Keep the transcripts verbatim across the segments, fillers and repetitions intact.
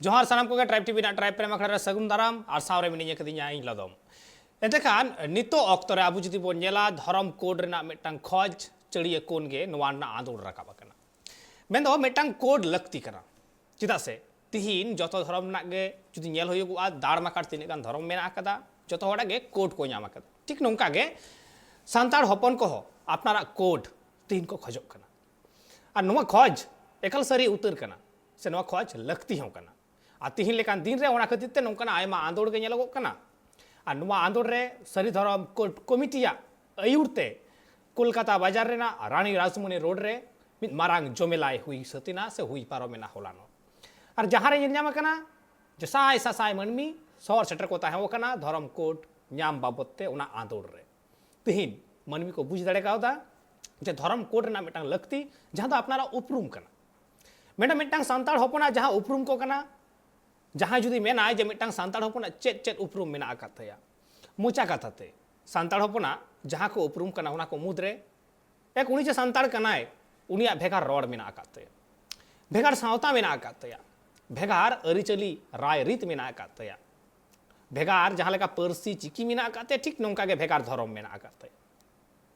ᱡᱚᱦᱟᱨ ᱥᱟᱱᱟᱢ ᱠᱚᱜᱮ, ᱴᱨᱟᱭᱤᱵᱽ ᱴᱤᱵᱷᱤ ᱨᱮᱱᱟᱜ ᱴᱨᱟᱭᱤᱵᱽ ᱯᱨᱮᱢ ᱟᱠᱷᱲᱟ ᱨᱮ ᱥᱟᱹᱜᱩᱱ ᱫᱟᱨᱟᱢ, ᱟᱨ ᱥᱟᱶᱨᱮ ᱢᱤᱱᱟᱹᱧᱟ ᱠᱟᱹᱫᱤᱧᱟ ᱤᱧ ᱞᱚᱫᱚᱢ᱾ ᱮᱱᱛᱮ ᱠᱷᱟᱱ ᱱᱤᱛᱚᱜ ᱚᱠᱛᱚ ᱨᱮ ᱟᱵᱚ ᱡᱩᱫᱤ ᱵᱚᱱ ᱧᱮᱞᱟ, ᱫᱷᱚᱨᱚᱢ ᱠᱳᱰ ᱨᱮᱱᱟᱜ ᱢᱤᱫᱴᱟᱝ ᱠᱷᱚᱡᱽ ᱪᱟᱹᱲᱤᱭᱟᱹ ᱠᱚᱱ ᱜᱮ ᱱᱚᱣᱟ ᱨᱮᱱᱟᱜ ᱟᱸᱫᱳᱲ ᱨᱟᱠᱟᱵ ᱟᱠᱟᱱᱟ᱾ ᱢᱮᱱᱫᱚ ᱢᱤᱫᱴᱟᱝ ᱠᱳᱰ ᱞᱟᱹᱠᱛᱤ ᱠᱟᱱᱟ, ᱪᱮᱫᱟᱜ ᱥᱮ ᱛᱤᱦᱤᱧ ᱡᱚᱛᱚ ᱫᱷᱚᱨᱚᱢ ᱨᱮᱱᱟᱜ ᱜᱮ ᱡᱩᱫᱤ ᱧᱮᱞ ᱦᱩᱭᱩᱜᱚᱜᱼᱟ, ᱫᱟᱲ ᱢᱟᱠᱟᱲ ᱛᱤᱱᱟᱹᱜ ᱜᱟᱱ ᱫᱷᱚᱨᱚᱢ ᱢᱮᱱᱟᱜ ᱟᱠᱟᱫᱟ, ᱡᱚᱛᱚ ᱦᱚᱲᱟᱜ ᱜᱮ ᱠᱳᱰ ᱠᱚ ᱧᱟᱢ ᱟᱠᱟᱫᱟ᱾ ᱴᱷᱤᱠ ᱱᱚᱝᱠᱟ ᱜᱮ ᱥᱟᱱᱛᱟᱲ ᱦᱚᱯᱚᱱ ᱠᱚᱦᱚᱸ ᱟᱯᱱᱟᱨᱟᱜ ᱠᱳᱰ ᱛᱤᱦᱤᱧ ᱠᱚ ᱠᱷᱚᱡᱚᱜ ᱠᱟᱱᱟ᱾ ᱟᱨ ᱱᱚᱣᱟ ᱠᱷᱚᱡᱽ ᱮᱠᱟᱞ ᱥᱟᱹᱨᱤ ᱩᱛᱟᱹᱨ ᱠᱟᱱᱟ, ᱥᱮ ᱱᱚᱣᱟ ᱠᱷᱚᱡᱽ ᱞᱟᱹᱠᱛᱤ ᱦᱚᱸ ᱠᱟᱱᱟ᱾ ᱟᱨ ᱛᱤᱦᱤᱧ ᱞᱮᱠᱟᱱ ᱫᱤᱱ ᱨᱮ ᱚᱱᱟ ᱠᱷᱟᱹᱛᱤᱨ ᱛᱮ ᱱᱚᱝᱠᱟᱱᱟᱜ ᱟᱭᱢᱟ ᱟᱸᱫᱳᱲ ᱜᱮ ᱧᱮᱞᱚᱜᱚᱜ ᱠᱟᱱᱟ᱾ ᱟᱨ ᱱᱚᱣᱟ ᱟᱸᱫᱳᱲ ᱨᱮ ᱥᱟᱹᱨᱤ ᱫᱷᱚᱨᱚᱢ ᱠᱳᱰ ᱠᱚᱢᱤᱴᱤᱭᱟᱜ ᱟᱹᱭᱩᱨ ᱛᱮ ᱠᱳᱞᱠᱟᱛᱟ ᱵᱟᱡᱟᱨ ᱨᱮᱱᱟᱜ ᱨᱟᱱᱤ ᱨᱟᱡᱽᱢᱚᱱᱤ ᱨᱳᱰ ᱨᱮ ᱢᱤᱫ ᱢᱟᱨᱟᱝ ᱡᱚᱢᱮᱞᱟᱭ ᱦᱩᱭ ᱥᱟᱹᱛ ᱮᱱᱟ ᱥᱮ ᱦᱩᱭ ᱯᱟᱨᱚᱢᱮᱱᱟ ᱦᱚᱞᱟᱱᱚᱜ᱾ ᱟᱨ ᱡᱟᱦᱟᱸ ᱨᱮ ᱧᱮᱞ ᱧᱟᱢ ᱟᱠᱟᱱᱟ ᱡᱮ ᱥᱟᱭ ᱥᱟᱥᱟᱭ ᱢᱟᱹᱱᱢᱤ ᱥᱚᱦᱚᱨ ᱥᱮᱴᱮᱨ ᱠᱚ ᱛᱟᱦᱮᱸ ᱠᱟᱱᱟ ᱫᱷᱚᱨᱚᱢ ᱠᱳᱰ ᱧᱟᱢ ᱵᱟᱵᱚᱛ ᱛᱮ ᱚᱱᱟ ᱟᱸᱫᱳᱲ ᱨᱮ᱾ ᱛᱤᱦᱤᱧ ᱢᱟᱹᱱᱢᱤ ᱠᱚ ᱵᱩᱡᱽ ᱫᱟᱲᱮ ᱠᱟᱣᱫᱟ ᱡᱮ ᱫᱷᱚᱨᱚᱢ ᱠᱳᱰ ᱨᱮᱱᱟᱜ ᱢᱤᱫᱴᱟᱝ ᱞᱟᱹᱠᱛᱤ, ᱡᱟᱦᱟᱸ ᱫᱚ ᱟᱯᱱᱟᱨᱟᱜ ᱩᱯᱨᱩᱢ ᱠᱟᱱᱟ᱾ ᱢᱮᱰᱟᱢ, ᱢᱤᱫᱴᱟᱝ ᱥᱟᱱᱛᱟᱲ ᱦᱚᱯᱚᱱᱟᱜ ᱡᱟᱦᱟᱸ ᱩᱯᱨᱩᱢ ᱠᱚ ᱠᱟᱱᱟ, ᱡᱟᱦᱟᱸᱭ ᱡᱩᱫᱤ ᱢᱮᱱᱟᱭ ᱡᱮ ᱢᱤᱫᱴᱟᱝ ᱥᱟᱱᱛᱟᱲ ᱦᱚᱯᱚᱱᱟᱜ ᱪᱮᱫ ᱪᱮᱫ ᱩᱯᱨᱩᱢ ᱢᱮᱱᱟᱜ ᱟᱠᱟᱫ ᱛᱟᱭᱟ, ᱢᱚᱪᱟ ᱠᱟᱛᱷᱟ ᱛᱮ ᱥᱟᱱᱛᱟᱲ ᱦᱚᱯᱚᱱᱟᱜ ᱡᱟᱦᱟᱸ ᱠᱚ ᱩᱯᱨᱩᱢ ᱠᱟᱱᱟ, ᱚᱱᱟ ᱠᱚ ᱢᱩᱫᱽᱨᱮ ᱮᱠ, ᱩᱱᱤ ᱡᱮ ᱥᱟᱱᱛᱟᱲ ᱠᱟᱱᱟᱭ, ᱩᱱᱤᱭᱟᱜ ᱵᱷᱮᱜᱟᱨ ᱨᱚᱲ ᱢᱮᱱᱟᱜ ᱟᱠᱟᱫ ᱛᱟᱭᱟ, ᱵᱷᱮᱜᱟᱨ ᱥᱟᱶᱛᱟ ᱢᱮᱱᱟᱜ ᱟᱠᱟᱫ ᱛᱟᱭᱟ, ᱵᱷᱮᱜᱟᱨ ᱟᱹᱨᱤᱪᱟᱹᱞᱤ ᱨᱟᱭ ᱨᱤᱛ ᱢᱮᱱᱟᱜ ᱟᱠᱟᱫ ᱛᱟᱭᱟ, ᱵᱷᱮᱜᱟᱨ ᱡᱟᱦᱟᱸ ᱞᱮᱠᱟ ᱯᱟᱹᱨᱥᱤ ᱪᱤᱠᱤ ᱢᱮᱱᱟᱜ ᱟᱠᱟᱫ ᱛᱟᱭᱟ, ᱴᱷᱤᱠ ᱱᱚᱝᱠᱟ ᱜᱮ ᱵᱷᱮᱜᱟᱨ ᱫᱷᱚᱨᱚᱢ ᱢᱮᱱᱟᱜ ᱟᱠᱟᱫ ᱛᱟᱭᱟ᱾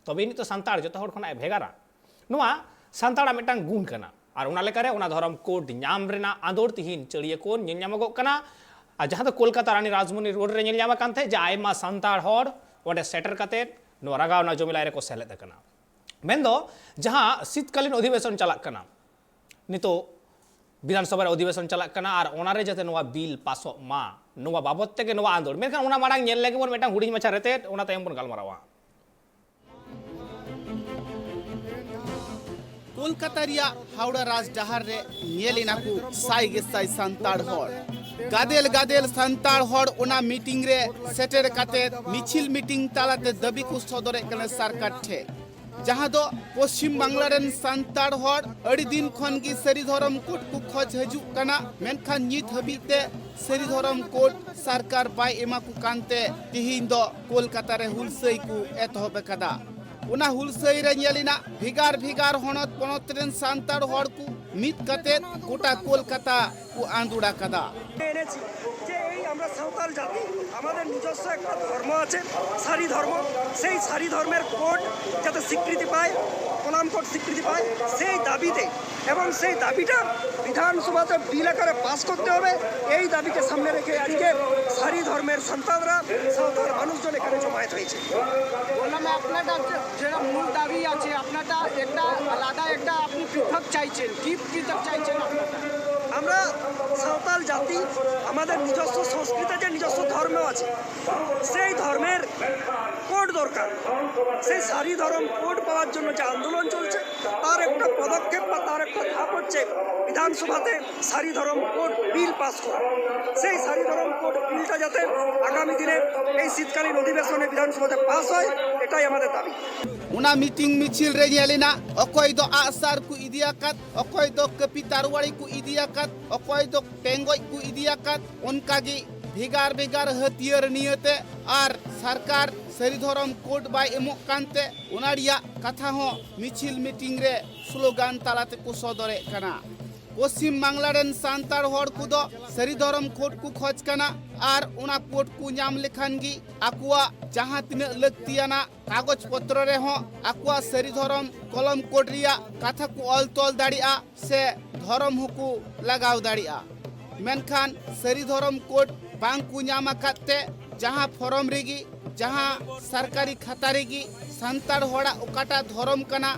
ᱛᱚᱵᱮ ᱟᱹᱱᱤᱡ ᱛᱚ ᱥᱟᱱᱛᱟᱲ ᱡᱚᱛᱚ ᱦᱚᱲ ᱠᱷᱚᱱᱟᱜ ᱮ ᱵᱷᱮᱜᱟᱨᱟ᱾ ᱱᱚᱣᱟ ᱥᱟᱱᱛᱟᱲᱟᱜ ᱢᱤᱫᱴᱟᱝ ᱜᱩᱱ ᱠᱟᱱᱟ᱾ ᱟᱨ ᱚᱱᱟ ᱞᱮᱠᱟᱨᱮ ᱚᱱᱟ ᱫᱷᱚᱨᱚᱢ ᱠᱳᱰ ᱧᱟᱢ ᱨᱮᱱᱟᱜ ᱟᱸᱫᱳᱲ ᱛᱤᱦᱤᱧ ᱪᱟᱹᱲᱤᱭᱟᱹ ᱠᱳᱱ ᱧᱮᱞ ᱧᱟᱢᱚᱜᱚᱜ ᱠᱟᱱᱟ᱾ ᱟᱨ ᱡᱟᱦᱟᱸ ᱫᱚ ᱠᱳᱞᱠᱟᱛᱟ ᱨᱟᱱᱤ ᱨᱟᱡᱽᱢᱚᱱᱤ ᱨᱳᱰ ᱨᱮ ᱧᱮᱞ ᱧᱟᱢ ᱟᱠᱟᱱ ᱛᱟᱦᱮᱸᱫ ᱡᱮ ᱟᱭᱢᱟ ᱥᱟᱱᱛᱟᱲ ᱦᱚᱲ ᱚᱸᱰᱮ ᱥᱮᱴᱮᱨ ᱠᱟᱛᱮᱫ ᱱᱚᱣᱟ ᱨᱟᱜᱟᱣᱱᱟ ᱡᱚᱢᱮᱞᱟᱭ ᱨᱮᱠᱚ ᱥᱮᱞᱮᱫ ᱟᱠᱟᱱᱟ᱾ ᱢᱮᱱᱫᱚ ᱡᱟᱦᱟᱸ ᱥᱤᱛᱠᱟᱞᱤᱱ ᱚᱫᱷᱤᱵᱮᱥᱚᱱ ᱪᱟᱞᱟᱜ ᱠᱟᱱᱟ, ᱱᱤᱛᱚᱜ ᱵᱤᱫᱷᱟᱱ ᱥᱚᱵᱷᱟ ᱨᱮ ᱚᱫᱷᱤᱵᱮᱥᱚᱱ ᱪᱟᱞᱟᱜ ᱠᱟᱱᱟ ᱟᱨ ᱚᱱᱟ ᱨᱮ ᱡᱟᱛᱮ ᱱᱚᱣᱟ ᱵᱤᱞ ᱯᱟᱥᱚᱜ ᱢᱟ, ᱱᱚᱣᱟ ᱵᱟᱵᱚᱛ ᱛᱮᱜᱮ ᱱᱚᱣᱟ ᱟᱸᱫᱳᱲ᱾ ᱢᱮᱱᱠᱷᱟᱱ ᱚᱱᱟ ᱢᱟᱲᱟᱝ ᱧᱮᱞ ᱞᱮᱜᱮ ᱵᱚᱱ ᱢᱤᱫᱴᱟᱝ ᱦᱩᱰᱤᱧ ᱢᱟᱪᱷᱟ ᱨᱮᱛᱮᱫ, ᱚᱱᱟ ᱛᱟᱭᱚᱢ ᱵᱚᱱ ᱜᱟᱞᱢᱟᱨᱟᱣᱟ᱾ ᱠᱳᱞᱠᱟᱛᱟ ᱨᱮᱭᱟᱜ ᱦᱟᱣᱲᱟ ᱨᱟᱡᱽ ᱰᱟᱦᱟᱨ ᱨᱮ ᱧᱮᱞ ᱮᱱᱟ ᱠᱚ ᱥᱟᱭ ᱜᱮ ᱥᱟᱭ ᱥᱟᱱᱛᱟᱲ ᱦᱚᱲ, ᱜᱟᱫᱮᱞ ᱜᱟᱫᱮᱞ ᱥᱟᱱᱛᱟᱲ ᱦᱚᱲ ᱚᱱᱟ ᱢᱤᱴᱤᱝ ᱨᱮ ᱥᱮᱴᱮᱨ ᱠᱟᱛᱮ ᱢᱤᱪᱷᱤᱞ ᱢᱤᱴᱤᱝ ᱛᱟᱞᱟᱛᱮ ᱫᱟᱹᱵᱤ ᱠᱚ ᱥᱚᱫᱚᱨᱮᱫ ᱠᱟᱱᱟ ᱥᱚᱨᱠᱟᱨ ᱴᱷᱮᱱ, ᱡᱟᱦᱟᱸ ᱫᱚ ᱯᱚᱥᱪᱤᱢ ᱵᱟᱝᱞᱟ ᱨᱮᱱ ᱥᱟᱱᱛᱟᱲ ᱦᱚᱲ ᱟᱹᱰᱤ ᱫᱤᱱ ᱠᱷᱚᱱ ᱜᱮ ᱥᱟᱹᱨᱤ ᱫᱷᱚᱨᱚᱢ ᱠᱳᱰ ᱠᱚ ᱠᱷᱚᱡᱽ ᱦᱤᱡᱩᱜ ᱠᱟᱱᱟ, ᱢᱮᱱᱠᱷᱟᱱ ᱱᱤᱛ ᱦᱟᱹᱵᱤᱡ ᱛᱮ ᱥᱟᱹᱨᱤ ᱫᱷᱚᱨᱚᱢ ᱠᱳᱰ ᱥᱚᱨᱠᱟᱨ ᱵᱟᱭ ᱮᱢᱟ ᱠᱚ ᱠᱟᱱᱛᱮ ᱛᱤᱦᱤᱧ ᱫᱚ ᱠᱳᱞᱠᱟᱛᱟ ᱨᱮ ᱦᱩᱞᱥᱟᱹᱭ ᱠᱚ ᱮᱛᱚᱦᱚᱵ ᱟᱠᱟᱫᱟ᱾ ᱚᱱᱟ ᱦᱩᱞᱥᱟᱹᱭ ᱨᱮ ᱧᱮᱞ ᱮᱱᱟ ᱵᱷᱮᱜᱟᱨ ᱵᱷᱮᱜᱟᱨ ᱦᱚᱱᱚᱛ ᱯᱚᱱᱚᱛ ᱨᱮᱱ ᱥᱟᱱᱛᱟᱲ ᱦᱚᱲ ᱠᱚ ᱢᱤᱫ ᱠᱟᱛᱮ ᱜᱚᱴᱟ ᱠᱳᱞᱠᱟᱛᱟ ᱠᱚ ᱟᱸᱫᱳᱲ ᱟᱠᱟᱫᱟ᱾ ᱮᱱᱮᱡ ᱡᱮ ᱮᱭ ᱟᱢᱨᱟ ᱥᱟᱶᱛᱟᱞ ᱡᱟᱹᱛᱤ, আমাদের নিজস্ব একটা ধর্ম আছে, সারি ধর্ম। সেই সারি ধর্মের কোড যাতে স্বীকৃতি পায়, কলাম কোড স্বীকৃতি পায়, সেই দাবিতে এবং সেই দাবিটা বিধানসভাতে বিল আকারে পাস করতে হবে। এই দাবিকে সামনে রেখে আজকে সারি ধর্মের সন্তানরা, সাঁওতাল মানুষজন এখানে জমায়েত হয়েছে। বললাম, আপনারটা যে, যেটা মূল দাবি আছে, আপনারটা একটা আলাদা, একটা আপনি পৃথক চাইছেন, কি পৃথক চাইছেন আপনারটা? আমরা সাঁওতাল জাতি, আমাদের নিজস্ব সংস্কৃতি আছে, নিজস্ব ধর্ম আছে, সেই ধর্মের কোড দরকার। সেই সারি ধর্ম কোড পাওয়ার জন্য যে আন্দোলন চলছে, তার একটা পদক্ষেপ বা তার একটা ধাপ হচ্ছে বিধানসভাতে সারি ধর্ম কোড বিল পাস করা। সেই সারি ধর্ম কোড বিলটা যাতে আগামী দিনে এই শীতকালীন অধিবেশনে বিধানসভাতে পাস হয়, এটাই আমাদের দাবি। ᱚᱱᱟ ᱢᱤᱴᱤᱝ ᱢᱤᱪᱷᱤᱞ ᱨᱮ ᱧᱮᱞ ᱮᱱᱟ, ᱚᱠᱚᱭ ᱫᱚ ᱟᱜᱼᱥᱟᱨ ᱠᱚ ᱤᱫᱤ ᱟᱠᱟᱫ, ᱚᱠᱚᱭ ᱫᱚ ᱠᱟᱹᱯᱤ ᱛᱟᱨᱣᱟᱲᱤ ᱠᱚ ᱤᱫᱤ ᱟᱠᱟᱫ, ᱚᱠᱚᱭ ᱫᱚ ᱴᱮᱸᱜᱚᱡ ᱠᱚ ᱤᱫᱤ ᱟᱠᱟᱫ᱾ ᱚᱱᱠᱟᱜᱮ ᱵᱷᱮᱜᱟᱨ ᱵᱷᱮᱜᱟᱨ ᱦᱟᱹᱛᱭᱟᱹᱨ ᱱᱤᱭᱟᱹᱛᱮ ᱟᱨ ᱥᱚᱨᱠᱟᱨ ᱥᱟᱹᱨᱤ ᱫᱷᱚᱨᱚᱢ ᱠᱳᱰ ᱵᱟᱭ ᱮᱢᱚᱜ ᱠᱟᱱᱛᱮ ᱚᱱᱟ ᱨᱮᱭᱟᱜ ᱠᱟᱛᱷᱟ ᱦᱚᱸ ᱢᱤᱪᱷᱤᱞ ᱢᱤᱴᱤᱝ ᱨᱮ ᱥᱞᱳᱜᱟᱱ ᱛᱟᱞᱟ ᱛᱮᱠᱚ ᱥᱚᱫᱚᱨᱮᱫ ᱠᱟᱱᱟ᱾ ᱯᱚᱥᱪᱤᱢ ᱵᱟᱝᱞᱟ ᱨᱮᱱ ᱥᱟᱱᱛᱟᱲ ᱦᱚᱲ ᱠᱚᱫᱚ ᱥᱟᱹᱨᱤ ᱫᱷᱚᱨᱚᱢ ᱠᱳᱰ ᱠᱚ ᱠᱷᱚᱡᱽ ᱠᱟᱱᱟ ᱟᱨ ᱚᱱᱟ ᱠᱳᱰ ᱠᱚ ᱧᱟᱢ ᱞᱮᱠᱷᱟᱱ ᱜᱮ ᱟᱠᱚᱣᱟᱜ ᱡᱟᱦᱟᱸ ᱛᱤᱱᱟᱹᱜ ᱞᱟᱹᱠᱛᱤᱭᱟᱱᱟᱜ ᱠᱟᱜᱚᱡᱽ ᱯᱚᱛᱨᱚ ᱨᱮᱦᱚᱸ ᱟᱠᱚᱣᱟᱜ ᱥᱟᱹᱨᱤ ᱫᱷᱚᱨᱚᱢ ᱠᱚᱞᱚᱢ ᱠᱳᱰ ᱨᱮᱭᱟᱜ ᱠᱟᱛᱷᱟ ᱠᱚ ᱚᱞ ᱛᱚᱞ ᱫᱟᱲᱮᱭᱟᱜᱼᱟ ᱥᱮ ᱫᱷᱚᱨᱚᱢ ᱦᱚᱸᱠᱚ ᱞᱟᱜᱟᱣ ᱫᱟᱲᱮᱭᱟᱜᱼᱟ᱾ ᱢᱮᱱᱠᱷᱟᱱ ᱥᱟᱹᱨᱤ ᱫᱷᱚᱨᱚᱢ ᱠᱳᱰ ᱵᱟᱝ ᱠᱚ ᱧᱟᱢ ᱟᱠᱟᱫ ᱛᱮ ᱡᱟᱦᱟᱸ ᱯᱷᱚᱨᱚᱢ ᱨᱮᱜᱮ, ᱡᱟᱦᱟᱸ ᱥᱚᱨᱠᱟᱨᱤ ᱠᱷᱟᱛᱟ ᱨᱮᱜᱮ ᱥᱟᱱᱛᱟᱲ ᱦᱚᱲᱟᱜ ᱚᱠᱟᱴᱟᱜ ᱫᱷᱚᱨᱚᱢ ᱠᱟᱱᱟ,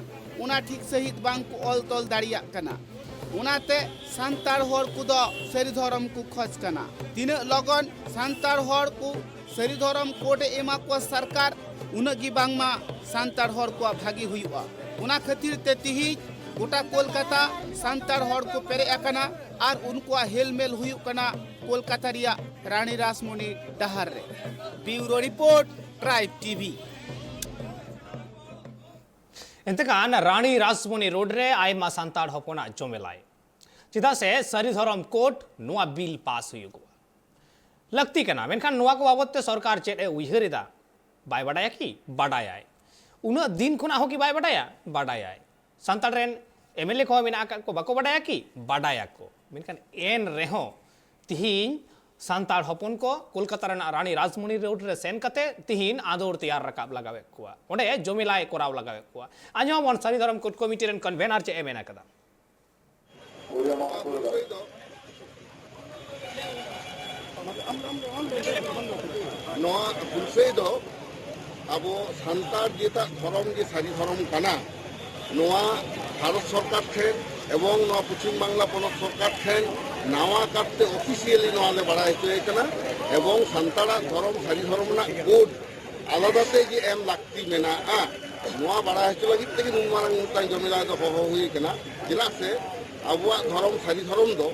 ᱚᱱᱟ ᱴᱷᱤᱠ ᱥᱟᱺᱦᱤᱡ ᱵᱟᱝ ᱠᱚ ᱚᱞ ᱛᱚᱞ ᱫᱟᱲᱮᱭᱟᱜ ᱠᱟᱱᱟ᱾ ᱚᱱᱟᱛᱮ ᱥᱟᱱᱛᱟᱲ ᱦᱚᱲ ᱠᱚᱫᱚ ᱥᱟᱹᱨᱤ ᱫᱷᱚᱨᱚᱢ ᱠᱚ ᱠᱷᱚᱡᱽ ᱠᱟᱱᱟ᱾ ᱛᱤᱱᱟᱹᱜ ᱞᱚᱜᱚᱱ ᱥᱟᱱᱛᱟᱲ ᱦᱚᱲ ᱠᱚ ᱥᱟᱹᱨᱤ ᱫᱷᱚᱨᱚᱢ ᱠᱳᱰ ᱮ ᱮᱢᱟ ᱠᱚᱣᱟ ᱥᱚᱨᱠᱟᱨ, ᱩᱱᱟᱹᱜ ᱜᱮ ᱵᱟᱝᱢᱟ ᱥᱟᱱᱛᱟᱲ ᱦᱚᱲ ᱠᱚᱣᱟᱜ ᱵᱷᱟᱹᱜᱤ ᱦᱩᱭᱩᱜᱼᱟ᱾ ᱚᱱᱟ ᱠᱷᱟᱹᱛᱤᱨ ᱛᱮ ᱛᱤᱦᱤᱧ ᱜᱚᱴᱟ ᱠᱳᱞᱠᱟᱛᱟ ᱥᱟᱱᱛᱟᱲ ᱦᱚᱲ ᱠᱚ ᱯᱮᱨᱮᱡ ᱟᱠᱟᱱᱟ ᱟᱨ ᱩᱱᱠᱩᱣᱟᱜ ᱦᱮᱞᱢᱮᱞ ᱦᱩᱭᱩᱜ ᱠᱟᱱᱟ ᱠᱳᱞᱠᱟᱛᱟ ᱨᱮᱭᱟᱜ ᱨᱟᱱᱤ ᱨᱟᱥᱢᱚᱱᱤ ᱰᱟᱦᱟᱨ ᱨᱮ᱾ ᱵᱤᱭᱩᱨᱳ ᱨᱤᱯᱳᱨᱴ, ᱴᱨᱟᱭᱤᱵᱽ ᱴᱤᱵᱷᱤ᱾ ᱮᱱᱛᱮ ᱠᱷᱟᱱ ᱨᱟᱱᱤ ᱨᱟᱥᱢᱚᱱᱤ ᱨᱳᱰ ᱨᱮ ᱟᱭᱢᱟ ᱥᱟᱱᱛᱟᱲ ᱦᱚᱯᱚᱱᱟᱜ ᱡᱚᱢᱮᱞᱟᱭ᱾ ᱪᱮᱫᱟᱜ ᱥᱮ ᱥᱟᱹᱨᱤ ᱫᱷᱚᱨᱚᱢ ᱠᱳᱰ ᱱᱚᱣᱟ ᱵᱤᱞ ᱯᱟᱥ ᱦᱩᱭᱩᱜᱚᱜᱼᱟ, ᱞᱟᱹᱠᱛᱤ ᱠᱟᱱᱟ, ᱢᱮᱱᱠᱷᱟᱱ ᱱᱚᱣᱟ ᱠᱚ ᱵᱟᱵᱚᱫ ᱛᱮ ᱥᱚᱨᱠᱟᱨ ᱪᱮᱫ ᱮ ᱩᱭᱦᱟᱹᱨ ᱮᱫᱟ? ᱵᱟᱭ ᱵᱟᱰᱟᱭᱟ ᱠᱤ? ᱵᱟᱰᱟᱭᱟᱭ᱾ ᱩᱱᱟᱹᱜ ᱫᱤᱱ ᱠᱷᱚᱱᱟᱜ ᱦᱚᱸ ᱠᱤ ᱵᱟᱭ ᱵᱟᱰᱟᱭᱟ? ᱵᱟᱰᱟᱭᱟᱭ᱾ ᱥᱟᱱᱛᱟᱲ ᱨᱮᱱ ᱮᱢᱮᱞᱮ ᱠᱚᱦᱚᱸ ᱢᱮᱱᱟᱜ ᱟᱠᱟᱫ ᱠᱚ, ᱵᱟᱠᱚ ᱵᱟᱰᱟᱭᱟ ᱠᱤ? ᱵᱟᱰᱟᱭᱟᱠᱚ᱾ ᱢᱮᱱᱠᱷᱟᱱ ᱮᱱ ᱨᱮᱦᱚᱸ ᱛᱤᱦᱤᱧ ᱥᱟᱱᱛᱟᱲ ᱦᱚᱯᱚᱱ ᱠᱚ ᱠᱳᱞᱠᱟᱛᱟ ᱨᱮᱱᱟᱜ ᱨᱟᱱᱤ ᱨᱟᱡᱽᱢᱚᱱᱤ ᱨᱳᱰ ᱨᱮ ᱥᱮᱱ ᱠᱟᱛᱮ ᱛᱤᱦᱤᱧ ᱟᱸᱫᱳᱲ ᱛᱮᱭᱟᱨ ᱨᱟᱠᱟᱵ ᱞᱟᱜᱟᱣᱮᱫ ᱠᱚᱣᱟ, ᱚᱸᱰᱮ ᱡᱚᱢᱮᱞᱟᱭ ᱠᱚᱨᱟᱣ ᱞᱟᱜᱟᱣᱮᱫ ᱠᱚᱣᱟ᱾ ᱟᱸᱡᱚᱢ ᱟᱵᱚᱱ ᱥᱟᱹᱨᱤ ᱫᱷᱚᱨᱚᱢ ᱠᱳᱰ ᱠᱚᱢᱤᱴᱤ ᱨᱮᱱ ᱠᱚᱱᱵᱷᱮᱱᱟᱨ ᱪᱮᱫ ᱮ ᱢᱮᱱ ᱟᱠᱟᱫᱟ᱾ ᱱᱚᱣᱟ ᱦᱩᱞᱥᱟᱹᱭ ᱫᱚ ᱟᱵᱚ ᱥᱟᱱᱛᱟᱲ ᱡᱮᱴᱟᱜ ᱫᱷᱚᱨᱚᱢ ᱜᱮ ᱥᱟᱹᱨᱤ ᱫᱷᱚᱨᱚᱢ ᱠᱟᱱᱟ, ᱱᱚᱣᱟ ᱵᱷᱟᱨᱚᱛ ᱥᱚᱨᱠᱟᱨ ᱴᱷᱮᱱ ᱮᱵᱚᱝ ᱱᱚᱣᱟ ᱯᱚᱪᱷᱤᱢ ᱵᱟᱝᱞᱟ ᱯᱚᱱᱚᱛ ᱥᱚᱨᱠᱟᱨ ᱴᱷᱮᱱ ᱱᱟᱣᱟ ᱠᱟᱨᱛᱮ ᱚᱯᱷᱤᱥᱤᱭᱟᱞᱤ ᱱᱚᱣᱟ ᱞᱮ ᱵᱟᱲᱟᱭ ᱦᱚᱪᱚᱭᱮ ᱠᱟᱱᱟ᱾ ᱮᱵᱚᱝ ᱥᱟᱱᱛᱟᱲᱟᱜ ᱫᱷᱚᱨᱚᱢ ᱥᱟᱹᱨᱤ ᱫᱷᱚᱨᱚᱢ ᱨᱮᱱᱟᱜ ᱠᱳᱰ ᱟᱞᱟᱫᱟ ᱛᱮ ᱡᱮ ᱮᱢ ᱞᱟᱹᱠᱛᱤ ᱢᱮᱱᱟᱜᱼᱟ, ᱱᱚᱣᱟ ᱵᱟᱲᱟᱭ ᱦᱚᱪᱚ ᱞᱟᱹᱜᱤᱫ ᱛᱮᱜᱮ ᱱᱩᱱ ᱢᱟᱨᱟᱝ ᱢᱤᱫᱴᱟᱝ ᱡᱚᱢᱮᱞᱟᱭ ᱫᱚ ᱦᱚᱦᱚ ᱦᱩᱭ ᱠᱟᱱᱟ᱾ ᱪᱮᱫᱟᱜ ᱥᱮ ᱟᱵᱚᱣᱟᱜ ᱫᱷᱚᱨᱚᱢ, ᱥᱟᱹᱨᱤ ᱫᱷᱚᱨᱚᱢ ᱫᱚ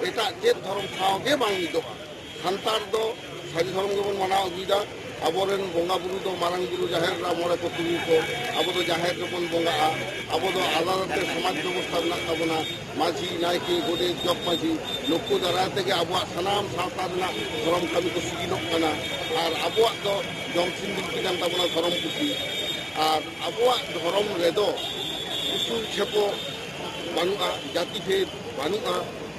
ᱮᱴᱟᱜ ᱪᱮᱫ ᱫᱷᱚᱨᱚᱢ ᱥᱟᱶ ᱜᱮ ᱵᱟᱝ ᱢᱤᱫᱚᱜᱼᱟ᱾ ᱥᱟᱱᱛᱟᱲ ᱫᱚ ᱥᱟᱹᱨᱤ ᱫᱷᱚᱨᱚᱢ ᱜᱮᱵᱚᱱ ᱢᱟᱱᱟᱣ ᱟᱹᱜᱩᱭᱮᱫᱟ᱾ ᱟᱵᱚᱨᱮᱱ ᱵᱚᱸᱜᱟ ᱵᱩᱨᱩ ᱫᱚ ᱢᱟᱨᱟᱝ ᱵᱩᱨᱩ, ᱡᱟᱦᱮᱨ ᱮᱨᱟ, ᱢᱚᱬᱮ ᱠᱚ ᱛᱩᱨᱩᱭ ᱠᱚ, ᱟᱵᱚ ᱫᱚ ᱡᱟᱦᱮᱨ ᱨᱮᱵᱚᱱ ᱵᱚᱸᱜᱟᱜᱼᱟ᱾ ᱟᱵᱚ ᱫᱚ ᱟᱞᱟᱫᱟ ᱛᱮ ᱥᱚᱢᱟᱡᱽ ᱵᱮᱵᱚᱥᱛᱷᱟ ᱢᱮᱱᱟᱜ ᱛᱟᱵᱚᱱᱟ, ᱢᱟᱹᱡᱷᱤ, ᱱᱟᱭᱠᱮ, ᱜᱚᱰᱮᱛ, ᱡᱚᱜᱽ ᱢᱟᱹᱡᱷᱤ, ᱱᱩᱠᱩ ᱫᱟᱨᱟᱭ ᱛᱮᱜᱮ ᱟᱵᱚᱣᱟᱜ ᱥᱟᱱᱟᱢ ᱥᱟᱶᱛᱟ ᱨᱮᱱᱟᱜ ᱫᱷᱚᱨᱚᱢ ᱠᱟᱹᱢᱤ ᱠᱚ ᱥᱤᱜᱤᱞᱚᱜ ᱠᱟᱱᱟ᱾ ᱟᱨ ᱟᱵᱚᱣᱟᱜ ᱫᱚ ᱡᱚᱢᱥᱤᱢ ᱵᱤᱱᱛᱤ ᱠᱟᱱ ᱛᱟᱵᱚᱱᱟ ᱫᱷᱚᱨᱚᱢ ᱯᱩᱛᱷᱤ᱾ ᱟᱨ ᱟᱵᱚᱣᱟᱜ ᱫᱷᱚᱨᱚᱢ ᱨᱮᱫᱚ ᱩᱥᱩᱞ ᱪᱷᱮᱯᱚ ᱵᱟᱹᱱᱩᱜᱼᱟ, ᱡᱟᱹᱛᱤ ᱵᱷᱮᱫᱽ ᱵᱟᱹᱱᱩᱜᱼᱟ᱾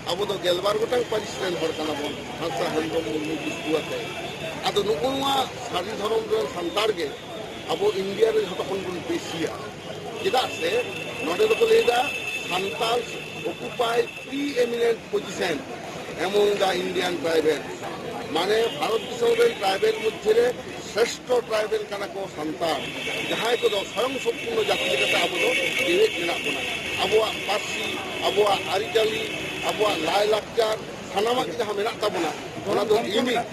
ᱟᱵᱚ ᱫᱚ ᱜᱮᱞᱵᱟᱨ ᱜᱚᱴᱟᱝ ᱯᱟᱹᱨᱤᱥ ᱨᱮᱱ ᱦᱚᱲ ᱠᱟᱱᱟ ᱵᱚᱱ, ᱦᱟᱸᱥᱫᱟ, ᱦᱮᱢᱵᱨᱚᱢ, ᱢᱩᱨᱢᱩ, ᱠᱤᱥᱠᱩ ᱟᱛᱮ᱾ ᱟᱫᱚ ᱱᱩᱜᱼᱩ ᱱᱚᱣᱟ ᱥᱟᱹᱨᱤ ᱫᱷᱚᱨᱚᱢ ᱨᱮᱱ ᱥᱟᱱᱛᱟᱲ ᱜᱮ ᱟᱵᱚ ᱤᱱᱰᱤᱭᱟ ᱨᱮ ᱡᱷᱚᱛᱚ ᱠᱷᱚᱱ ᱵᱚᱱ ᱵᱮᱥᱤᱭᱟ᱾ ᱪᱮᱫᱟᱜ ᱥᱮ ᱱᱚᱰᱮ ᱫᱚᱠᱚ ᱞᱟᱹᱭᱫᱟ, Santal occupy preeminent position among the Indian tribal, ᱢᱟᱱᱮ ᱵᱷᱟᱨᱚᱛ ᱫᱤᱥᱚᱢ ᱨᱮᱱ ᱴᱨᱟᱭᱵᱮᱞ ᱢᱚᱫᱽᱫᱷᱮ ᱨᱮ ᱥᱨᱮᱥᱴᱷᱚ ᱴᱨᱟᱭᱵᱮᱞ ᱠᱟᱱᱟ ᱠᱚ ᱥᱟᱱᱛᱟᱲ, ᱡᱟᱦᱟᱸᱭ ᱠᱚᱫᱚ ᱥᱚᱭᱚᱝ ᱥᱚᱢᱯᱩᱨᱱᱚ ᱡᱟᱹᱛᱤ ᱞᱮᱠᱟᱛᱮ ᱟᱵᱚ ᱫᱚ ᱡᱮᱣᱮᱫ ᱢᱮᱱᱟᱜ ᱵᱚᱱᱟ᱾ ᱟᱵᱚᱣᱟᱜ ᱯᱟᱹᱨᱥᱤ, ᱟᱵᱚᱣᱟᱜ ᱟᱹᱨᱤᱪᱟᱹᱞᱤ, ᱟᱵᱚᱣᱟᱜ ᱞᱟᱭᱼᱞᱟᱠᱪᱟᱨ, ᱥᱟᱱᱟᱢᱟᱜ ᱜᱮ ᱡᱟᱦᱟᱸ ᱢᱮᱱᱟᱜ ᱛᱟᱵᱚᱱᱟ, ᱚᱱᱟ ᱫᱚ unique,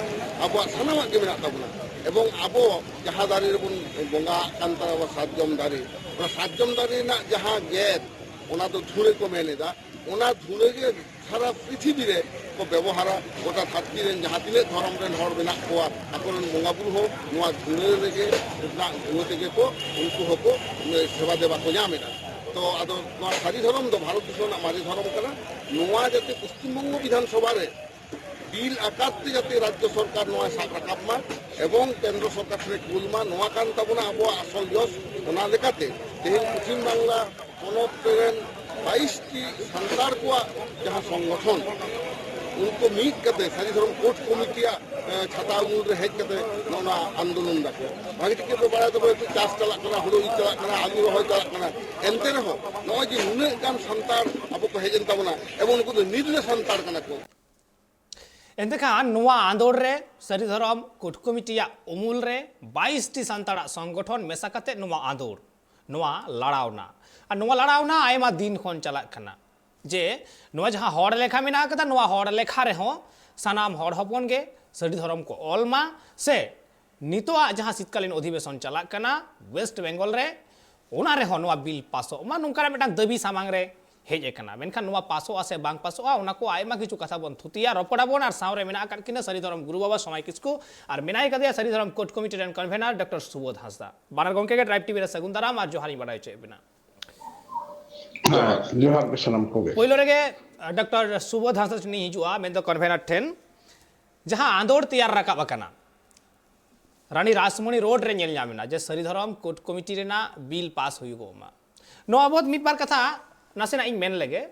ᱟᱵᱚᱣᱟᱜ ᱥᱟᱱᱟᱢᱟᱜ ᱜᱮ ᱢᱮᱱᱟᱜ ᱛᱟᱵᱚᱱᱟ᱾ ᱮᱵᱚᱝ ᱟᱵᱚ ᱡᱟᱦᱟᱸ ᱫᱟᱨᱮ ᱨᱮᱵᱚᱱ ᱵᱚᱸᱜᱟᱜ ᱠᱟᱱ ᱛᱟᱵᱚᱱᱟ, ᱥᱟᱨᱡᱚᱢ ᱫᱟᱨᱮ, ᱚᱱᱟ ᱥᱟᱨᱡᱚᱢ ᱫᱟᱨᱮ ᱨᱮᱱᱟᱜ ᱡᱟᱦᱟᱸ ᱜᱮᱫ, ᱚᱱᱟ ᱫᱚ ᱫᱷᱩᱲᱟᱹ ᱠᱚ ᱢᱮᱱ ᱮᱫᱟ᱾ ᱚᱱᱟ ᱫᱷᱩᱲᱟᱹ ᱜᱮ ᱥᱟᱨᱟ ᱯᱨᱤᱛᱷᱤᱵᱤ ᱨᱮ ᱠᱚ ᱵᱮᱵᱚᱦᱟᱨᱟ᱾ ᱜᱚᱴᱟ ᱫᱷᱟᱹᱨᱛᱤ ᱨᱮᱱ ᱡᱟᱦᱟᱸ ᱛᱤᱱᱟᱹᱜ ᱫᱷᱚᱨᱚᱢ ᱨᱮᱱ ᱦᱚᱲ ᱢᱮᱱᱟᱜ ᱠᱚᱣᱟ, ᱟᱠᱚᱨᱮᱱ ᱵᱚᱸᱜᱟ ᱵᱩᱨᱩ ᱦᱚᱸ ᱱᱚᱣᱟ ᱫᱷᱩᱲᱟᱹ ᱨᱮᱜᱮ, ᱨᱮᱱᱟᱜ ᱫᱷᱩᱲᱟᱹ ᱛᱮᱜᱮ ᱠᱚ, ᱩᱱᱠᱩ ᱦᱚᱸᱠᱚ ᱥᱮᱵᱟ ᱫᱮᱵᱟ ᱠᱚ ᱧᱟᱢ ᱮᱫᱟ᱾ ᱛᱚ ᱟᱫᱚ ᱱᱚᱣᱟ ᱥᱟᱹᱨᱤ ᱫᱷᱚᱨᱚᱢ ᱫᱚ ᱵᱷᱟᱨᱚᱛ ᱫᱤᱥᱚᱢ ᱨᱮᱱᱟᱜ ᱢᱟᱨᱮ ᱫᱷᱚᱨᱚᱢ ᱠᱟᱱᱟ᱾ ᱱᱚᱣᱟ ᱡᱟᱛᱮ ᱯᱚᱥᱪᱤᱢ ᱵᱚᱝᱜᱚ ᱵᱤᱫᱷᱟᱱ ᱥᱚᱵᱷᱟ ᱨᱮ ᱵᱤᱞ ᱟᱠᱟᱨ ᱛᱮ ᱡᱟᱛᱮ ᱨᱟᱡᱽᱡᱚ ᱥᱚᱨᱠᱟᱨ ᱱᱚᱣᱟ ᱥᱟᱵ ᱨᱟᱠᱟᱵ ᱢᱟ ᱮᱵᱚᱝ ᱠᱮᱱᱫᱨᱚ ᱥᱚᱨᱠᱟᱨ ᱴᱷᱮᱱ ᱠᱩᱞ ᱢᱟ, ᱱᱚᱣᱟ ᱠᱟᱱ ᱛᱟᱵᱚᱱᱟ ᱟᱵᱚᱣᱟᱜ ᱟᱥᱚᱞ ᱡᱚᱥ᱾ ᱚᱱᱟ ᱞᱮᱠᱟᱛᱮ ᱛᱮᱦᱮᱧ ᱯᱚᱪᱷᱤᱢ ᱵᱟᱝᱞᱟ ᱯᱚᱱᱚᱛ ᱨᱮᱱ ᱵᱟᱭᱤᱥ ᱴᱤ ᱥᱟᱱᱛᱟᱲ ᱠᱚᱣᱟᱜ ᱡᱟᱦᱟᱸ ᱥᱚᱝᱜᱚᱴᱷᱚᱱ, ᱩᱱᱠᱩ ᱢᱤᱫ ᱠᱟᱛᱮ ᱥᱟᱹᱨᱤ ᱫᱷᱚᱨᱚᱢ ᱠᱳᱰ ᱠᱚᱢᱤᱴᱤᱭᱟᱜ, ᱮ, ᱪᱷᱟᱛᱟ ᱩᱢᱩᱞ ᱨᱮ ᱦᱮᱡ ᱠᱟᱛᱮ ᱱᱚᱜᱼᱚ ᱱᱚᱣᱟ ᱟᱱᱫᱳᱞᱚᱱ ᱫᱟᱠᱚ᱾ ᱵᱷᱟᱜᱮ ᱴᱷᱤᱠ ᱜᱮᱯᱮ ᱵᱟᱲᱟᱭ ᱛᱟᱵᱚᱱᱟ, ᱪᱟᱥ ᱪᱟᱞᱟᱜ ᱠᱟᱱᱟ, ᱦᱩᱲᱩ ᱤᱨ ᱪᱟᱞᱟᱜ ᱠᱟᱱᱟ, ᱟᱹᱞᱩ ᱨᱚᱦᱚᱭ ᱪᱟᱞᱟᱜ ᱠᱟᱱᱟ, ᱮᱱᱛᱮ ᱨᱮᱦᱚᱸ ᱱᱚᱜᱼᱚᱭ ᱡᱮ ᱱᱩᱱᱟᱹᱜ ᱜᱟᱱ ᱥᱟᱱᱛᱟᱲ ᱟᱵᱚ ᱠᱚ ᱦᱮᱡ ᱮᱱ ᱛᱟᱵᱚᱱᱟ ᱮᱵᱚᱝ ᱱᱩᱠᱩ ᱫᱚ ᱱᱤᱨᱞᱟᱹ ᱥᱟᱱᱛᱟᱲ ᱠᱟᱱᱟ ᱠᱚ᱾ ᱮᱱᱛᱮᱠᱷᱟᱱ ᱱᱚᱣᱟ ᱟᱸᱫᱳᱲ ᱨᱮ ᱥᱟᱹᱨᱤ ᱫᱷᱚᱨᱚᱢ ᱠᱳᱰ ᱠᱚᱢᱤᱴᱤᱭᱟᱜ ᱩᱢᱩᱞ ᱨᱮ ᱵᱟᱭᱤᱥ ᱴᱤ ᱥᱟᱱᱛᱟᱲᱟᱜ ᱥᱚᱝᱜᱚᱴᱷᱚᱱ ᱢᱮᱥᱟ ᱠᱟᱛᱮ ᱱᱚᱣᱟ ᱟᱸᱫᱳᱲ, ᱱᱚᱣᱟ ᱞᱟᱲᱟᱣᱱᱟ᱾ ᱟᱨ ᱱᱚᱣᱟ ᱞᱟᱲᱟᱣᱱᱟ ᱟᱭᱢᱟ ᱫᱤᱱ ᱠᱷᱚᱱ ᱪᱟᱞᱟᱜ ᱠᱟᱱᱟ᱾ ᱡᱮ ᱱᱚᱣᱟ ᱡᱟᱦᱟᱸ ᱦᱚᱲ ᱞᱮᱠᱷᱟ ᱢᱮᱱᱟᱜ ᱟᱠᱟᱫᱟ, ᱱᱚᱣᱟ ᱦᱚᱲ ᱞᱮᱠᱷᱟ ᱨᱮᱦᱚᱸ ᱥᱟᱱᱟᱢ ᱦᱚᱲ ᱦᱚᱯᱚᱱ ᱜᱮ ᱥᱟᱹᱨᱤ ᱫᱷᱚᱨᱚᱢ ᱠᱚ ᱚᱞ ᱢᱟ, ᱥᱮ ᱱᱤᱛᱚᱜᱟᱜ ᱡᱟᱦᱟᱸ ᱥᱤᱛᱠᱟᱞᱤᱱ ᱚᱫᱷᱤᱵᱮᱥᱚᱱ ᱪᱟᱞᱟᱜ ᱠᱟᱱᱟ ᱳᱭᱮᱥᱴ ᱵᱮᱝᱜᱚᱞ ᱨᱮ, ᱚᱱᱟ ᱨᱮᱦᱚᱸ ᱱᱚᱣᱟ ᱵᱤᱞ ᱯᱟᱥᱚᱜ ᱢᱟ, ᱱᱚᱝᱠᱟᱱᱟᱜ ᱢᱤᱫᱴᱟᱝ ᱫᱟᱹᱵᱤ ᱥᱟᱢᱟᱝ ᱨᱮ ᱦᱮᱡ ᱟᱠᱟᱱᱟ᱾ ᱢᱮᱱᱠᱷᱟᱱ ᱱᱚᱣᱟ ᱯᱟᱥᱚᱜᱼᱟ ᱥᱮ ᱵᱟᱝ ᱯᱟᱥᱚᱜᱼᱟ, ᱚᱱᱟ ᱠᱚ ᱟᱭᱢᱟ ᱠᱤᱪᱷᱩ ᱠᱟᱛᱷᱟ ᱵᱚᱱ ᱛᱷᱩᱛᱤᱭᱟ, ᱨᱚᱯᱚᱲᱟᱵᱚᱱ᱾ ᱟᱨ ᱥᱟᱶᱨᱮ ᱢᱮᱱᱟᱜ ᱟᱠᱟᱫ ᱠᱤᱱᱟ ᱥᱟᱹᱨᱤ ᱫᱷᱚᱨᱚᱢ ᱜᱩᱨᱩ ᱵᱟᱵᱟ ᱥᱚᱢᱟᱭ ᱠᱤᱥᱠᱩ, ᱟᱨ ᱢᱮᱱᱟᱭ ᱠᱟᱫᱮᱭᱟ ᱥᱟᱹᱨᱤ ᱫᱷᱚᱨᱚᱢ ᱠᱳᱰ ᱠᱚᱢᱤᱴᱤ ᱨᱮᱱ ᱠᱚᱱᱵᱷᱮᱱᱟᱨ ᱰᱚᱠᱴᱚᱨ ᱥᱩᱵᱳᱫᱷ ᱦᱟᱸᱥᱫᱟ᱾ ᱵᱟᱱᱟᱨ ᱜᱚᱢᱠᱮ ᱜᱮ ᱴᱨᱟᱭᱤᱵ ᱴᱤᱵᱷᱤ ᱨᱮ ᱥᱟᱹᱜᱩᱱ ᱫᱟᱨᱟᱢ ᱟᱨ ᱡᱚᱦᱟᱨ ᱤᱧ ᱵᱟᱲᱟᱭ ᱦᱚᱪᱚᱭᱮᱫ ᱵᱮᱱᱟ᱾ ᱦᱮᱸ, ᱡᱚᱦᱟᱨ ᱜᱮ ᱥᱟᱱᱟᱢ ᱠᱚᱜᱮ᱾ ᱯᱳᱭᱞᱳ ᱨᱮᱜᱮ ᱰᱚᱠᱴᱚᱨ ᱥᱩᱵᱳᱫᱷ ᱦᱟᱸᱥᱫᱟ ᱴᱷᱮᱱ ᱤᱧ ᱦᱤᱡᱩᱜᱼᱟ, ᱢᱮᱱᱫᱚ ᱠᱚᱱᱵᱷᱮᱱᱟᱨ ᱴᱷᱮᱱ᱾ ᱡᱟᱦᱟᱸ ᱟᱸᱫᱳᱲ ᱛᱮᱭᱟᱨ ᱨᱟᱠᱟᱵ ᱟᱠᱟᱱᱟ ᱨᱟᱱᱤ ᱨᱟᱥᱢᱚᱱᱤ ᱨᱳᱰ ᱨᱮ ᱧᱮᱞ ᱧᱟᱢ ᱮᱱᱟ ᱡᱮ ᱥᱟᱹᱨᱤ ᱫᱷᱚᱨᱚᱢ ᱠᱳᱰ ᱠᱚᱢᱤᱴᱤ ᱨᱮᱱᱟᱜ ᱵᱤᱞ ᱯᱟᱥ ᱦᱩᱭᱩᱜᱚᱜ ᱢᱟ᱾ ᱱᱚᱣᱟ ᱵᱟᱵᱚᱫ ᱢᱤᱫ ᱵᱟᱨ ᱠᱟᱛᱷᱟ ᱱᱟᱥᱮᱱᱟᱜ ᱤᱧ ᱢᱮᱱ ᱞᱮᱜᱮ᱾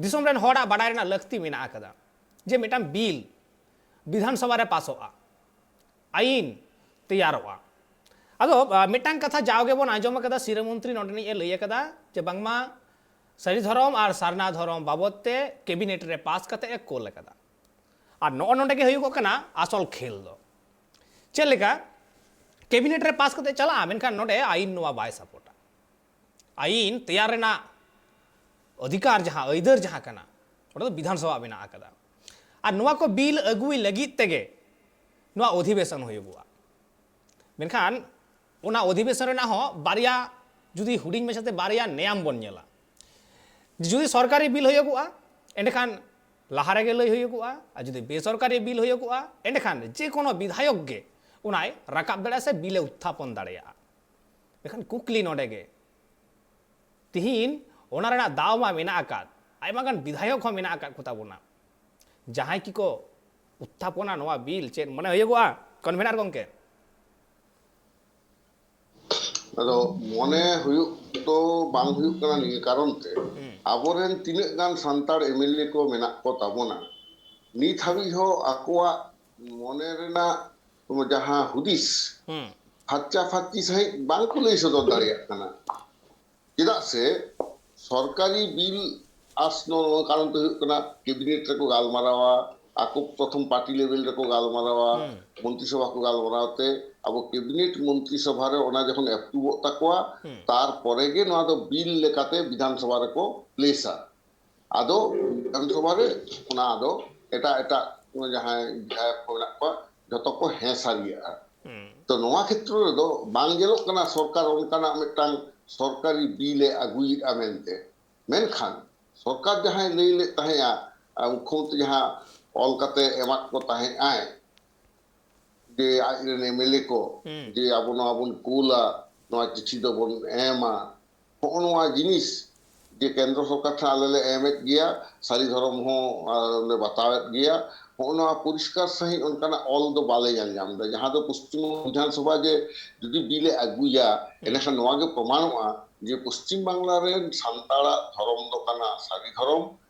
ᱫᱤᱥᱚᱢ ᱨᱮᱱ ᱦᱚᱲᱟᱜ ᱵᱟᱰᱟᱭ ᱨᱮᱱᱟᱜ ᱞᱟᱹᱠᱛᱤ ᱢᱮᱱᱟᱜ ᱟᱠᱟᱫᱟ ᱡᱮ ᱢᱤᱫᱴᱟᱝ ᱵᱤᱞ ᱵᱤᱫᱷᱟᱱ ᱥᱚᱵᱷᱟ ᱨᱮ ᱯᱟᱥᱚᱜᱼᱟ, ᱟᱭᱤᱱ ᱛᱮᱭᱟᱨᱚᱜᱼᱟ᱾ ᱟᱫᱚ ᱟ, ᱢᱤᱫᱴᱟᱝ ᱠᱟᱛᱷᱟ ᱡᱟᱣ ᱜᱮᱵᱚᱱ ᱟᱸᱡᱚᱢ ᱟᱠᱟᱫᱟ, ᱥᱤᱨᱟᱹ ᱢᱚᱱᱛᱨᱤ ᱱᱚᱰᱮᱱᱤᱡ ᱮ ᱞᱟᱹᱭ ᱟᱠᱟᱫᱟ ᱡᱮ ᱵᱟᱝᱢᱟ ᱥᱟᱹᱨᱤ ᱫᱷᱚᱨᱚᱢ ᱟᱨ ᱥᱟᱨᱱᱟ ᱫᱷᱚᱨᱚᱢ ᱵᱟᱵᱚᱫ ᱛᱮ ᱠᱮᱵᱤᱱᱮᱴ ᱨᱮ ᱯᱟᱥ ᱠᱟᱛᱮ ᱮ ᱠᱳᱞ ᱟᱠᱟᱫᱟ᱾ ᱟᱨ ᱱᱚᱜᱼᱚ ᱱᱚᱰᱮ ᱜᱮ ᱦᱩᱭᱩᱜᱚᱜ ᱠᱟᱱᱟ ᱟᱥᱚᱞ ᱠᱷᱮᱞ ᱫᱚ᱾ ᱪᱮᱫ ᱞᱮᱠᱟ? ᱠᱮᱵᱤᱱᱮᱴ ᱨᱮ ᱯᱟᱥ ᱠᱟᱛᱮ ᱪᱟᱞᱟᱜᱼᱟ, ᱢᱮᱱᱠᱷᱟᱱ ᱱᱚᱰᱮ ᱟᱭᱤᱱ ᱱᱚᱣᱟ ᱵᱟᱭ ᱥᱟᱯᱳᱨᱴᱟ᱾ ᱟᱭᱤᱱ ᱛᱮᱭᱟᱨ ᱨᱮᱱᱟᱜ ᱚᱫᱷᱤᱠᱟᱨ, ᱡᱟᱦᱟᱸ ᱟᱹᱭᱫᱟᱹᱨ ᱡᱟᱦᱟᱸ ᱠᱟᱱᱟ, ᱚᱸᱰᱮ ᱫᱚ ᱵᱤᱫᱷᱟᱱ ᱥᱚᱵᱷᱟ ᱢᱮᱱᱟᱜ ᱟᱠᱟᱫᱟ᱾ ᱟᱨ ᱱᱚᱣᱟ ᱠᱚ ᱵᱤᱞ ᱟᱹᱜᱩᱭ ᱞᱟᱹᱜᱤᱫ ᱛᱮᱜᱮ ᱱᱚᱣᱟ ᱚᱫᱷᱤᱵᱮᱥᱚᱱ ᱦᱩᱭᱩᱜᱚᱜᱼᱟ᱾ ᱢᱮᱱᱠᱷᱟᱱ ᱚᱱᱟ ᱚᱫᱷᱤᱵᱮᱥᱚᱱ ᱨᱮᱱᱟᱜ ᱦᱚᱸ ᱵᱟᱨᱭᱟ, ᱡᱩᱫᱤ ᱦᱩᱰᱤᱧ ᱢᱟᱪᱷᱟᱛᱮ ᱵᱟᱨᱭᱟ ᱱᱮᱭᱟᱢ ᱵᱚᱱ ᱧᱮᱞᱟ, ᱡᱩᱫᱤ ᱥᱚᱨᱠᱟᱨᱤ ᱵᱤᱞ ᱦᱩᱭᱩᱜᱚᱜᱼᱟ, ᱮᱸᱰᱮᱠᱷᱟᱱ ᱞᱟᱦᱟ ᱨᱮᱜᱮ ᱞᱟᱹᱭ ᱦᱩᱭᱩᱜᱚᱜᱼᱟ, ᱟᱨ ᱡᱩᱫᱤ ᱵᱮᱥᱚᱨᱠᱟᱨᱤ ᱵᱤᱞ ᱦᱩᱭᱩᱜᱚᱜᱼᱟ, ᱮᱸᱰᱮᱠᱷᱟᱱ ᱡᱮ ᱠᱳᱱᱳ ᱵᱤᱫᱷᱟᱭᱚᱠ ᱜᱮ ᱚᱱᱟᱭ ᱨᱟᱠᱟᱵ ᱫᱟᱲᱮᱭᱟᱜᱼᱟ ᱥᱮ ᱵᱤᱞᱮ ᱩᱛᱛᱷᱟᱯᱚᱱ ᱫᱟᱲᱮᱭᱟᱜᱼᱟ᱾ ᱢᱮᱱᱠᱷᱟᱱ ᱠᱩᱠᱞᱤ ᱱᱚᱰᱮ ᱜᱮ, ᱛᱤᱦᱤᱧ ᱚᱱᱟ ᱨᱮᱱᱟᱜ ᱫᱟᱣ ᱢᱟ ᱢᱮᱱᱟᱜ ᱟᱠᱟᱫ, ᱟᱭᱢᱟ ᱜᱟᱱ ᱵᱤᱫᱷᱟᱭᱚᱠ ᱦᱚᱸ ᱢᱮᱱᱟᱜ ᱟᱠᱟᱫ ᱠᱚ ᱛᱟᱵᱚᱱᱟ, ᱡᱟᱦᱟᱸᱭ ᱠᱤᱠᱚ ᱩᱛᱛᱷᱟᱯᱚᱱᱟ ᱱᱚᱣᱟ ᱵᱤᱞ, ᱪᱮᱫ ᱢᱚᱱᱮ ᱦᱩᱭᱩᱜᱚᱜᱼᱟ ᱠᱚᱱᱵᱷᱮᱱᱟᱨ ᱜᱚᱢᱠᱮ? ᱟᱫᱚ ᱢᱚᱱᱮ ᱦᱩᱭᱩᱜ ᱫᱚ ᱵᱟᱝ ᱦᱩᱭᱩᱜ ᱠᱟᱱᱟ ᱱᱤᱭᱟᱹ ᱠᱟᱨᱚᱱ ᱛᱮ, ᱟᱵᱚᱨᱮᱱ ᱛᱤᱱᱟᱹᱜ ᱜᱟᱱ ᱥᱟᱱᱛᱟᱲ ᱮᱢᱮᱞᱮ ᱠᱚ ᱢᱮᱱᱟᱜ ᱠᱚ ᱛᱟᱵᱚᱱᱟ, ᱱᱤᱛ ᱦᱟᱹᱵᱤᱡ ᱦᱚᱸ ᱟᱠᱚᱣᱟᱜ ᱢᱚᱱᱮ ᱨᱮᱱᱟᱜ ᱡᱟᱦᱟᱸ ᱦᱩᱫᱤᱥ ᱦᱩᱸ᱾ ᱯᱷᱟᱨᱪᱟ ᱯᱷᱟᱨᱪᱤ ᱥᱟᱺᱦᱤᱡ ᱵᱟᱝ ᱠᱚ ᱞᱟᱹᱭ ᱥᱚᱫᱚᱨ ᱫᱟᱲᱮᱭᱟᱜ ᱠᱟᱱᱟ᱾ ᱪᱮᱫᱟᱜ ᱥᱮ ᱥᱚᱨᱠᱟᱨᱤ ᱵᱤᱞ ᱟᱥ ᱱᱚᱣᱟ ᱠᱟᱨᱚᱱ ᱛᱮ ᱦᱩᱭᱩᱜ ᱠᱟᱱᱟ, ᱠᱮᱵᱤᱱᱮᱴ ᱨᱮᱠᱚ ᱜᱟᱞᱢᱟᱨᱟᱣᱟ, ᱟᱠᱚ ᱯᱨᱚᱛᱷᱚᱢ ᱯᱟᱨᱴᱤ ᱞᱮᱵᱮᱞ ᱨᱮᱠᱚ ᱜᱟᱞᱢᱟᱨᱟᱣᱟ, ᱦᱩᱸ᱾ ᱢᱚᱱᱛᱨᱤ ᱥᱚᱵᱷᱟ ᱠᱚ ᱜᱟᱞᱢᱟᱨᱟᱣ ᱛᱮ ᱟᱵᱚ ᱠᱮᱵᱤᱱᱮᱴ ᱢᱚᱱᱛᱨᱤ ᱥᱚᱵᱷᱟ ᱨᱮ ᱚᱱᱟ ᱡᱚᱠᱷᱚᱱ ᱮᱯᱨᱩᱵᱷᱚᱜ ᱛᱟᱠᱚᱣᱟ, ᱦᱩᱸ᱾ ᱛᱟᱨᱯᱚᱨᱮ ᱜᱮ ᱱᱚᱣᱟ ᱫᱚ ᱵᱤᱞ ᱞᱮᱠᱟᱛᱮ ᱵᱤᱫᱷᱟᱱ ᱥᱚᱵᱷᱟ ᱨᱮᱠᱚ ᱯᱞᱮᱥᱟ᱾ ᱟᱫᱚ ᱵᱤᱫᱷᱟᱱ ᱥᱚᱵᱷᱟ ᱨᱮ ᱚᱱᱟ ᱟᱫᱚ ᱮᱴᱟᱜ ᱮᱴᱟᱜ ᱡᱟᱦᱟᱸᱭ ᱵᱤᱫᱷᱟᱭᱚᱠ ᱠᱚ ᱢᱮᱱᱟᱜ ᱠᱚᱣᱟ, ᱡᱷᱚᱛᱚ ᱠᱚ ᱦᱮᱸ ᱥᱟᱹᱨᱤᱭᱟᱜᱼᱟ᱾ ᱦᱩᱸ᱾ ᱛᱚ ᱱᱚᱣᱟ ᱠᱷᱮᱛᱨᱚ ᱨᱮᱫᱚ ᱵᱟᱝ ᱧᱮᱞᱚᱜ ᱠᱟᱱᱟ ᱥᱚᱨᱠᱟᱨ ᱚᱱᱠᱟᱱᱟᱜ ᱢᱤᱫᱴᱟᱝ ᱥᱚᱨᱠᱟᱨᱤ ᱵᱤᱞ ᱮ ᱟᱹᱜᱩᱭᱮᱫᱼᱟ ᱢᱮᱱᱛᱮ᱾ ᱢᱮᱱᱠᱷᱟᱱ ᱥᱚᱨᱠᱟᱨ ᱡᱟᱦᱟᱸᱭ ᱞᱟᱹᱭ ᱞᱮᱫ ᱛᱟᱦᱮᱸᱫᱼᱟ, ᱟᱨ ᱢᱩᱠᱷᱚᱢᱚᱱᱛᱨᱤ ᱡᱟᱦᱟᱸ ᱚᱞ ᱠᱟᱛᱮ ᱮᱢᱟᱫ ᱠᱚ ᱛᱟᱦᱮᱸᱫ ᱟᱭ, ᱡᱮ ᱟᱡᱨᱮᱱ ᱮᱢᱮᱞᱮ ᱠᱚ, ᱦᱩᱸ᱾ ᱡᱮ ᱟᱵᱚ ᱱᱚᱣᱟ ᱵᱚᱱ ᱠᱳᱞᱟ, ᱱᱚᱣᱟ ᱪᱤᱴᱷᱤ ᱫᱚᱵᱚᱱ ᱮᱢᱟ, ᱦᱚᱸᱜᱼᱚ ᱱᱚᱣᱟ ᱡᱤᱱᱤᱥ ᱡᱮ ᱠᱮᱱᱫᱨᱚ ᱥᱚᱨᱠᱟᱨ ᱴᱷᱮᱱ ᱟᱞᱮ ᱞᱮ ᱮᱢᱮᱫ ᱜᱮᱭᱟ, ᱥᱟᱹᱨᱤ ᱫᱷᱚᱨᱚᱢ ᱦᱚᱸ, ᱟᱨ ᱞᱮ ᱵᱟᱛᱟᱣᱮᱫ ᱜᱮᱭᱟ, ᱦᱚᱸᱜᱼᱚ ᱱᱚᱣᱟ ᱯᱚᱨᱤᱥᱠᱟᱨ ᱥᱟᱺᱦᱤᱡ ᱚᱱᱠᱟᱱᱟᱜ ᱚᱞ ᱫᱚ ᱵᱟᱞᱮ ᱧᱮᱞ ᱧᱟᱢ ᱮᱫᱟ᱾ ᱡᱟᱦᱟᱸ ᱫᱚ ᱯᱚᱥᱪᱤᱢ ᱵᱚᱝᱜᱚ ᱵᱤᱫᱷᱟᱱ ᱥᱚᱵᱷᱟ ᱡᱮ ᱡᱩᱫᱤ ᱵᱤᱞ ᱮ ᱟᱹᱜᱩᱭᱟ, ᱮᱸᱰᱮᱠᱷᱟᱱ ᱱᱚᱣᱟ ᱜᱮ ᱯᱨᱚᱢᱟᱱᱚᱜᱼᱟ ᱡᱮ ᱯᱚᱥᱪᱤᱢ ᱵᱟᱝᱞᱟ ᱨᱮᱱ ᱥᱟᱱᱛᱟᱲᱟᱜ ᱫᱷᱚᱨᱚᱢ ᱫᱚ ᱠᱟᱱᱟ ᱥᱟᱹᱨᱤ ᱫᱷᱚᱨᱚᱢ,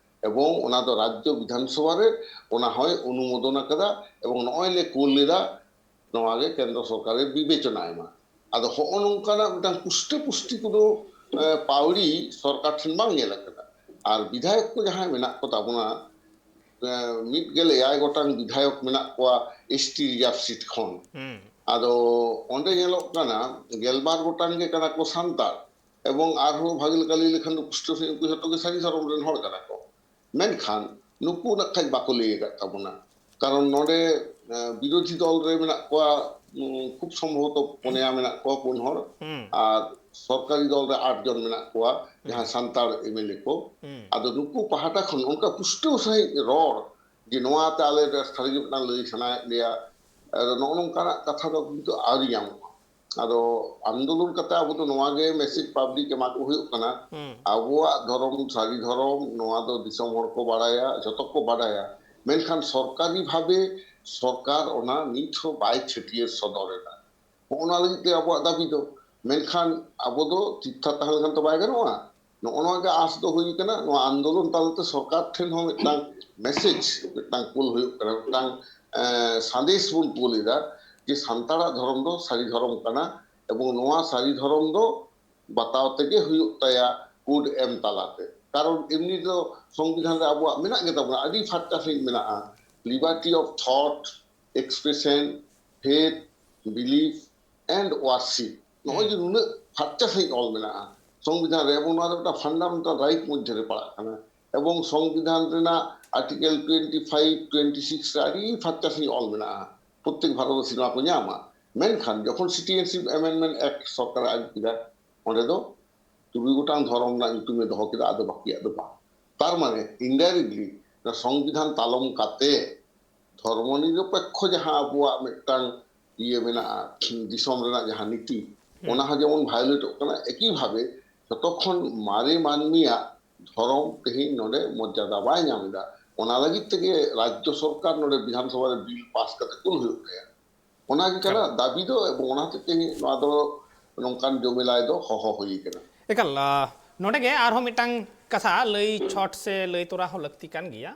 ᱮᱵᱚᱝ ᱚᱱᱟ ᱫᱚ ᱨᱟᱡᱽᱡᱚ ᱵᱤᱫᱷᱟᱱ ᱥᱚᱵᱷᱟ ᱨᱮ ᱚᱱᱟ ᱦᱚᱸᱭ ᱚᱱᱩᱢᱳᱫᱚᱱ ᱟᱠᱟᱫᱟ, ᱮᱵᱚᱝ ᱱᱚᱜᱼᱚᱭ ᱞᱮ ᱠᱳᱞ ᱞᱮᱫᱟ, ᱱᱚᱣᱟ ᱜᱮ ᱠᱮᱱᱫᱨᱚ ᱥᱚᱨᱠᱟᱨᱮ ᱵᱤᱵᱮᱪᱚᱱᱟᱭ ᱢᱟ᱾ ᱟᱫᱚ ᱦᱚᱸᱜᱼᱚ ᱱᱚᱝᱠᱟᱱᱟᱜ ᱢᱤᱫᱴᱟᱝ ᱯᱩᱥᱴᱟᱹ ᱯᱩᱥᱴᱤ ᱠᱳᱱᱳ, ᱮ, ᱯᱟᱹᱣᱲᱤ ᱥᱚᱨᱠᱟᱨ ᱴᱷᱮᱱ ᱵᱟᱝ ᱧᱮᱞ ᱟᱠᱟᱱᱟ᱾ ᱟᱨ ᱵᱤᱫᱷᱟᱭᱚᱠ ᱠᱚ ᱡᱟᱦᱟᱸᱭ ᱢᱮᱱᱟᱜ ᱠᱚ ᱛᱟᱵᱚᱱᱟ, ᱮ, ᱢᱤᱫ ᱜᱮᱞ ᱮᱭᱟᱭ ᱜᱚᱴᱟᱝ ᱵᱤᱫᱷᱟᱭᱚᱠ ᱢᱮᱱᱟᱜ ᱠᱚᱣᱟ ᱮᱥ ᱴᱤ reserve seat ᱠᱷᱚᱱ᱾ ᱦᱩᱸ᱾ ᱟᱫᱚ ᱚᱸᱰᱮ ᱧᱮᱞᱚᱜ ᱠᱟᱱᱟ ᱜᱮᱞᱵᱟᱨ ᱜᱚᱴᱟᱝ ᱜᱮ ᱠᱟᱱᱟ ᱠᱚ ᱥᱟᱱᱛᱟᱲ, ᱮᱵᱚᱝ ᱟᱨᱦᱚᱸ ᱵᱷᱟᱜᱮ ᱞᱮᱠᱟ ᱞᱟᱹᱭ ᱞᱮᱠᱷᱟᱱ ᱫᱚ ᱯᱩᱥᱴᱟᱹᱣ ᱥᱟᱺᱦᱤᱡ ᱩᱱᱠᱩ ᱡᱷᱚᱛᱚ ᱜᱮ ᱥᱟᱹᱨᱤ ᱫᱷᱚᱨᱚᱢ ᱨᱮᱱ ᱦᱚᱲ ᱠᱟᱱᱟ ᱠᱚ᱾ ᱢᱮᱱᱠᱷᱟᱱ ᱱᱩᱠᱩ ᱱᱟᱜ ᱠᱷᱟᱡ ᱵᱟᱠᱚ ᱞᱟᱹᱭ ᱟᱠᱟᱫ ᱛᱟᱵᱚᱱᱟ᱾ ᱠᱟᱨᱚᱱ ᱱᱚᱰᱮ, ᱮ, ᱵᱤᱨᱳᱫᱷᱤ ᱫᱚᱞ ᱨᱮ ᱢᱮᱱᱟᱜ ᱠᱚᱣᱟ, ᱩᱢ, ᱠᱷᱩᱵ ᱥᱚᱢᱵᱷᱚᱵᱚᱛᱚ ᱯᱩᱱᱭᱟ ᱢᱮᱱᱟᱜ ᱠᱚᱣᱟ, ᱯᱩᱱ ᱦᱚᱲ᱾ ᱦᱩᱸ᱾ ᱟᱨ ᱥᱚᱨᱠᱟᱨᱤ ᱫᱚᱞ ᱨᱮ ᱟᱴ ᱡᱚᱱ ᱢᱮᱱᱟᱜ ᱠᱚᱣᱟ, ᱡᱟᱦᱟᱸ ᱥᱟᱱᱛᱟᱲ ᱮᱢ ᱮᱞ ᱮ ᱠᱚ᱾ ᱦᱩᱸ᱾ ᱟᱫᱚ ᱱᱩᱠᱩ ᱯᱟᱦᱴᱟ ᱠᱷᱚᱱ ᱚᱱᱠᱟ ᱯᱩᱥᱴᱟᱹᱣ ᱥᱟᱺᱦᱤᱡ ᱨᱚᱲ ᱡᱮ ᱱᱚᱣᱟ ᱛᱮ ᱟᱞᱮ ᱫᱚ ᱥᱟᱹᱨᱤ ᱜᱮ ᱢᱤᱫᱴᱟᱝ ᱞᱟᱹᱭ ᱥᱟᱱᱟᱭᱮᱫ ᱞᱮᱭᱟ, ᱟᱫᱚ ᱱᱚᱜᱼᱚ ᱱᱚᱝᱠᱟᱱᱟᱜ ᱠᱟᱛᱷᱟ ᱫᱚ ᱠᱤᱱᱛᱩ ᱟᱹᱣᱨᱤ ᱧᱟᱢᱚᱜᱼᱟ᱾ ᱟᱫᱚ ᱟᱱᱫᱳᱞᱚᱱ ᱠᱟᱛᱮ ᱟᱵᱚ ᱫᱚ ᱱᱚᱣᱟ ᱜᱮ ᱢᱮᱥᱮᱡᱽ ᱯᱟᱵᱽᱞᱤᱠ ᱮᱢᱟ ᱠᱚ ᱦᱩᱭᱩᱜ ᱠᱟᱱᱟ, ᱦᱩᱸ᱾ ᱟᱵᱚᱣᱟᱜ ᱫᱷᱚᱨᱚᱢ ᱥᱟᱹᱨᱤ ᱫᱷᱚᱨᱚᱢ, ᱱᱚᱣᱟ ᱫᱚ ᱫᱤᱥᱚᱢ ᱦᱚᱲ ᱠᱚ ᱵᱟᱲᱟᱭᱟ, ᱡᱷᱚᱛᱚ ᱠᱚ ᱵᱟᱲᱟᱭᱟ, ᱢᱮᱱᱠᱷᱟᱱ ᱥᱚᱨᱠᱟᱨᱤ ᱵᱷᱟᱵᱮ ᱥᱚᱨᱠᱟᱨ ᱚᱱᱟ ᱱᱤᱛ ᱦᱚᱸ ᱵᱟᱭ ᱪᱷᱟᱹᱴᱭᱟᱹᱨ ᱥᱚᱫᱚᱨ ᱮᱫᱟ᱾ ᱱᱚᱜᱼᱚ ᱱᱚᱣᱟ ᱞᱟᱹᱜᱤᱫ ᱛᱮ ᱟᱵᱚᱣᱟᱜ ᱫᱟᱹᱵᱤ ᱫᱚ᱾ ᱢᱮᱱᱠᱷᱟᱱ ᱟᱵᱚ ᱫᱚ ᱪᱤᱛᱛᱷᱟ ᱛᱟᱦᱮᱸ ᱞᱮᱱᱠᱷᱟᱱ ᱛᱚ ᱵᱟᱭ ᱜᱟᱱᱚᱜᱼᱟ᱾ ᱱᱚᱜᱼᱚ ᱱᱚᱣᱟ ᱜᱮ ᱟᱸᱥ ᱫᱚ ᱦᱩᱭ ᱠᱟᱱᱟ᱾ ᱱᱚᱣᱟ ᱟᱱᱫᱳᱞᱚᱱ ᱛᱟᱞᱟᱛᱮ ᱥᱚᱨᱠᱟᱨ ᱴᱷᱮᱱ ᱦᱚᱸ ᱢᱤᱫᱴᱟᱝ ᱢᱮᱥᱮᱡᱽ ᱢᱤᱫᱴᱟᱝ ᱠᱩᱞ ᱦᱩᱭᱩᱜ ᱠᱟᱱᱟ, ᱢᱤᱫᱴᱟᱝ ᱮᱸ, ᱥᱟᱸᱫᱮᱥ ᱵᱚᱱ ᱠᱩᱞ ᱮᱫᱟ ᱡᱮ ᱥᱟᱱᱛᱟᱲᱟᱜ ᱫᱷᱚᱨᱚᱢ ᱫᱚ ᱥᱟᱹᱨᱤ ᱫᱷᱚᱨᱚᱢ ᱠᱟᱱᱟ ᱮᱵᱚᱝ ᱱᱚᱣᱟ ᱥᱟᱹᱨᱤ ᱫᱷᱚᱨᱚᱢ ᱫᱚ ᱵᱟᱛᱟᱣ ᱛᱮᱜᱮ ᱦᱩᱭᱩᱜ ᱛᱟᱭᱟ ᱠᱳᱰ ᱮᱢ ᱛᱟᱞᱟᱛᱮ᱾ ᱠᱟᱨᱚᱱ ᱮᱢᱱᱤ ᱫᱚ ᱥᱚᱝᱵᱤᱫᱷᱟᱱ ᱨᱮ ᱟᱵᱚᱣᱟᱜ ᱢᱮᱱᱟᱜ ᱜᱮᱛᱟ ᱵᱚᱱᱟ, ᱟᱹᱰᱤ ᱯᱷᱟᱨᱪᱟ ᱥᱟᱺᱦᱤᱡ ᱢᱮᱱᱟᱜᱼᱟ, liberty of thought, expression, faith, belief and worship᱾ ᱱᱚᱜᱼᱚᱭ ᱡᱮ ᱱᱩᱱᱟᱹᱜ ᱯᱷᱟᱨᱪᱟ ᱥᱟᱺᱦᱤᱡ ᱚᱞ ᱢᱮᱱᱟᱜᱼᱟ ᱥᱚᱝᱵᱤᱫᱷᱟᱱ ᱨᱮ, ᱮᱵᱚᱝ ᱱᱚᱣᱟ ᱫᱚ ᱢᱤᱫᱴᱟᱝ ᱯᱷᱟᱱᱰᱟᱢᱮᱱᱴᱟᱞ ᱨᱟᱭᱤᱴ ᱢᱚᱫᱽᱫᱷᱮ ᱨᱮ ᱯᱟᱲᱟᱜ ᱠᱟᱱᱟ᱾ ᱮᱵᱚᱝ ᱥᱚᱝᱵᱤᱫᱷᱟᱱ ᱨᱮᱱᱟᱜ article twenty five, twenty six ᱨᱮ ᱟᱹᱰᱤ ᱯᱷᱟᱨᱪᱟ ᱥᱟᱺᱦᱤᱡ ᱚᱞ ᱢᱮᱱᱟᱜᱼᱟ, ᱯᱨᱚᱛᱛᱮᱠ ᱵᱷᱟᱨᱚᱛᱵᱟᱥᱤ ᱱᱚᱣᱟ ᱠᱚ ᱧᱟᱢᱟ᱾ ᱢᱮᱱᱠᱷᱟᱱ ᱡᱚᱠᱷᱚᱱ ᱥᱤᱴᱤᱡᱮᱱᱥᱤᱯ ᱮᱢᱮᱱᱰᱢᱮᱱᱴ ᱮᱠᱴ ᱥᱚᱨᱠᱟᱨ ᱟᱹᱜᱩ ᱠᱮᱫᱟ, ᱚᱸᱰᱮ ᱫᱚ ᱛᱩᱨᱩᱭ ᱜᱚᱴᱟᱝ ᱫᱷᱚᱨᱚᱢ ᱨᱮᱱᱟᱜ ᱧᱩᱛᱩᱢᱮ ᱫᱚᱦᱚ ᱠᱮᱫᱟ, ᱟᱫᱚ ᱵᱟᱹᱠᱤᱭᱟᱜ ᱫᱚ ᱵᱟᱝ᱾ ᱛᱟᱨ ᱢᱟᱱᱮ ᱤᱱᱰᱟᱭᱨᱮᱠᱴᱞᱤ ᱥᱚᱝᱵᱤᱫᱷᱟᱱ ᱛᱟᱞᱚᱢ ᱠᱟᱛᱮ ᱫᱷᱚᱨᱢᱚ ᱱᱤᱨᱚᱯᱮᱠᱠᱷᱚ ᱡᱟᱦᱟᱸ ᱟᱵᱚᱣᱟᱜ ᱢᱤᱫᱴᱟᱝ ᱤᱭᱟᱹ ᱢᱮᱱᱟᱜᱼᱟ, ᱫᱤᱥᱚᱢ ᱨᱮᱱᱟᱜ ᱡᱟᱦᱟᱸ ᱱᱤᱛᱤ, ᱚᱱᱟ ᱦᱚᱸ ᱡᱮᱢᱚᱱ ᱵᱷᱟᱭᱳᱞᱮᱴᱚᱜ ᱠᱟᱱᱟ᱾ ᱮᱠᱤ ᱵᱷᱟᱵᱮ ᱡᱚᱛᱚ ᱠᱷᱚᱱ ᱢᱟᱨᱮ ᱢᱟᱹᱱᱢᱤᱭᱟᱜ ᱫᱷᱚᱨᱚᱢ ᱛᱮᱦᱮᱧ ᱱᱚᱰᱮ ᱢᱚᱨᱡᱟᱫᱟ ᱵᱟᱭ ᱧᱟᱢ ᱮᱫᱟ᱾ ᱚᱱᱟ ᱞᱟᱹᱜᱤᱫ ᱛᱮᱜᱮ ᱨᱟᱡᱽᱡᱚ ᱥᱚᱨᱠᱟᱨ ᱱᱚᱰᱮ ᱵᱤᱫᱷᱟᱱ ᱥᱚᱵᱷᱟ ᱨᱮ ᱵᱤᱞ ᱯᱟᱥ ᱠᱟᱛᱮ ᱠᱩᱞ ᱦᱩᱭᱩᱜ ᱛᱟᱭᱟ᱾ ᱚᱱᱟ ᱜᱮ ᱠᱟᱱᱟ ᱫᱟᱹᱵᱤ ᱫᱚ, ᱮᱵᱚᱝ ᱚᱱᱟ ᱦᱚᱛᱮᱡ ᱛᱮ ᱱᱚᱣᱟ ᱫᱚ ᱱᱚᱝᱠᱟᱱ ᱡᱚᱢᱮᱞᱟᱭ ᱫᱚ ᱦᱚᱦᱚ ᱦᱩᱭ ᱠᱟᱱᱟ᱾ ᱮᱠᱟᱞ, ᱟ, ᱱᱚᱰᱮ ᱜᱮ ᱟᱨᱦᱚᱸ ᱢᱤᱫᱴᱟᱝ ᱠᱟᱛᱷᱟ ᱞᱟᱹᱭ ᱪᱷᱚᱴ ᱥᱮ ᱞᱟᱹᱭ ᱛᱚᱨᱟ ᱦᱚᱸ ᱞᱟᱹᱠᱛᱤ ᱠᱟᱱ ᱜᱮᱭᱟ᱾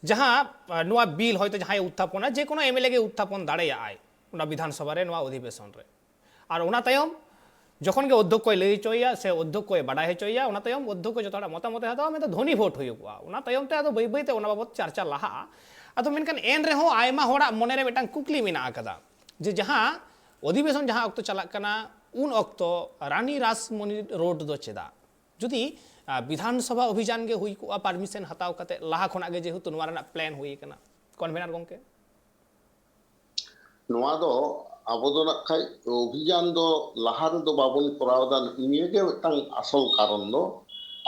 ᱡᱟᱦᱟᱸ, ᱟ, ᱱᱚᱣᱟ ᱵᱤᱞ ᱦᱚᱭᱛᱳ ᱡᱟᱦᱟᱸᱭ ᱩᱛᱛᱷᱟᱯᱚᱱᱟ, ᱡᱮ ᱠᱳᱱᱳ ᱮᱢᱮᱞᱮ ᱜᱮ ᱩᱛᱛᱷᱟᱯᱚᱱ ᱫᱟᱲᱮᱭᱟᱜᱼᱟᱭ ᱚᱱᱟ ᱵᱤᱫᱷᱟᱱ ᱥᱚᱵᱷᱟ ᱨᱮ, ᱱᱚᱣᱟ ᱚᱫᱷᱤᱵᱮᱥᱚᱱ ᱨᱮ᱾ ᱟᱨ ᱚᱱᱟ ᱛᱟᱭᱚᱢ ᱡᱚᱠᱷᱚᱱ ᱜᱮ ᱚᱫᱽᱫᱷᱚᱠᱠᱚᱭ ᱞᱟᱹᱭ ᱦᱚᱪᱚᱭᱮᱭᱟ ᱥᱮ ᱚᱫᱽᱫᱷᱚᱠᱠᱚᱭ ᱵᱟᱰᱟᱭ ᱦᱚᱪᱚᱭᱮᱭᱟ, ᱚᱱᱟ ᱛᱟᱭᱚᱢ ᱚᱫᱽᱫᱷᱚᱠᱠᱚ ᱡᱚᱛᱚ ᱦᱚᱲᱟᱜ ᱢᱚᱛᱟᱢᱚᱛ ᱮ ᱦᱟᱛᱟᱣᱟ, ᱢᱮᱱᱫᱚ ᱫᱷᱚᱱᱤ ᱵᱷᱳᱴ ᱦᱩᱭᱩᱜᱚᱜᱼᱟ᱾ ᱚᱱᱟ ᱛᱟᱭᱚᱢ ᱛᱮ ᱟᱫᱚ ᱵᱟᱹᱭ ᱵᱟᱹᱭ ᱛᱮ ᱚᱱᱟ ᱵᱟᱵᱚᱛ ᱪᱟᱨᱪᱟ ᱞᱟᱦᱟᱜᱼᱟ᱾ ᱟᱫᱚ ᱢᱮᱱᱠᱷᱟᱱ ᱮᱱ ᱨᱮᱦᱚᱸ ᱟᱭᱢᱟ ᱦᱚᱲᱟᱜ ᱢᱚᱱᱮ ᱨᱮ ᱢᱤᱫᱴᱟᱝ ᱠᱩᱠᱞᱤ ᱢᱮᱱᱟᱜ ᱟᱠᱟᱫᱟ ᱡᱮ ᱡᱟᱦᱟᱸ ᱚᱫᱷᱤᱵᱮᱥᱚᱱ ᱡᱟᱦᱟᱸ ᱚᱠᱛᱚ ᱪᱟᱞᱟᱜ ᱠᱟᱱᱟ, ᱩᱱ ᱚᱠᱛᱚ ᱨᱟᱱᱤ ᱨᱟᱥᱢᱚᱱᱤ ᱨᱳᱰ ᱫᱚ ᱪᱮᱫᱟᱜ? ᱡᱩᱫᱤ, ᱟ, ᱵᱤᱫᱷᱟᱱ ᱥᱚᱵᱷᱟ ᱚᱵᱷᱤᱡᱟᱱ ᱜᱮ ᱦᱩᱭ ᱠᱚᱜᱼᱟ, ᱯᱟᱨᱢᱤᱥᱚᱱ ᱦᱟᱛᱟᱣ ᱠᱟᱛᱮ ᱞᱟᱦᱟ ᱠᱷᱚᱱᱟᱜ ᱜᱮ ᱡᱮᱦᱮᱛᱩ ᱱᱚᱣᱟ ᱨᱮᱱᱟᱜ ᱯᱞᱮᱱ ᱦᱩᱭ ᱟᱠᱟᱱᱟ, ᱠᱚᱱᱵᱷᱮᱱᱟᱨ ᱜᱚᱢᱠᱮ? ᱱᱚᱣᱟ ᱫᱚ ᱟᱵᱚ ᱫᱚ ᱱᱟᱜ ᱠᱷᱟᱡ ᱚᱵᱷᱤᱡᱟᱱ ᱫᱚ ᱞᱟᱦᱟ ᱨᱮᱫᱚ ᱵᱟᱵᱚᱱ ᱠᱚᱨᱟᱣ ᱮᱫᱟ, ᱱᱤᱭᱟᱹ ᱜᱮ ᱢᱤᱫᱴᱟᱝ ᱟᱥᱚᱞ ᱠᱟᱨᱚᱱ ᱫᱚ᱾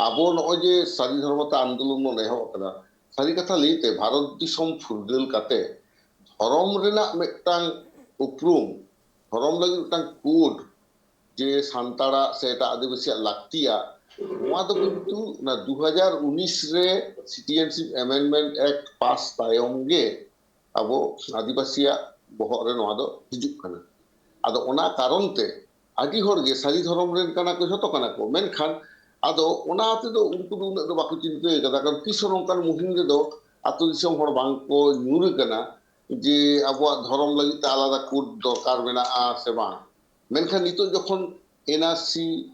ᱟᱵᱚ ᱱᱚᱜᱼᱚᱭ ᱡᱮ ᱥᱟᱹᱨᱤ ᱫᱷᱚᱨᱢᱚᱛᱟ ᱟᱱᱫᱳᱞᱚᱱ ᱵᱚᱱ ᱮᱦᱚᱵ ᱟᱠᱟᱫᱟ, ᱥᱟᱹᱨᱤ ᱠᱟᱛᱷᱟ ᱞᱟᱹᱭᱛᱮ ᱵᱷᱟᱨᱚᱛ ᱫᱤᱥᱚᱢ ᱯᱷᱩᱨᱜᱟᱹᱞ ᱠᱟᱛᱮ ᱫᱷᱚᱨᱚᱢ ᱨᱮᱱᱟᱜ ᱢᱤᱫᱴᱟᱝ ᱩᱯᱨᱩᱢ, ᱫᱷᱚᱨᱚᱢ ᱞᱟᱹᱜᱤᱫ ᱢᱤᱫᱴᱟᱝ ᱠᱳᱰ, ᱡᱮ ᱥᱟᱱᱛᱟᱲᱟᱜ ᱥᱮ ᱮᱴᱟᱜ ᱟᱹᱫᱤᱵᱟᱹᱥᱤᱭᱟᱜ ᱞᱟᱹᱠᱛᱤᱭᱟ, ᱱᱚᱣᱟ ᱫᱚ ᱠᱤᱱᱛᱩ ᱚᱱᱟ ᱫᱩ ᱦᱟᱡᱟᱨ ᱩᱱᱤᱥ ᱨᱮ Citizenship Amendment Act ᱯᱟᱥ ᱛᱟᱭᱚᱢ ᱜᱮ ᱟᱵᱚ ᱟᱹᱫᱤᱵᱟᱹᱥᱤᱭᱟᱜ ᱵᱚᱦᱚᱜ ᱨᱮ ᱱᱚᱣᱟ ᱫᱚ ᱦᱤᱡᱩᱜ ᱠᱟᱱᱟ᱾ ᱟᱫᱚ ᱚᱱᱟ ᱠᱟᱨᱚᱱ ᱛᱮ ᱟᱹᱰᱤ ᱦᱚᱲ ᱜᱮ ᱥᱟᱹᱨᱤ ᱫᱷᱚᱨᱚᱢ ᱨᱮᱱ ᱠᱟᱱᱟ ᱠᱚ, ᱡᱷᱚᱛᱚ ᱠᱟᱱᱟ ᱠᱚ, ᱢᱮᱱᱠᱷᱟᱱ ᱟᱫᱚ ᱚᱱᱟ ᱛᱮᱫᱚ ᱩᱱᱠᱩ ᱫᱚ ᱩᱱᱟᱹᱜ ᱫᱚ ᱵᱟᱠᱚ ᱪᱤᱱᱛᱟᱹ ᱠᱟᱫᱟ᱾ ᱠᱟᱨᱚᱱ ᱛᱤᱥ ᱦᱚᱸ ᱱᱚᱝᱠᱟᱱ ᱢᱩᱦᱤᱢ ᱨᱮᱫᱚ ᱟᱹᱛᱩ ᱫᱤᱥᱚᱢ ᱦᱚᱲ ᱵᱟᱝ ᱠᱚ ᱧᱩᱨ ᱠᱟᱱᱟ ᱡᱮ ᱟᱵᱚᱣᱟᱜ ᱫᱷᱚᱨᱚᱢ ᱞᱟᱹᱜᱤᱫ ᱛᱮ ᱟᱞᱟᱫᱟ ᱠᱳᱰ ᱫᱚᱨᱠᱟᱨ ᱢᱮᱱᱟᱜᱼᱟ ᱥᱮ ᱵᱟᱝ᱾ ᱢᱮᱱᱠᱷᱟᱱ ᱱᱤᱛᱚᱜ ᱡᱚᱠᱷᱚᱱ ᱮᱱ ᱟᱨ ᱥᱤ,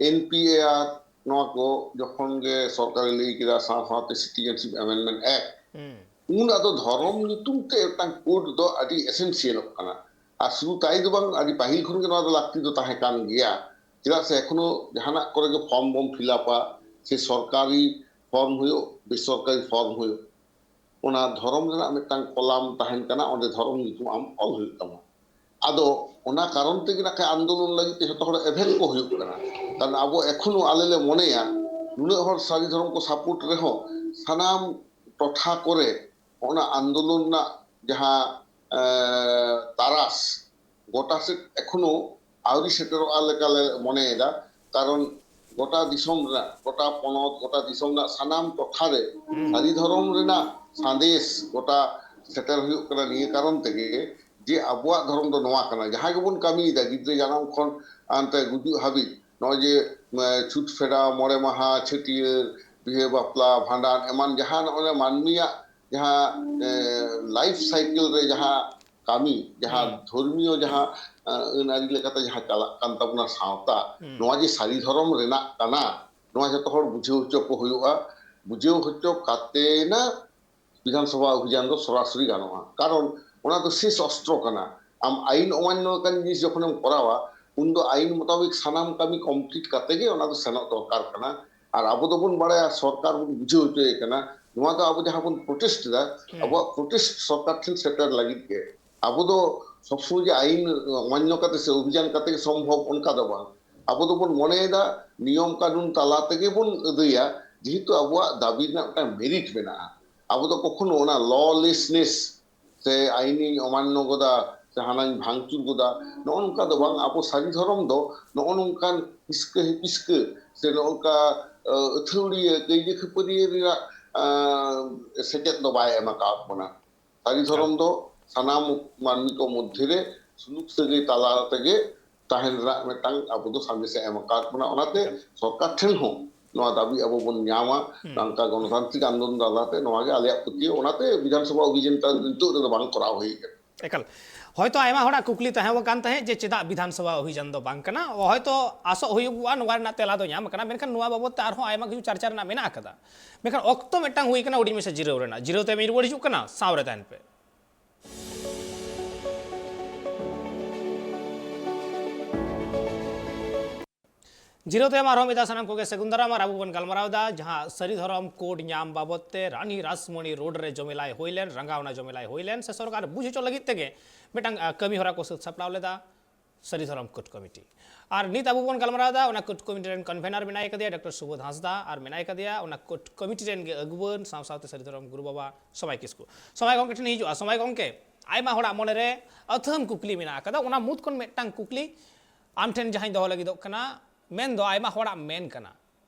ᱮᱱ ᱯᱤ ᱟᱨ, ᱱᱚᱣᱟ ᱠᱚ ᱡᱚᱠᱷᱚᱱ ᱜᱮ ᱥᱚᱨᱠᱟᱨᱮ ᱞᱟᱹᱭ ᱠᱮᱫᱟ, ᱥᱟᱶ ᱥᱟᱶᱛᱮ Citizenship Amendment Act, ᱩᱱ ᱟᱫᱚ ᱫᱷᱚᱨᱚᱢ ᱧᱩᱛᱩᱢ ᱛᱮ ᱢᱤᱫᱴᱟᱝ ᱠᱳᱰ ᱫᱚ ᱟᱹᱰᱤ ᱮᱥᱮᱱᱥᱤᱭᱟᱞᱚᱜ ᱠᱟᱱᱟ᱾ ᱟᱨ ᱥᱩᱫᱷᱩ ᱛᱟᱭ ᱫᱚ ᱵᱟᱝ, ᱟᱹᱰᱤ ᱯᱟᱹᱦᱤᱞ ᱠᱷᱚᱱ ᱜᱮ ᱱᱚᱣᱟ ᱫᱚ ᱞᱟᱹᱠᱛᱤ ᱫᱚ ᱛᱟᱦᱮᱸ ᱠᱟᱱ ᱜᱮᱭᱟ᱾ ᱪᱮᱫᱟᱜ ᱥᱮ ᱮᱠᱷᱚᱱᱳ ᱡᱟᱦᱟᱱᱟᱜ ᱠᱚᱨᱮ ᱜᱮ ᱯᱷᱚᱨᱢ ᱵᱚᱱ ᱯᱷᱤᱞᱟᱯᱟ, ᱥᱮ ᱥᱚᱨᱠᱟᱨᱤ ᱯᱷᱚᱨᱢ ᱦᱩᱭᱩᱜ, ᱵᱮᱥᱚᱨᱠᱟᱨᱤ ᱯᱷᱚᱨᱢ ᱦᱩᱭᱩᱜ, ᱚᱱᱟ ᱫᱷᱚᱨᱚᱢ ᱨᱮᱱᱟᱜ ᱢᱤᱫᱴᱟᱝ ᱠᱚᱞᱟᱢ ᱛᱟᱦᱮᱱ ᱠᱟᱱᱟ, ᱚᱸᱰᱮ ᱫᱷᱚᱨᱚᱢ ᱧᱩᱛᱩᱢ ᱟᱢ ᱚᱞ ᱦᱩᱭᱩᱜ ᱛᱟᱢᱟ᱾ ᱟᱫᱚ ᱚᱱᱟ ᱠᱟᱨᱚᱱ ᱛᱮᱜᱮ ᱱᱟᱜ ᱠᱷᱟᱱ ᱟᱱᱫᱳᱞᱚᱱ ᱞᱟᱹᱜᱤᱫ ᱛᱮ ᱡᱷᱚᱛᱚ ᱦᱚᱲ ᱮᱵᱷᱮᱱ ᱠᱚ ᱦᱩᱭᱩᱜ ᱠᱟᱱᱟ᱾ ᱠᱟᱨᱚᱱ ᱟᱵᱚ ᱮᱠᱷᱚᱱᱳ ᱟᱞᱮ ᱞᱮ ᱢᱚᱱᱮᱭᱟ, ᱱᱩᱱᱟᱹᱜ ᱦᱚᱲ ᱥᱟᱹᱨᱤ ᱫᱷᱚᱨᱚᱢ ᱠᱚ ᱥᱟᱯᱳᱨᱴ ᱨᱮᱦᱚᱸ, ᱥᱟᱱᱟᱢ ᱴᱚᱴᱷᱟ ᱠᱚᱨᱮ ᱚᱱᱟ ᱟᱱᱫᱳᱞᱚᱱ ᱨᱮᱱᱟᱜ ᱡᱟᱦᱟᱸ, ᱮ, ᱛᱟᱨᱟᱥ ᱜᱚᱴᱟ ᱥᱮᱫ ᱮᱠᱷᱚᱱᱳ ᱟᱹᱣᱨᱤ ᱥᱮᱴᱮᱨᱚᱜᱼᱟ ᱞᱮᱠᱟᱞᱮ ᱢᱚᱱᱮᱭᱮᱫᱟ᱾ ᱠᱟᱨᱚᱱ ᱜᱚᱴᱟ ᱫᱤᱥᱚᱢ ᱨᱮᱱᱟᱜ, ᱜᱚᱴᱟ ᱯᱚᱱᱚᱛ, ᱜᱚᱴᱟ ᱫᱤᱥᱚᱢ ᱨᱮᱱᱟᱜ ᱥᱟᱱᱟᱢ ᱴᱚᱴᱷᱟ ᱨᱮ ᱥᱟᱹᱨᱤ ᱫᱷᱚᱨᱚᱢ ᱨᱮᱱᱟᱜ ᱥᱟᱸᱫᱮᱥ ᱜᱚᱴᱟ ᱥᱮᱴᱮᱨ ᱦᱩᱭᱩᱜ ᱠᱟᱱᱟ ᱱᱤᱭᱟᱹ ᱠᱟᱨᱚᱱ ᱛᱮᱜᱮ, ᱡᱮ ᱟᱵᱚᱣᱟᱜ ᱫᱷᱚᱨᱚᱢ ᱫᱚ ᱱᱚᱣᱟ ᱠᱟᱱᱟ, ᱡᱟᱦᱟᱸ ᱜᱮᱵᱚᱱ ᱠᱟᱹᱢᱤᱭᱮᱫᱟ ᱜᱤᱫᱽᱨᱟᱹ ᱡᱟᱱᱟᱢ ᱠᱷᱚᱱ ᱦᱟᱱᱛᱮ ᱜᱩᱡᱩᱜ ᱦᱟᱹᱵᱤᱡ, ᱱᱚᱜᱼᱚᱭ ᱡᱮ, ᱮ, ᱪᱷᱩᱛ ᱯᱷᱮᱲᱟᱣ, ᱢᱚᱬᱮ ᱢᱟᱦᱟ, ᱪᱷᱟᱹᱴᱭᱟᱹᱨ, ᱵᱤᱦᱟᱹ ᱵᱟᱯᱞᱟ, ᱵᱷᱟᱸᱰᱟᱱ ᱮᱢᱟᱱ ᱡᱟᱦᱟᱸ ᱱᱚᱜᱼᱚᱭ ᱢᱟᱹᱱᱢᱤᱭᱟᱜ ᱡᱟᱦᱟᱸ, ᱮ, ᱞᱟᱭᱤᱯᱷ ᱥᱟᱭᱠᱮᱞ ᱨᱮ ᱡᱟᱦᱟᱸ ᱠᱟᱹᱢᱤ, ᱡᱟᱦᱟᱸ ᱫᱷᱚᱨᱢᱤᱭᱚ ᱡᱟᱦᱟᱸ, ᱮ, ᱟᱹᱱ ᱟᱹᱨᱤ ᱞᱮᱠᱟᱛᱮ ᱡᱟᱦᱟᱸ ᱪᱟᱞᱟᱜ ᱠᱟᱱ ᱛᱟᱵᱚᱱᱟ ᱥᱟᱶᱛᱟ, ᱱᱚᱣᱟ ᱡᱮ ᱥᱟᱹᱨᱤ ᱫᱷᱚᱨᱚᱢ ᱨᱮᱱᱟᱜ ᱠᱟᱱᱟ, ᱱᱚᱣᱟ ᱡᱚᱛᱚ ᱦᱚᱲ ᱵᱩᱡᱷᱟᱹᱣ ᱦᱚᱪᱚ ᱠᱚ ᱦᱩᱭᱩᱜᱼᱟ᱾ ᱵᱩᱡᱷᱟᱹᱣ ᱦᱚᱪᱚ ᱠᱟᱛᱮ ᱱᱟ ᱵᱤᱫᱷᱟᱱ ᱥᱚᱵᱷᱟ ᱚᱵᱷᱤᱡᱟᱱ ᱫᱚ ᱥᱚᱨᱟᱥᱚᱨᱤ ᱜᱟᱱᱚᱜᱼᱟ, ᱠᱟᱨᱚᱱ ᱚᱱᱟ ᱫᱚ ᱥᱮᱥ ᱚᱥᱛᱨᱚ ᱠᱟᱱᱟ᱾ ᱟᱢ ᱟᱭᱤᱱ ᱚᱢᱟᱱᱱᱚ ᱟᱠᱟᱱ ᱡᱤᱱᱤᱥ ᱡᱚᱠᱷᱚᱱᱮᱢ ᱠᱚᱨᱟᱣᱟ, ᱩᱱᱫᱚ ᱟᱭᱤᱱ ᱢᱚᱛᱟᱵᱤᱠ ᱥᱟᱱᱟᱢ ᱠᱟᱹᱢᱤ ᱠᱚᱢᱯᱞᱤᱴ ᱠᱟᱛᱮ ᱜᱮ ᱚᱱᱟ ᱫᱚ ᱥᱮᱱᱚᱜ ᱫᱚᱨᱠᱟᱨ ᱠᱟᱱᱟ᱾ ᱟᱨ ᱟᱵᱚ ᱫᱚᱵᱚᱱ ᱵᱟᱲᱟᱭᱟ, ᱥᱚᱨᱠᱟᱨ ᱵᱚᱱ ᱵᱩᱡᱷᱟᱹᱣ ᱦᱚᱪᱚᱭᱮ ᱠᱟᱱᱟ, ᱱᱚᱣᱟ ᱫᱚ ᱟᱵᱚ ᱡᱟᱦᱟᱸ ᱵᱚᱱ ᱯᱨᱚᱴᱮᱥᱴ ᱮᱫᱟ, ᱟᱵᱚᱣᱟᱜ ᱯᱨᱚᱴᱮᱥᱴ ᱥᱚᱨᱠᱟᱨ ᱴᱷᱮᱱ ᱥᱮᱴᱮᱨ ᱞᱟᱹᱜᱤᱫ ᱜᱮ᱾ ᱟᱵᱚ ᱫᱚ ᱥᱚᱵᱥᱚᱢᱚᱭ ᱡᱮ ᱟᱭᱤᱱ ᱚᱢᱟᱱᱱᱚ ᱠᱟᱛᱮ ᱥᱮ ᱚᱵᱷᱤᱡᱟᱱ ᱠᱟᱛᱮ ᱜᱮ ᱥᱚᱢᱵᱷᱚᱵ, ᱚᱱᱠᱟ ᱫᱚ ᱵᱟᱝ᱾ ᱟᱵᱚ ᱫᱚᱵᱚᱱ ᱢᱚᱱᱮᱭᱮᱫᱟ ᱱᱤᱭᱚᱢ ᱠᱟᱹᱱᱩᱱ ᱛᱟᱞᱟ ᱛᱮᱜᱮ ᱵᱚᱱ ᱟᱹᱫᱟᱹᱭᱟ, ᱡᱮᱦᱮᱛᱩ ᱟᱵᱚᱣᱟᱜ ᱫᱟᱹᱵᱤ ᱨᱮᱱᱟᱜ ᱢᱤᱫᱴᱟᱝ ᱢᱮᱨᱤᱴ ᱢᱮᱱᱟᱜᱼᱟ᱾ ᱟᱵᱚ ᱫᱚ ᱠᱚᱠᱷᱚᱱᱳ ᱚᱱᱟ ᱞᱚᱞᱮᱥᱱᱮᱥ ᱥᱮ ᱟᱭᱤᱱᱤᱧ ᱚᱢᱟᱱᱱᱚ ᱜᱚᱫᱟ, ᱥᱮ ᱦᱟᱱᱟᱧ ᱵᱷᱟᱝᱪᱩᱨ ᱜᱚᱫᱟ, ᱱᱚᱜᱼᱚ ᱱᱚᱝᱠᱟ ᱫᱚ ᱵᱟᱝ᱾ ᱟᱵᱚ ᱥᱟᱹᱨᱤ ᱫᱷᱚᱨᱚᱢ ᱫᱚ ᱱᱚᱜᱼᱚ ᱱᱚᱝᱠᱟᱱ ᱦᱤᱥᱠᱟᱹ ᱦᱤᱯᱤᱥᱠᱟᱹ ᱥᱮ ᱱᱚᱜᱼᱚ ᱱᱚᱝᱠᱟ ᱟᱹᱛᱷᱟᱹᱣᱲᱤᱭᱟᱹ ᱠᱟᱹᱭᱡᱟᱹ ᱠᱷᱟᱹᱯᱟᱹᱨᱤᱭᱟᱹ ᱨᱮᱱᱟᱜ ᱥᱮᱪᱮᱫ ᱫᱚ ᱵᱟᱭ ᱮᱢ ᱟᱠᱟᱫ ᱵᱚᱱᱟ᱾ ᱥᱟᱹᱨᱤ ᱫᱷᱚᱨᱚᱢ ᱫᱚ ᱥᱟᱱᱟᱢ ᱢᱟᱹᱱᱢᱤ ᱠᱚ ᱢᱚᱫᱽᱫᱷᱮ ᱨᱮ ᱥᱩᱞᱩᱠ ᱥᱟᱹᱜᱟᱹᱭ ᱛᱟᱞᱟ ᱛᱮᱜᱮ ᱛᱟᱦᱮᱱ ᱨᱮᱱᱟᱜ ᱢᱤᱫᱴᱟᱝ ᱟᱵᱚ ᱫᱚ ᱥᱟᱸᱫᱮᱥ ᱮ ᱮᱢ ᱟᱠᱟᱫ ᱵᱚᱱᱟ᱾ ᱚᱱᱟᱛᱮ ᱥᱚᱨᱠᱟᱨ ᱴᱷᱮᱱ ᱦᱚᱸ ᱱᱚᱣᱟ ᱫᱟᱹᱵᱤ ᱟᱵᱚ ᱵᱚᱱ ᱧᱟᱢᱟ᱾ ᱱᱚᱝᱠᱟ ᱜᱚᱱᱚᱛᱟᱱᱛᱨᱤᱠ ᱟᱱᱫᱳᱞᱚᱱ ᱛᱟᱞᱟᱛᱮ ᱱᱚᱣᱟ ᱜᱮ ᱟᱞᱮᱭᱟᱜ ᱯᱟᱹᱛᱭᱟᱹᱣ᱾ ᱚᱱᱟᱛᱮ ᱵᱤᱫᱷᱟᱱ ᱥᱚᱵᱷᱟ ᱚᱵᱷᱤᱡᱟᱱ ᱱᱤᱛᱚᱜ ᱨᱮᱫᱚ ᱵᱟᱝ ᱠᱚᱨᱟᱣ ᱦᱩᱭ ᱟᱠᱟᱱᱟ᱾ ᱮᱠᱟᱞ᱾ ᱦᱚᱭᱛᱚ ᱟᱭᱢᱟ ᱦᱚᱲᱟᱜ ᱠᱩᱠᱞᱤ ᱛᱟᱦᱮᱸ ᱟᱠᱟᱱ ᱛᱟᱦᱮᱸᱫ ᱡᱮ ᱪᱮᱫᱟᱜ ᱵᱤᱫᱷᱟᱱ ᱥᱚᱵᱷᱟ ᱚᱵᱷᱤᱡᱟᱱ ᱫᱚ ᱵᱟᱝ ᱠᱟᱱᱟ, ᱦᱚᱭᱛᱚ ᱟᱥᱚᱜ ᱦᱩᱭᱩᱜᱼᱟ ᱱᱚᱣᱟ ᱨᱮᱱᱟᱜ ᱛᱮᱞᱟ ᱫᱚ ᱧᱟᱢ ᱟᱠᱟᱱᱟ, ᱢᱮᱱᱠᱷᱟᱱ ᱱᱚᱣᱟ ᱵᱟᱵᱚᱛ ᱛᱮ ᱟᱨᱦᱚᱸ ᱟᱭᱢᱟ ᱠᱤᱪᱷᱩ ᱪᱟᱨᱪᱟ ᱨᱮᱱᱟᱜ ᱢᱮᱱᱟᱜ ᱟᱠᱟᱫᱟ᱾ ᱢᱮᱱᱠᱷᱟᱱ ᱚᱠᱛᱚ ᱢᱤᱫᱴᱟᱝ ᱦᱩᱭ ᱟᱠᱟᱱᱟ ᱦᱩᱰᱤᱧ ᱢᱟᱪᱷᱟ ᱡᱤᱨᱟᱹᱣ ᱨᱮᱱᱟᱜ, ᱡᱤᱨᱟᱹᱣ ᱛᱟᱭᱚᱢ ᱨᱩᱣᱟᱹᱲ ᱦᱤᱡᱩᱜ ᱠᱟᱱᱟ, ᱥᱟᱶ ᱨᱮ ᱛᱟᱦᱮᱱ ᱯᱮ᱾ ᱡᱤᱨᱟᱹᱣ ᱛᱟᱭᱚᱢ ᱟᱨᱦᱚᱸ ᱢᱤᱫ ᱫᱷᱟᱣ ᱥᱟᱱᱟᱢ ᱠᱚᱜᱮ ᱥᱟᱹᱜᱩᱱ ᱫᱟᱨᱟᱢ᱾ ᱟᱨ ᱟᱵᱚ ᱵᱚᱱ ᱜᱟᱞᱢᱟᱨᱟᱣ ᱮᱫᱟ ᱡᱟᱦᱟᱸ ᱥᱟᱹᱨᱤ ᱫᱷᱚᱨᱚᱢ ᱠᱳᱰ ᱧᱟᱢ ᱵᱟᱵᱚᱛ ᱛᱮ ᱨᱟᱱᱤ ᱨᱟᱥᱢᱚᱱᱤ ᱨᱳᱰ ᱨᱮ ᱡᱚᱢᱮᱞᱟᱭ ᱦᱩᱭ ᱞᱮᱱ, ᱨᱟᱸᱜᱟᱣᱱᱟ ᱡᱚᱢᱮᱞᱟᱭ ᱦᱩᱭ ᱞᱮᱱ, ᱥᱮ ᱥᱚᱨᱠᱟᱨ ᱵᱩᱡᱽ ᱦᱚᱪᱚ ᱞᱟᱹᱜᱤᱫ ᱛᱮᱜᱮ ᱢᱤᱫᱴᱟᱝ, ᱟ, ᱠᱟᱹᱢᱤ ᱦᱚᱨᱟ ᱠᱚ ᱥᱟᱹᱛ ᱥᱟᱯᱲᱟᱣ ᱞᱮᱫᱟ ᱥᱟᱹᱨᱤ ᱫᱷᱚᱨᱚᱢ ᱠᱳᱰ ᱠᱚᱢᱤᱴᱤ᱾ ᱟᱨ ᱱᱤᱛ ᱟᱵᱚ ᱵᱚᱱ ᱜᱟᱞᱢᱟᱨᱟᱣ ᱮᱫᱟ ᱚᱱᱟ ᱠᱳᱰ ᱠᱚᱢᱤᱴᱤ ᱨᱮᱱ ᱠᱚᱱᱵᱷᱮᱱᱟᱨ ᱢᱮᱱᱟᱭ ᱠᱟᱫᱮᱭᱟ ᱰᱚᱠᱴᱚᱨ ᱥᱩᱵᱳᱫᱷ ᱦᱟᱸᱥᱫᱟ, ᱟᱨ ᱢᱮᱱᱟᱭ ᱠᱟᱫᱮᱭᱟ ᱚᱱᱟ ᱠᱳᱰ ᱠᱚᱢᱤᱴᱤ ᱨᱮᱱ ᱜᱮ ᱟᱹᱜᱩᱣᱟᱹᱱ ᱥᱟᱶ ᱥᱟᱶᱛᱮ ᱥᱟᱹᱨᱤ ᱫᱷᱚᱨᱚᱢ ᱜᱩᱨᱩ ᱵᱟᱵᱟ ᱥᱚᱢᱟᱭ ᱠᱤᱥᱠᱩ᱾ ᱥᱚᱢᱟᱭ ᱜᱚᱢᱠᱮ ᱴᱷᱮᱱ ᱦᱤᱡᱩᱜᱼᱟ᱾ ᱥᱚᱢᱟᱭ ᱜᱚᱢᱠᱮ, ᱟᱭᱢᱟ ᱦᱚᱲᱟᱜ ᱢᱚᱱᱮᱨᱮ ᱟᱹᱛᱷᱟᱹᱱ ᱠᱩᱠᱞᱤ ᱢᱮᱱᱟᱜ ᱟᱠᱟᱫᱟ, ᱚᱱᱟ ᱢᱩᱫᱽ ᱠᱷᱚᱱ ᱢᱤᱫᱴᱟᱝ ᱠᱩᱠᱞᱤ ᱟᱢ ᱴᱷᱮᱱ ᱡᱟᱦᱟᱸᱧ ᱫᱚᱦᱚ ᱞᱟᱹᱜᱤᱫᱚᱜ ᱠᱟᱱᱟ, ᱢᱮᱱᱫᱚ ᱟᱭᱢᱟ ᱦᱚᱲᱟᱜ ᱢᱮᱱ ᱠᱟᱱᱟ,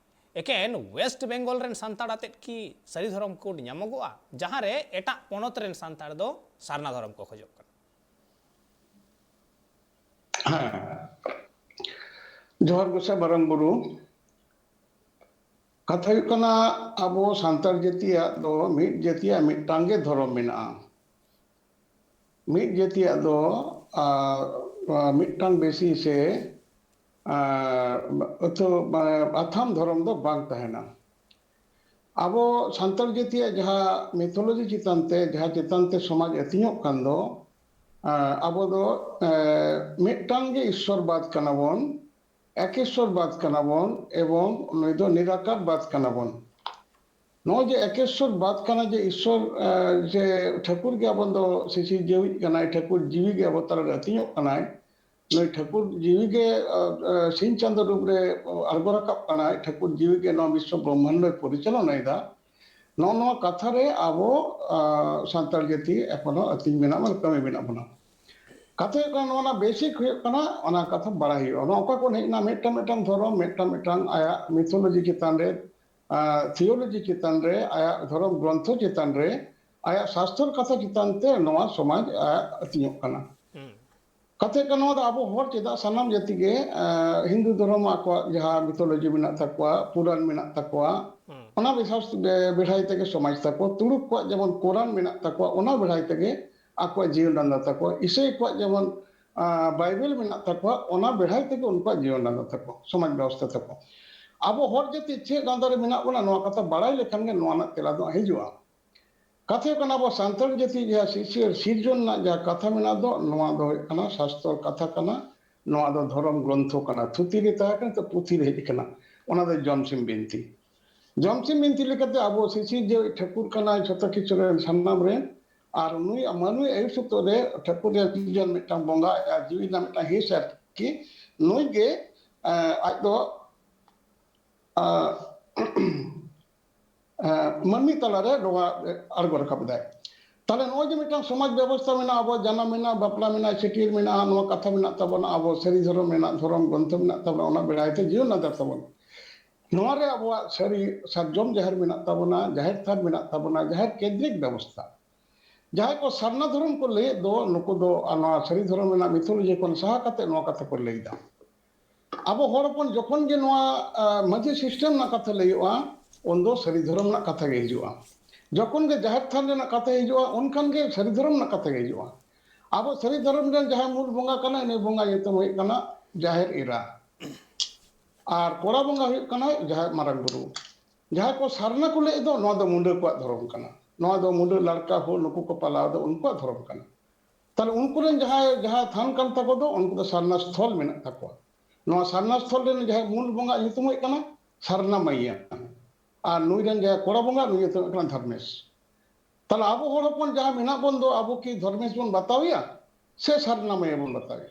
ᱮᱠᱮᱱ ᱳᱭᱮᱥᱴ ᱵᱮᱝᱜᱚᱞ ᱨᱮᱱ ᱥᱟᱱᱛᱟᱲ ᱟᱛᱮᱫ ᱠᱤ ᱥᱟᱹᱨᱤ ᱫᱷᱚᱨᱚᱢ ᱠᱳᱰ ᱧᱟᱢᱚᱜᱚᱜᱼᱟ, ᱡᱟᱦᱟᱸᱨᱮ ᱮᱴᱟᱜ ᱯᱚᱱᱚᱛ ᱨᱮᱱ ᱥᱟᱱᱛᱟᱲ ᱫᱚ ᱥᱟᱨᱱᱟ ᱫᱷᱚᱨᱚᱢ ᱠᱚ ᱠᱷᱚᱡᱚᱜ ᱠᱟᱱᱟ? ᱦᱮᱸ, ᱡᱚᱦᱟᱨ ᱜᱚᱸᱥᱟᱭ ᱢᱟᱨᱟᱝ ᱵᱩᱨᱩ᱾ ᱠᱟᱛᱷᱟ ᱦᱩᱭᱩᱜ ᱠᱟᱱᱟ, ᱟᱵᱚ ᱥᱟᱱᱛᱟᱲ ᱡᱟᱹᱛᱤᱭᱟᱜ ᱫᱚ ᱢᱤᱫ ᱡᱟᱹᱛᱤᱭᱟᱜ ᱢᱤᱫᱴᱟᱝ ᱜᱮ ᱫᱷᱚᱨᱚᱢ ᱢᱮᱱᱟᱜᱼᱟ᱾ ᱢᱤᱫ ᱡᱟᱹᱛᱤᱭᱟᱜ ᱫᱚ, ᱟᱨ, ᱢᱤᱫᱴᱟᱝ ᱵᱮᱥᱤ ᱥᱮ, ᱟᱨ, ᱟᱹᱛᱷᱟᱹ-, ᱢᱟᱱᱮ, ᱟᱛᱷᱟᱢ ᱫᱷᱚᱨᱚᱢ ᱫᱚ ᱵᱟᱝ ᱛᱟᱦᱮᱱᱟ᱾ ᱟᱵᱚ ᱥᱟᱱᱛᱟᱲ ᱡᱟᱹᱛᱤᱭᱟᱜ ᱡᱟᱦᱟᱸ ᱢᱤᱛᱷᱳᱞᱚᱡᱤ ᱪᱮᱛᱟᱱ ᱛᱮ, ᱡᱟᱦᱟᱸ ᱪᱮᱛᱟᱱ ᱛᱮ ᱥᱚᱢᱟᱡᱽ ᱟᱹᱛᱤᱧᱚᱜ ᱠᱟᱱ ᱫᱚ, ᱟᱨ, ᱟᱵᱚ ᱫᱚ, ᱟᱨ, ᱢᱤᱫᱴᱟᱝ ᱜᱮ ᱤᱥᱥᱚᱨᱵᱟᱫ ᱠᱟᱱᱟ ᱵᱚᱱ, ᱮᱠᱮᱥᱥᱚᱨᱵᱟᱫ ᱠᱟᱱᱟ ᱵᱚᱱ, ᱮᱵᱚᱝ ᱱᱩᱭ ᱫᱚ ᱱᱤᱨᱟᱠᱟᱨᱵᱟᱫ ᱠᱟᱱᱟ ᱵᱚᱱ᱾ ᱱᱚᱜᱼᱚᱭ ᱡᱮ ᱮᱠᱮᱥᱥᱚᱨᱵᱟᱫ ᱠᱟᱱᱟ, ᱡᱮ ᱤᱥᱥᱚᱨ, ᱟᱨ, ᱡᱮ ᱴᱷᱟᱹᱠᱩᱨ ᱜᱮ ᱟᱵᱚ ᱫᱚ ᱥᱤᱥᱤᱨ ᱡᱤᱣᱤᱜ ᱠᱟᱱᱟᱭ, ᱴᱷᱟᱹᱠᱩᱨ ᱡᱤᱣᱤ ᱜᱮ ᱟᱵᱚ ᱛᱟᱞᱟᱨᱮ ᱟᱹᱛᱤᱧᱚᱜ ᱠᱟᱱᱟᱭ, ᱱᱩᱭ ᱴᱷᱟᱹᱠᱩᱨ ᱡᱤᱣᱤ ᱜᱮ, ᱟᱨ, ᱟᱨ, ᱥᱤᱧ ᱪᱟᱸᱫᱚ ᱨᱩᱯ ᱨᱮ ᱟᱬᱜᱚ ᱨᱟᱠᱟᱵ ᱠᱟᱱᱟᱭ, ᱴᱷᱟᱹᱠᱩᱨ ᱡᱤᱣᱤ ᱜᱮ ᱱᱚᱣᱟ ᱵᱤᱥᱥᱚ ᱵᱨᱚᱦᱢᱟᱱᱰᱚᱭ ᱯᱚᱨᱤᱪᱟᱞᱚᱱᱟᱭᱮᱫᱟ᱾ ᱱᱚᱜᱼᱚ ᱱᱚᱣᱟ ᱠᱟᱛᱷᱟ ᱨᱮ ᱟᱵᱚ, ᱟᱨ, ᱥᱟᱱᱛᱟᱲ ᱡᱟᱹᱛᱤ ᱮᱠᱷᱚᱱᱳ ᱟᱹᱛᱤᱧ ᱢᱮᱱᱟᱜ ᱵᱚᱱᱟ, ᱠᱟᱹᱢᱤ ᱢᱮᱱᱟᱜ ᱵᱚᱱᱟ᱾ ᱠᱟᱛᱷᱟ ᱦᱩᱭᱩᱜ ᱠᱟᱱᱟ, ᱱᱚᱣᱟ ᱨᱮᱱᱟᱜ ᱵᱮᱥᱤᱠ ᱦᱩᱭᱩᱜ ᱠᱟᱱᱟ, ᱚᱱᱟ ᱠᱟᱛᱷᱟ ᱵᱟᱲᱟᱭ ᱦᱩᱭᱩᱜᱼᱟ᱾ ᱱᱚᱣᱟ ᱚᱠᱟ ᱠᱷᱚᱱ ᱦᱮᱡ ᱮᱱᱟ? ᱢᱤᱫᱴᱟᱝ ᱢᱤᱫᱴᱟᱝ ᱫᱷᱚᱨᱚᱢ, ᱢᱤᱫᱴᱟᱝ ᱢᱤᱫᱴᱟᱝ ᱟᱭᱟᱜ ᱢᱤᱛᱷᱳᱞᱚᱡᱤ ᱪᱮᱛᱟᱱ ᱨᱮ, ᱛᱷᱤᱭᱳᱞᱚᱡᱤ ᱪᱮᱛᱟᱱ ᱨᱮ, ᱟᱭᱟᱜ ᱫᱷᱚᱨᱚᱢ ᱜᱨᱚᱱᱛᱷᱚ ᱪᱮᱛᱟᱱ ᱨᱮ, ᱟᱭᱟᱜ ᱥᱟᱥᱛᱚᱨ ᱠᱟᱛᱷᱟ ᱪᱮᱛᱟᱱ ᱛᱮ ᱱᱚᱣᱟ ᱥᱚᱢᱟᱡᱽ ᱟᱭᱟᱜ ᱟᱹᱛᱤᱧᱚᱜ ᱠᱟᱱᱟ᱾ ᱠᱟᱛᱷᱟ ᱦᱩᱭᱩᱜ ᱠᱟᱱᱟ, ᱱᱚᱣᱟ ᱫᱚ ᱟᱵᱚ ᱦᱚᱲ ᱪᱮᱫᱟᱜ ᱥᱟᱱᱟᱢ ᱡᱟᱹᱛᱤ ᱜᱮ, ᱟᱸ, ᱦᱤᱱᱫᱩ ᱫᱷᱚᱨᱚᱢ ᱟᱠᱚᱣᱟᱜ ᱡᱟᱦᱟᱸ ᱢᱤᱛᱷᱳᱞᱚᱡᱤ ᱢᱮᱱᱟᱜ ᱛᱟᱠᱚᱣᱟ, ᱯᱩᱨᱟᱱ ᱢᱮᱱᱟᱜ ᱛᱟᱠᱚᱣᱟ, ᱚᱱᱟ ᱵᱮᱥᱟᱥ-, ᱵᱮ-, ᱵᱮᱲᱦᱟᱭ ᱛᱮᱜᱮ ᱥᱚᱢᱟᱡᱽ ᱛᱟᱠᱚ, ᱛᱩᱲᱩᱠ ᱠᱚᱣᱟᱜ ᱡᱮᱢᱚᱱ ᱠᱳᱨᱟᱱ ᱢᱮᱱᱟᱜ ᱛᱟᱠᱚᱣᱟ, ᱚᱱᱟ ᱵᱮᱲᱦᱟᱭ ᱛᱮᱜᱮ ᱟᱠᱚᱣᱟᱜ ᱡᱤᱭᱚᱱ ᱰᱟᱸᱰᱟ ᱛᱟᱠᱚ, ᱤᱥᱟᱹᱭ ᱠᱚᱣᱟᱜ ᱡᱮᱢᱚᱱ, ᱟᱸ, ᱵᱟᱭᱵᱮᱞ ᱢᱮᱱᱟᱜ ᱛᱟᱠᱚᱣᱟ, ᱚᱱᱟ ᱵᱮᱲᱦᱟᱭ ᱛᱮᱜᱮ ᱩᱱᱠᱩᱣᱟᱜ ᱡᱤᱭᱚᱱ ᱰᱟᱸᱰᱟ ᱛᱟᱠᱚ, ᱥᱚᱢᱟᱡᱽ ᱵᱮᱵᱚᱥᱛᱷᱟ ᱛᱟᱠᱚ᱾ ᱟᱵᱚ ᱦᱚᱲ ᱡᱟᱹᱛᱤ ᱪᱮᱫ ᱰᱟᱸᱰᱟ ᱨᱮ ᱢᱮᱱᱟᱜ ᱵᱚᱱᱟ, ᱱᱚᱣᱟ ᱠᱟᱛᱷᱟ ᱵᱟᱲᱟᱭ ᱞᱮᱠᱷᱟᱱ ᱜᱮ ᱱᱚᱣᱟ ᱨᱮᱱᱟᱜ ᱛᱮᱞᱟ ᱫᱚ ᱦᱤᱡᱩᱜᱼᱟ᱾ ᱠᱟᱛᱷᱟ ᱦᱩᱭᱩᱜ ᱠᱟᱱᱟ, ᱟᱵᱚ ᱥᱟᱱᱛᱟᱲ ᱡᱟᱹᱛᱤ ᱡᱟᱦᱟᱸ ᱥᱤᱥᱤᱨ ᱥᱤᱨᱡᱚᱱ ᱨᱮᱱᱟᱜ ᱡᱟᱦᱟᱸ ᱠᱟᱛᱷᱟ ᱢᱮᱱᱟᱜ ᱫᱚ, ᱱᱚᱣᱟ ᱫᱚ ᱦᱩᱭᱩᱜ ᱠᱟᱱᱟ ᱥᱟᱥᱛᱚᱨ ᱠᱟᱛᱷᱟ ᱠᱟᱱᱟ, ᱱᱚᱣᱟ ᱫᱚ ᱫᱷᱚᱨᱚᱢ ᱜᱨᱚᱱᱛᱷᱚ ᱠᱟᱱᱟ, ᱛᱷᱩᱛᱤ ᱨᱮ ᱛᱟᱦᱮᱸ ᱠᱟᱱᱟ, ᱛᱚ ᱯᱩᱛᱷᱤ ᱨᱮ ᱦᱮᱡ ᱟᱠᱟᱱᱟ, ᱚᱱᱟ ᱫᱚ ᱡᱚᱢᱥᱤᱢ ᱵᱤᱱᱛᱤ᱾ ᱡᱚᱢᱥᱤᱢ ᱵᱤᱱᱛᱤ ᱞᱮᱠᱟᱛᱮ ᱟᱵᱚ ᱥᱤᱥᱤᱨ ᱡᱟᱹᱣᱤᱡ ᱴᱷᱟᱹᱠᱩᱨ ᱠᱟᱱᱟᱭ ᱡᱷᱚᱛᱚ ᱠᱤᱪᱷᱩ ᱨᱮᱱ ᱥᱟᱱᱟᱢ ᱨᱮᱱ, ᱟᱨ ᱱᱩᱭ ᱢᱟᱹᱱᱢᱤ ᱟᱹᱭᱩᱨ ᱥᱩᱛᱩᱜ ᱨᱮ ᱴᱷᱟᱹᱠᱩᱨ ᱨᱮᱱ ᱥᱤᱨᱡᱚᱱ ᱢᱤᱫᱴᱟᱝ ᱵᱚᱸᱜᱟ ᱟᱨ ᱡᱤᱣᱤ ᱨᱮᱱᱟᱜ ᱢᱤᱫᱴᱟᱝ ᱦᱤᱸᱥ ᱟᱨᱠᱤ, ᱱᱩᱭ ᱜᱮ, ᱮᱸ, ᱟᱡ ᱫᱚ, ᱮᱸ, ᱮᱸ, ᱢᱟᱹᱱᱢᱤ ᱛᱟᱞᱟᱨᱮ ᱱᱚᱣᱟ ᱟᱬᱜᱚ ᱨᱟᱠᱟᱵ ᱮᱫᱟᱭ᱾ ᱛᱟᱦᱞᱮ ᱱᱚᱜᱼᱚᱭ ᱡᱮ ᱢᱤᱫᱴᱟᱝ ᱥᱚᱢᱟᱡᱽ ᱵᱮᱵᱚᱥᱛᱷᱟ ᱢᱮᱱᱟᱜᱼᱟ, ᱟᱵᱚᱣᱟᱜ ᱡᱟᱱᱟᱢ ᱢᱮᱱᱟᱜᱼᱟ, ᱵᱟᱯᱞᱟ ᱢᱮᱱᱟᱜᱼᱟ, ᱪᱷᱟᱹᱴᱭᱟᱹᱨ ᱢᱮᱱᱟᱜᱼᱟ, ᱱᱚᱣᱟ ᱠᱟᱛᱷᱟ ᱢᱮᱱᱟᱜ ᱛᱟᱵᱚᱱᱟ, ᱟᱵᱚ ᱥᱟᱹᱨᱤ ᱫᱷᱚᱨᱚᱢ ᱢᱮᱱᱟᱜ, ᱫᱷᱚᱨᱚᱢ ᱜᱨᱚᱱᱛᱷᱚ ᱢᱮᱱᱟᱜ ᱛᱟᱵᱚᱱᱟ, ᱚᱱᱟ ᱵᱮᱲᱦᱟᱭ ᱛᱮ ᱡᱤᱭᱚᱱ ᱱᱟᱫᱟᱨ ᱛᱟᱵᱚᱱ᱾ ᱱᱚᱣᱟ ᱨᱮ ᱟᱵᱚᱣᱟᱜ ᱥᱟᱹᱨᱤ ᱥᱟᱨᱡᱚᱢ ᱡᱟᱦᱮᱨ ᱢᱮᱱᱟᱜ ᱛᱟᱵᱚᱱᱟ, ᱡᱟᱦᱮᱨ ᱛᱷᱟᱱ ᱢᱮᱱᱟᱜ ᱛᱟᱵᱚᱱᱟ, ᱡᱟᱦᱮᱨ ᱠᱮᱱᱫᱨᱤᱠ ᱵᱮᱵᱚᱥᱛᱷᱟ᱾ ᱡᱟᱦᱟᱸᱭ ᱠᱚ ᱥᱟᱨᱱᱟ ᱫᱷᱚᱨᱚᱢ ᱠᱚ ᱞᱟᱹᱭᱮᱫ ᱫᱚ, ᱱᱩᱠᱩ ᱫᱚ, ᱟᱨ ᱱᱚᱣᱟ ᱥᱟᱹᱨᱤ ᱫᱷᱚᱨᱚᱢ ᱨᱮᱱᱟᱜ ᱢᱤᱛᱷᱳᱞᱚᱡᱤ ᱠᱷᱚᱱ ᱥᱟᱦᱟ ᱠᱟᱛᱮ ᱱᱚᱣᱟ ᱠᱟᱛᱷᱟ ᱠᱚ ᱞᱟᱹᱭ ᱮᱫᱟ᱾ ᱟᱵᱚ ᱦᱚᱲ ᱦᱚᱯᱚᱱ ᱡᱚᱠᱷᱚᱱ ᱜᱮ ᱱᱚᱣᱟ, ᱟ, ᱢᱟᱹᱡᱷᱤ ᱥᱤᱥᱴᱮᱢ ᱨᱮᱱᱟᱜ ᱠᱟᱛᱷᱟ ᱞᱟᱹᱭᱚᱜᱼᱟ, ᱩᱱᱫᱚ ᱥᱟᱹᱨᱤ ᱫᱷᱚᱨᱚᱢ ᱨᱮᱱᱟᱜ ᱠᱟᱛᱷᱟ ᱜᱮ ᱦᱤᱡᱩᱜᱼᱟ᱾ ᱡᱚᱠᱷᱚᱱ ᱜᱮ ᱡᱟᱦᱮᱨ ᱛᱷᱟᱱ ᱨᱮᱱᱟᱜ ᱠᱟᱛᱷᱟ ᱦᱤᱡᱩᱜᱼᱟ, ᱩᱱᱠᱷᱟᱱ ᱜᱮ ᱥᱟᱹᱨᱤ ᱫᱷᱚᱨᱚᱢ ᱨᱮᱱᱟᱜ ᱠᱟᱛᱷᱟ ᱜᱮ ᱦᱤᱡᱩᱜᱼᱟ᱾ ᱟᱵᱚ ᱥᱟᱹᱨᱤ ᱫᱷᱚᱨᱚᱢ ᱨᱮᱱ ᱡᱟᱦᱟᱸᱭ ᱢᱩᱞ ᱵᱚᱸᱜᱟ ᱠᱟᱱᱟᱭ, ᱩᱱᱤ ᱵᱚᱸᱜᱟ ᱧᱩᱛᱩᱢ ᱦᱩᱭᱩᱜ ᱠᱟᱱᱟ ᱡᱟᱦᱮᱨ ᱮᱨᱟ᱾ ᱟᱨ ᱠᱚᱲᱟ ᱵᱚᱸᱜᱟ ᱦᱩᱭᱩᱜ ᱠᱟᱱᱟᱭ ᱡᱟᱦᱟᱸᱭ ᱢᱟᱨᱟᱝ ᱵᱩᱨᱩ᱾ ᱡᱟᱦᱟᱸᱭ ᱠᱚ ᱥᱟᱨᱱᱟ ᱠᱚ ᱞᱟᱹᱭ ᱫᱚ, ᱱᱚᱣᱟ ᱫᱚ ᱢᱩᱰᱟᱹ ᱠᱚᱣᱟᱜ ᱫᱷᱚᱨᱚᱢ ᱠᱟᱱᱟ᱾ ᱱᱚᱣᱟ ᱫᱚ ᱢᱩᱰᱟᱹ ᱞᱟᱲᱠᱟ ᱦᱚᱲ, ᱱᱩᱠᱩ ᱠᱚ ᱯᱟᱞᱟᱣ ᱫᱚ ᱩᱱᱠᱩᱣᱟᱜ ᱫᱷᱚᱨᱚᱢ ᱠᱟᱱᱟ᱾ ᱛᱟᱦᱞᱮ ᱩᱱᱠᱩ ᱨᱮᱱ ᱡᱟᱦᱟᱸᱭ, ᱡᱟᱦᱟᱸ ᱛᱷᱟᱱ ᱠᱟᱱ ᱛᱟᱠᱚ ᱫᱚ, ᱩᱱᱠᱩ ᱫᱚ ᱥᱟᱨᱱᱟ ᱥᱛᱷᱚᱞ ᱢᱮᱱᱟᱜ ᱛᱟᱠᱚᱣᱟ᱾ ᱱᱚᱣᱟ ᱥᱟᱨᱱᱟ ᱥᱛᱷᱚᱞ ᱨᱮᱱ ᱡᱟᱦᱟᱸᱭ ᱢᱩᱞ ᱵᱚᱸᱜᱟ ᱧᱩᱛᱩᱢ ᱦᱩᱭᱩᱜ ᱠᱟᱱᱟ ᱥᱟᱨᱱᱟ ᱢᱟᱹᱭᱭᱟ᱾ ᱟᱨ ᱱᱩᱭ ᱨᱮᱱ ᱡᱟᱦᱟᱸᱭ ᱠᱚᱲᱟ ᱵᱚᱸᱜᱟ, ᱱᱩᱭ ᱧᱩᱛᱩᱢ ᱦᱩᱭᱩᱜ ᱠᱟᱱᱟ ᱫᱷᱚᱨᱢᱮᱥ᱾ ᱛᱟᱦᱞᱮ ᱟᱵᱚ ᱦᱚᱲ ᱦᱚᱯᱚᱱ ᱡᱟᱦᱟᱸ ᱢᱮᱱᱟᱜ ᱵᱚᱱ ᱫᱚ, ᱟᱵᱚ ᱠᱤ ᱫᱷᱚᱨᱢᱮᱥ ᱵᱚᱱ ᱵᱟᱛᱟᱣᱮᱭᱟ ᱥᱮ ᱥᱟᱨᱱᱟ ᱢᱟᱹᱭᱭᱟ ᱵᱚᱱ ᱵᱟᱛᱟᱣᱮᱭᱟ?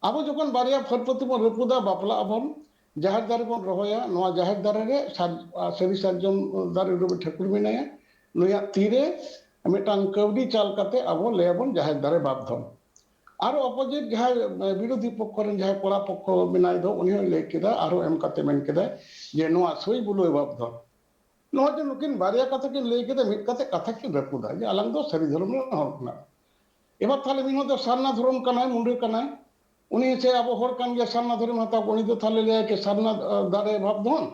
ᱟᱵᱚ ᱡᱚᱠᱷᱚᱱ ᱵᱟᱨᱭᱟ ᱯᱷᱟᱹᱫ ᱯᱟᱹᱛᱤ ᱵᱚᱱ ᱨᱟᱹᱯᱩᱫᱟ, ᱵᱟᱯᱞᱟᱜ ᱟᱵᱚᱱ, ᱡᱟᱦᱮᱨ ᱫᱟᱨᱮ ᱵᱚᱱ ᱨᱚᱦᱚᱭᱟ, ᱱᱚᱣᱟ ᱡᱟᱦᱮᱨ ᱫᱟᱨᱮ ᱨᱮ ᱥᱟᱨ-, ᱥᱟᱹᱨᱤ ᱥᱟᱨᱡᱚᱢ ᱫᱟᱨᱮ ᱨᱮ ᱴᱷᱟᱹᱠᱩᱨ ᱢᱮᱱᱟᱭᱟ, ᱱᱩᱭᱟᱜ ᱛᱤᱨᱮ ᱢᱤᱫᱴᱟᱝ ᱠᱟᱹᱣᱰᱤ ᱪᱟᱞ ᱠᱟᱛᱮ ᱟᱵᱚ ᱞᱟᱹᱭᱟᱵᱚᱱ ᱡᱟᱦᱮᱨ ᱫᱟᱨᱮ ᱵᱟᱯᱫᱷᱚᱱ᱾ ᱟᱨᱚ ᱚᱯᱳᱡᱤᱴ ᱡᱟᱦᱟᱸᱭ ᱵᱤᱨᱳᱫᱷᱤ ᱯᱚᱠᱠᱷᱚ ᱨᱮᱱ ᱡᱟᱦᱟᱸᱭ ᱠᱚᱲᱟ ᱯᱚᱠᱠᱷᱚ ᱢᱮᱱᱟᱭ ᱫᱚ, ᱩᱱᱤ ᱦᱚᱸᱭ ᱞᱟᱹᱭ ᱠᱮᱫᱟ, ᱟᱨᱚ ᱮᱢ ᱠᱟᱛᱮ ᱢᱮᱱ ᱠᱮᱫᱟᱭ ᱡᱮ ᱱᱚᱣᱟ ᱥᱳᱭ ᱵᱩᱞᱳᱭ ᱵᱟᱵᱫᱷᱚᱱ, ᱱᱚᱣᱟ ᱡᱮ ᱱᱩᱠᱤᱱ ᱵᱟᱨᱭᱟ ᱠᱟᱛᱷᱟ ᱠᱤᱱ ᱞᱟᱹᱭ ᱠᱮᱫᱟ, ᱢᱤᱫ ᱠᱟᱛᱮ ᱠᱟᱛᱷᱟ ᱠᱤᱱ ᱨᱟᱹᱯᱩᱫᱟ ᱡᱮ ᱟᱞᱟᱝ ᱫᱚ ᱥᱟᱹᱨᱤ ᱫᱷᱚᱨᱚᱢ ᱨᱮᱱ ᱦᱚᱲ ᱠᱟᱱᱟ᱾ ᱮᱵᱟᱨ ᱛᱟᱦᱞᱮ ᱢᱤᱫ ᱦᱚᱲ ᱫᱚ ᱥᱟᱨᱱᱟ ᱫᱷᱚᱨᱚᱢ ᱠᱟᱱᱟᱭ, ᱢᱩᱸᱰᱟᱹ ᱠᱟᱱᱟᱭ, ᱩᱱᱤ ᱥᱮ ᱟᱵᱚ ᱦᱚᱲ ᱠᱟᱱ ᱜᱮᱭᱟ, ᱥᱟᱨᱱᱟ ᱫᱷᱚᱨᱚᱢ ᱦᱟᱛᱟᱣ ᱠᱚ, ᱩᱱᱤ ᱫᱚ ᱛᱟᱦᱞᱮ ᱞᱟᱹᱭᱟᱭ ᱠᱤ ᱥᱟᱨᱱᱟ ᱫᱟᱨᱮ ᱵᱟᱵᱫᱷᱚᱱ,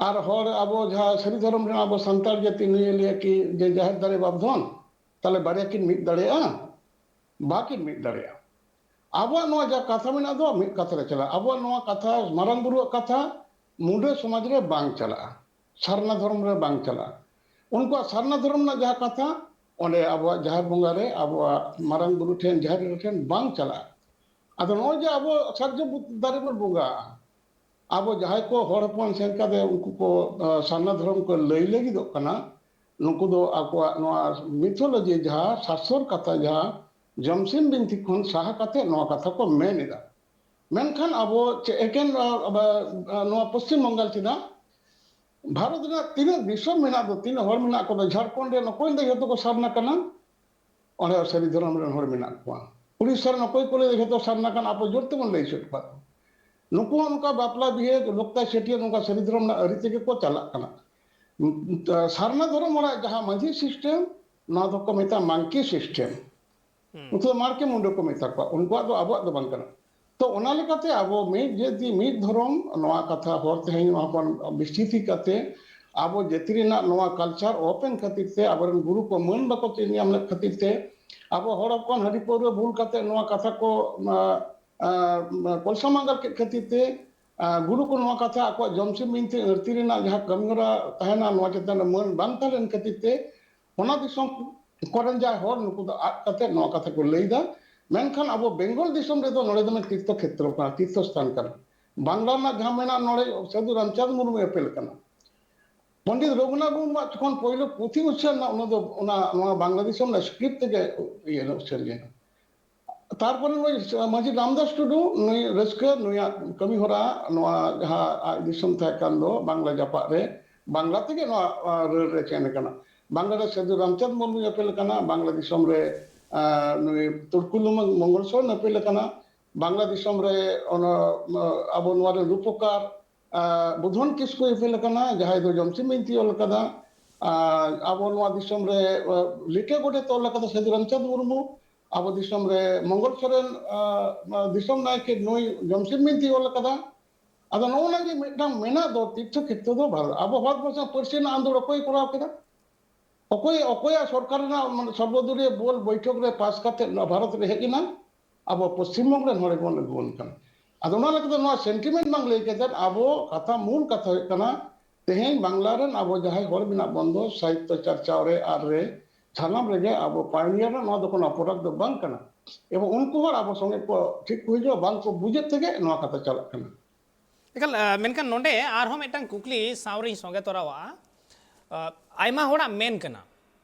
ᱟᱨ ᱦᱚᱲ ᱟᱵᱚ ᱡᱟᱦᱟᱸ ᱥᱟᱹᱨᱤ ᱫᱷᱚᱨᱚᱢ ᱨᱮᱱ ᱟᱵᱚ ᱥᱟᱱᱛᱟᱲ ᱡᱟᱹᱛᱤ ᱱᱩᱭᱮ ᱞᱟᱹᱭᱟ ᱠᱤ ᱡᱮ ᱡᱟᱦᱮᱨ ᱫᱟᱨᱮ ᱵᱟᱵᱫᱷᱚᱱ, ᱛᱟᱦᱞᱮ ᱵᱟᱨᱭᱟ ᱠᱤᱱ ᱢᱤᱫ ᱫᱟᱲᱮᱭᱟᱜᱼᱟ? ᱵᱟᱠᱤᱱ ᱢᱤᱫ ᱫᱟᱲᱮᱭᱟᱜᱼᱟ᱾ ᱟᱵᱚᱣᱟᱜ ᱱᱚᱣᱟ ᱡᱟ ᱠᱟᱛᱷᱟ ᱢᱮᱱᱟᱜ ᱫᱚ, ᱢᱤᱫ ᱠᱟᱛᱷᱟ ᱨᱮ ᱪᱟᱞᱟᱜᱼᱟ᱾ ᱟᱵᱚᱣᱟᱜ ᱱᱚᱣᱟ ᱠᱟᱛᱷᱟ, ᱢᱟᱨᱟᱝ ᱵᱩᱨᱩᱣᱟᱜ ᱠᱟᱛᱷᱟ, ᱢᱩᱸᱰᱟᱹ ᱥᱚᱢᱟᱡᱽ ᱨᱮ ᱵᱟᱝ ᱪᱟᱞᱟᱜᱼᱟ, ᱥᱟᱨᱱᱟ ᱫᱷᱚᱨᱚᱢ ᱨᱮ ᱵᱟᱝ ᱪᱟᱞᱟᱜᱼᱟ᱾ ᱩᱱᱠᱩᱣᱟᱜ ᱥᱟᱨᱱᱟ ᱫᱷᱚᱨᱚᱢ ᱨᱮᱱᱟᱜ ᱡᱟᱦᱟᱸ ᱠᱟᱛᱷᱟ, ᱚᱸᱰᱮ ᱟᱵᱚᱣᱟᱜ ᱡᱟᱦᱮᱨ ᱵᱚᱸᱜᱟ ᱨᱮ, ᱟᱵᱚᱣᱟᱜ ᱢᱟᱨᱟᱝ ᱵᱩᱨᱩ ᱴᱷᱮᱱ, ᱡᱟᱦᱮᱨ ᱟᱭᱳ ᱴᱷᱮᱱ ᱵᱟᱝ ᱪᱟᱞᱟᱜᱼᱟ᱾ ᱟᱫᱚ ᱱᱚᱜᱼᱚᱭ ᱡᱮ ᱟᱵᱚ ᱥᱟᱨᱡᱚᱢ ᱵᱩ-, ᱫᱟᱨᱮ ᱵᱚᱱ ᱵᱚᱸᱜᱟᱜᱼᱟ, ᱟᱵᱚ ᱡᱟᱦᱟᱸᱭ ᱠᱚ ᱦᱚᱲ ᱦᱚᱯᱚᱱ ᱥᱮᱱ ᱠᱟᱛᱮ ᱩᱱᱠᱩ ᱠᱚ, ᱟ, ᱥᱟᱨᱱᱟ ᱫᱷᱚᱨᱚᱢ ᱠᱚ ᱞᱟᱹᱭ ᱞᱟᱹᱜᱤᱫᱚᱜ ᱠᱟᱱᱟ, ᱱᱩᱠᱩ ᱫᱚ ᱟᱠᱚᱣᱟᱜ ᱱᱚᱣᱟ ᱢᱤᱛᱷᱳᱞᱚᱡᱤ, ᱡᱟᱦᱟᱸ ᱥᱟᱥᱛᱚᱨ ᱠᱟᱛᱷᱟ, ᱡᱟᱦᱟᱸ ᱡᱚᱢᱥᱤᱢ ᱵᱤᱱᱛᱤ ᱠᱷᱚᱱ ᱥᱟᱦᱟ ᱠᱟᱛᱮ ᱱᱚᱣᱟ ᱠᱟᱛᱷᱟ ᱠᱚ ᱢᱮᱱ ᱮᱫᱟ᱾ ᱢᱮᱱᱠᱷᱟᱱ ᱟᱵᱚ ᱪᱮᱫ ᱮᱠᱮᱱ, ᱟ, ᱟ, ᱱᱚᱣᱟ ᱯᱚᱥᱪᱤᱢ ᱵᱟᱝᱜᱟᱞ ᱪᱮᱫᱟᱜ, ᱵᱷᱟᱨᱚᱛ ᱨᱮᱱᱟᱜ ᱛᱤᱱᱟᱹᱜ ᱫᱤᱥᱚᱢ ᱢᱮᱱᱟᱜ ᱫᱚ, ᱛᱤᱱᱟᱹᱜ ᱦᱚᱲ ᱢᱮᱱᱟᱜ ᱠᱚᱫᱚ, ᱡᱷᱟᱲᱠᱷᱚᱸᱰ ᱨᱮ ᱚᱠᱚᱭ ᱫᱚ ᱡᱚᱛᱚ ᱠᱚ ᱥᱟᱨᱱᱟ ᱠᱟᱱᱟ? ᱚᱸᱰᱮ ᱥᱟᱹᱨᱤ ᱫᱷᱚᱨᱚᱢ ᱨᱮᱱ ᱦᱚᱲ ᱢᱮᱱᱟᱜ ᱠᱚᱣᱟ᱾ ᱩᱲᱤᱥᱥᱟ ᱨᱮᱱ ᱚᱠᱚᱭ ᱠᱚ ᱞᱟᱹᱭ ᱫᱟ ᱡᱷᱚᱛᱚ ᱥᱟᱨᱱᱟ ᱠᱟᱱᱟ, ᱟᱵᱚ ᱡᱳᱨ ᱛᱮᱵᱚᱱ ᱞᱟᱹᱭ ᱦᱚᱪᱚᱭᱮᱫ ᱠᱚᱣᱟ᱾ ᱱᱩᱠᱩ ᱦᱚᱸ ᱱᱚᱝᱠᱟ ᱵᱟᱯᱞᱟ ᱵᱤᱦᱟᱹ, ᱞᱚᱠᱛᱟ ᱪᱷᱟᱹᱴᱭᱟᱹᱨ, ᱱᱚᱝᱠᱟ ᱥᱟᱹᱨᱤ ᱫᱷᱚᱨᱚᱢ ᱨᱮᱱᱟᱜ ᱟᱹᱨᱤ ᱛᱮᱜᱮ ᱠᱚ ᱪᱟᱞᱟᱜ ᱠᱟᱱᱟ᱾ ᱩᱸ, ᱩᱸ, ᱥᱟᱨᱱᱟ ᱫᱷᱚᱨᱚᱢ ᱦᱚᱲᱟᱜ ᱡᱟᱦᱟᱸ ᱢᱟᱹᱡᱷᱤ system, ᱱᱚᱣᱟ ᱫᱚᱠᱚ ᱢᱮᱛᱟᱜᱼᱟ monkey system᱾ ᱦᱩᱸ᱾ ᱩᱱᱠᱩ ᱫᱚ ᱢᱟᱲᱠᱮ ᱢᱩᱱᱰᱟᱹ ᱠᱚ ᱢᱮᱛᱟ ᱠᱚᱣᱟ, ᱩᱱᱠᱩᱣᱟᱜ ᱫᱚ ᱟᱵᱚᱣᱟᱜ ᱫᱚ ᱵᱟᱝ ᱠᱟᱱᱟ᱾ ᱛᱚ ᱚᱱᱟ ᱞᱮᱠᱟᱛᱮ ᱟᱵᱚ ᱢᱤᱫ ᱡᱟᱹᱛᱤ ᱢᱤᱫ ᱫᱷᱚᱨᱚᱢ, ᱱᱚᱣᱟ ᱠᱟᱛᱷᱟ ᱦᱚᱨ ᱛᱮᱦᱮᱧ ᱱᱚᱣᱟ ᱵᱚᱱ ᱵᱤᱥᱛᱨᱤᱛᱤ ᱠᱟᱛᱮ, ᱟᱵᱚ ᱡᱟᱹᱛᱤ ᱨᱮᱱᱟᱜ ᱱᱚᱣᱟ culture ᱚᱯᱮᱱ ᱠᱷᱟᱹᱛᱤᱨ ᱛᱮ, ᱟᱵᱚᱨᱮᱱ ᱜᱩᱨᱩ ᱠᱚ ᱢᱟᱹᱱ ᱵᱟᱠᱚ ᱧᱟᱢ ᱞᱮᱫ ᱠᱷᱟᱹᱛᱤᱨ ᱛᱮ, ᱟᱵᱚ ᱦᱚᱲ ᱦᱚᱯᱚᱱ ᱦᱟᱺᱰᱤ ᱯᱟᱹᱣᱨᱟᱹ ᱵᱩᱞ ᱠᱟᱛᱮ ᱱᱚᱣᱟ ᱠᱟᱛᱷᱟ ᱠᱚ, ᱟ, ᱟ, ᱠᱚᱞᱥᱟ ᱢᱟᱸᱜᱟᱞ ᱠᱮᱫ ᱠᱷᱟᱹᱛᱤᱨ ᱛᱮ, ᱟ, ᱜᱩᱨᱩ ᱠᱚ ᱱᱚᱣᱟ ᱠᱟᱛᱷᱟ ᱟᱠᱚᱣᱟᱜ ᱡᱚᱢᱥᱤᱢ ᱵᱤᱱᱛᱤ ᱟᱹᱲᱛᱤ ᱨᱮᱱᱟᱜ ᱡᱟᱦᱟᱸ ᱠᱟᱹᱢᱤ ᱦᱚᱨᱟ ᱛᱟᱦᱮᱱᱟ, ᱱᱚᱣᱟ ᱪᱮᱛᱟᱱ ᱨᱮ ᱢᱟᱹᱱ ᱵᱟᱝ ᱛᱟᱦᱮᱸ ᱞᱮᱱ ᱠᱷᱟᱹᱛᱤᱨ ᱛᱮ, ᱚᱱᱟ ᱫᱤᱥᱚᱢ ᱠᱚᱨᱮᱱ ᱡᱟᱦᱟᱸᱭ ᱦᱚᱲ, ᱱᱩᱠᱩ ᱫᱚ ᱟᱫ ᱠᱟᱛᱮ ᱱᱚᱣᱟ ᱠᱟᱛᱷᱟ ᱠᱚ ᱞᱟᱹᱭ ᱮᱫᱟ᱾ ᱢᱮᱱᱠᱷᱟᱱ ᱟᱵᱚ ᱵᱮᱝᱜᱚᱞ ᱫᱤᱥᱚᱢ ᱨᱮᱫᱚ ᱱᱚᱰᱮ ᱫᱚ ᱢᱤᱫ ᱛᱤᱨᱛᱷᱚ ᱠᱷᱮᱛᱨᱚ ᱠᱟᱱᱟ, ᱛᱤᱨᱛᱷᱚ ᱥᱛᱷᱟᱱ ᱠᱟᱱᱟ᱾ ᱵᱟᱝᱞᱟ ᱨᱮᱱᱟᱜ ᱡᱟᱦᱟᱸ ᱢᱮᱱᱟᱜᱼᱟ, ᱱᱚᱰᱮ ᱥᱟᱹᱫᱷᱩ ᱨᱟᱢᱪᱟᱸᱫᱽ ᱢᱩᱨᱢᱩᱭ ᱚᱯᱮᱞ ᱠᱟᱱᱟ᱾ ᱯᱚᱱᱰᱤᱛ ᱨᱚᱜᱷᱩᱱᱟᱛᱷ ᱢᱩᱨᱢᱩᱣᱟᱜ ᱡᱚᱠᱷᱚᱱ ᱯᱳᱭᱞᱳ ᱯᱩᱛᱷᱤ ᱩᱪᱷᱟᱹᱱ ᱮᱱᱟ, ᱚᱱᱟ ᱫᱚ, ᱚᱱᱟ, ᱱᱚᱣᱟ ᱵᱟᱝᱞᱟ ᱫᱤᱥᱚᱢ ᱨᱮᱱᱟᱜ script ᱛᱮᱜᱮ ᱤᱭᱟᱹ ᱩᱪᱷᱟᱹᱱ ᱞᱮᱱᱟ᱾ ᱛᱟᱨᱯᱚᱨᱮ ᱱᱩᱭ ᱢᱟᱹᱡᱷᱤ ᱨᱟᱢᱫᱟᱥ ᱴᱩᱰᱩ, ᱱᱩᱭ ᱨᱟᱹᱥᱠᱟᱹ, ᱱᱩᱭᱟᱜ ᱠᱟᱹᱢᱤ ᱦᱚᱨᱟ, ᱱᱚᱣᱟ ᱡᱟᱦᱟᱸ ᱟᱡ ᱫᱤᱥᱚᱢ ᱛᱟᱦᱮᱸ ᱠᱟᱱ ᱫᱚ ᱵᱟᱝᱞᱟ ᱡᱟᱯᱟᱜ ᱨᱮ, ᱵᱟᱝᱞᱟ ᱛᱮᱜᱮ ᱱᱚᱣᱟ, ᱟ, ᱨᱟᱹᱲ ᱨᱮ ᱪᱮᱱ ᱟᱠᱟᱱᱟ᱾ ᱵᱟᱝᱞᱟ ᱨᱮ ᱥᱟᱹᱫᱷᱩ ᱨᱟᱢᱪᱟᱸᱫᱽ ᱢᱩᱨᱢᱩᱭ ᱚᱯᱮᱞ ᱟᱠᱟᱱᱟ, ᱵᱟᱝᱞᱟ ᱫᱤᱥᱚᱢ ᱨᱮ ᱟᱨ ᱱᱩᱭ ᱛᱩᱲᱠᱩ ᱞᱩᱢᱟᱹᱝ ᱢᱚᱝᱜᱚᱞ ᱥᱚᱨᱮᱱ ᱟᱹᱯᱤᱞ ᱟᱠᱟᱱᱟ᱾ ᱵᱟᱝᱞᱟ ᱫᱤᱥᱚᱢ ᱨᱮ ᱚᱱᱟ, ᱟᱵᱚ ᱱᱚᱣᱟ ᱨᱮᱱ ᱨᱩᱯᱚᱠᱟᱨ, ᱟᱨ ᱵᱩᱫᱷᱚᱱ ᱠᱤᱥᱠᱩᱭ ᱟᱹᱯᱤᱞ ᱟᱠᱟᱱᱟ, ᱡᱟᱦᱟᱸᱭ ᱫᱚ ᱡᱚᱢᱥᱤᱢ ᱵᱤᱱᱛᱤ ᱚᱞ ᱟᱠᱟᱫᱟ᱾ ᱟᱨ ᱟᱵᱚ ᱱᱚᱣᱟ ᱫᱤᱥᱚᱢ ᱨᱮ, ᱟᱨ ᱞᱤᱴᱟᱹ ᱜᱚᱰᱮᱛ ᱚᱞ ᱟᱠᱟᱫᱟ ᱥᱟᱹᱫᱷᱩ ᱨᱟᱢᱪᱟᱸᱫᱽ ᱢᱩᱨᱢᱩ᱾ ᱟᱵᱚ ᱫᱤᱥᱚᱢ ᱨᱮ ᱢᱚᱝᱜᱚᱞ ᱥᱚᱨᱮᱱ, ᱟᱨ ᱫᱤᱥᱚᱢ ᱱᱟᱭᱠᱮ ᱱᱩᱭ ᱡᱚᱢᱥᱤᱢ ᱵᱤᱱᱛᱤ ᱚᱞ ᱟᱠᱟᱫᱟ᱾ ᱟᱫᱚ ᱱᱚᱜᱼᱚ ᱱᱟ ᱜᱮ ᱢᱤᱫᱴᱟᱝ ᱢᱮᱱᱟᱜ ᱫᱚ ᱛᱤᱨᱛᱷᱚ ᱠᱷᱮᱛᱨᱚ ᱫᱚ ᱵᱷᱟᱨᱚᱛ᱾ ᱟᱵᱚ ᱵᱷᱟᱨᱚᱛ ᱵᱚᱨᱥᱚ ᱯᱟᱹᱨᱥᱤ ᱨᱮᱱᱟᱜ ᱟᱸᱫᱳᱲ ᱚᱠᱚᱭ ᱠᱚᱨᱟᱣ ᱠᱮᱫᱟ? ᱚᱠᱚᱭ, ᱚᱠᱚᱭᱟᱜ ᱥᱚᱨᱠᱟᱨ ᱨᱮᱱᱟᱜ ᱢᱟᱱᱮ ᱥᱚᱨᱵᱚᱫᱚᱞᱤᱭᱚ ᱵᱚᱞ ᱵᱳᱭᱴᱷᱚᱠ ᱨᱮ ᱯᱟᱥ ᱠᱟᱛᱮ ᱱᱚᱣᱟ ᱵᱷᱟᱨᱚᱛ ᱨᱮ ᱦᱮᱡ ᱮᱱᱟ? ᱟᱵᱚ ᱯᱚᱥᱪᱤᱢ ᱵᱚᱝᱜᱚ ᱨᱮᱱ ᱦᱚᱲ ᱜᱮᱵᱚᱱ ᱟᱹᱜᱩᱣᱟᱱ ᱠᱟᱱᱟ᱾ ᱟᱫᱚ ᱚᱱᱟ ᱞᱮᱠᱟᱛᱮ ᱱᱚᱣᱟ ᱥᱮᱱᱴᱤᱢᱮᱱᱴ ᱵᱟᱝ ᱞᱟᱹᱭ ᱠᱟᱛᱮ ᱟᱵᱚ ᱠᱟᱛᱷᱟ, ᱢᱩᱞ ᱠᱟᱛᱷᱟ ᱦᱩᱭᱩᱜ ᱠᱟᱱᱟ, ᱛᱮᱦᱮᱧ ᱵᱟᱝᱞᱟ ᱨᱮᱱ ᱟᱵᱚ ᱡᱟᱦᱟᱸᱭ ᱦᱚᱲ ᱢᱮᱱᱟᱜ ᱵᱚᱱ ᱫᱚ ᱥᱟᱦᱤᱛᱛᱚ ᱪᱟᱨᱪᱟᱣ ᱨᱮ ᱟᱨ ᱨᱮ ᱥᱟᱱᱟᱢ ᱨᱮᱜᱮ ᱟᱵᱚ ᱯᱟᱭᱱᱤᱭᱟᱨ ᱨᱮᱱᱟᱜ ᱱᱚᱣᱟ ᱫᱚ ᱠᱳᱱᱳ ᱚᱯᱚᱨᱟᱫᱷ ᱫᱚ ᱵᱟᱝ ᱠᱟᱱᱟ᱾ ᱮᱵᱚᱝ ᱩᱱᱠᱩ ᱦᱚᱲ ᱟᱵᱚ ᱥᱚᱸᱜᱮ ᱠᱚ ᱴᱷᱤᱠ ᱠᱚ ᱦᱤᱡᱩᱜᱼᱟ, ᱵᱟᱝ ᱠᱚ ᱵᱩᱡᱮᱫ ᱛᱮᱜᱮ ᱱᱚᱣᱟ ᱠᱟᱛᱷᱟ ᱪᱟᱞᱟᱜ ᱠᱟᱱᱟ᱾ ᱮᱠᱟᱞ, ᱟᱸ, ᱢᱮᱱᱠᱷᱟᱱ ᱱᱚᱰᱮ ᱟᱨᱦᱚᱸ ᱢᱤᱫᱴᱟᱝ ᱠᱩᱠᱞᱤ ᱥᱟᱶᱨᱤᱧ ᱥᱚᱸᱜᱮ ᱛᱚᱨᱟᱣᱟᱜᱼᱟ᱾ ᱟᱸ, ᱟᱭᱢᱟ ᱦᱚᱲᱟᱜ ᱢᱮᱱ ᱠᱟᱱᱟ,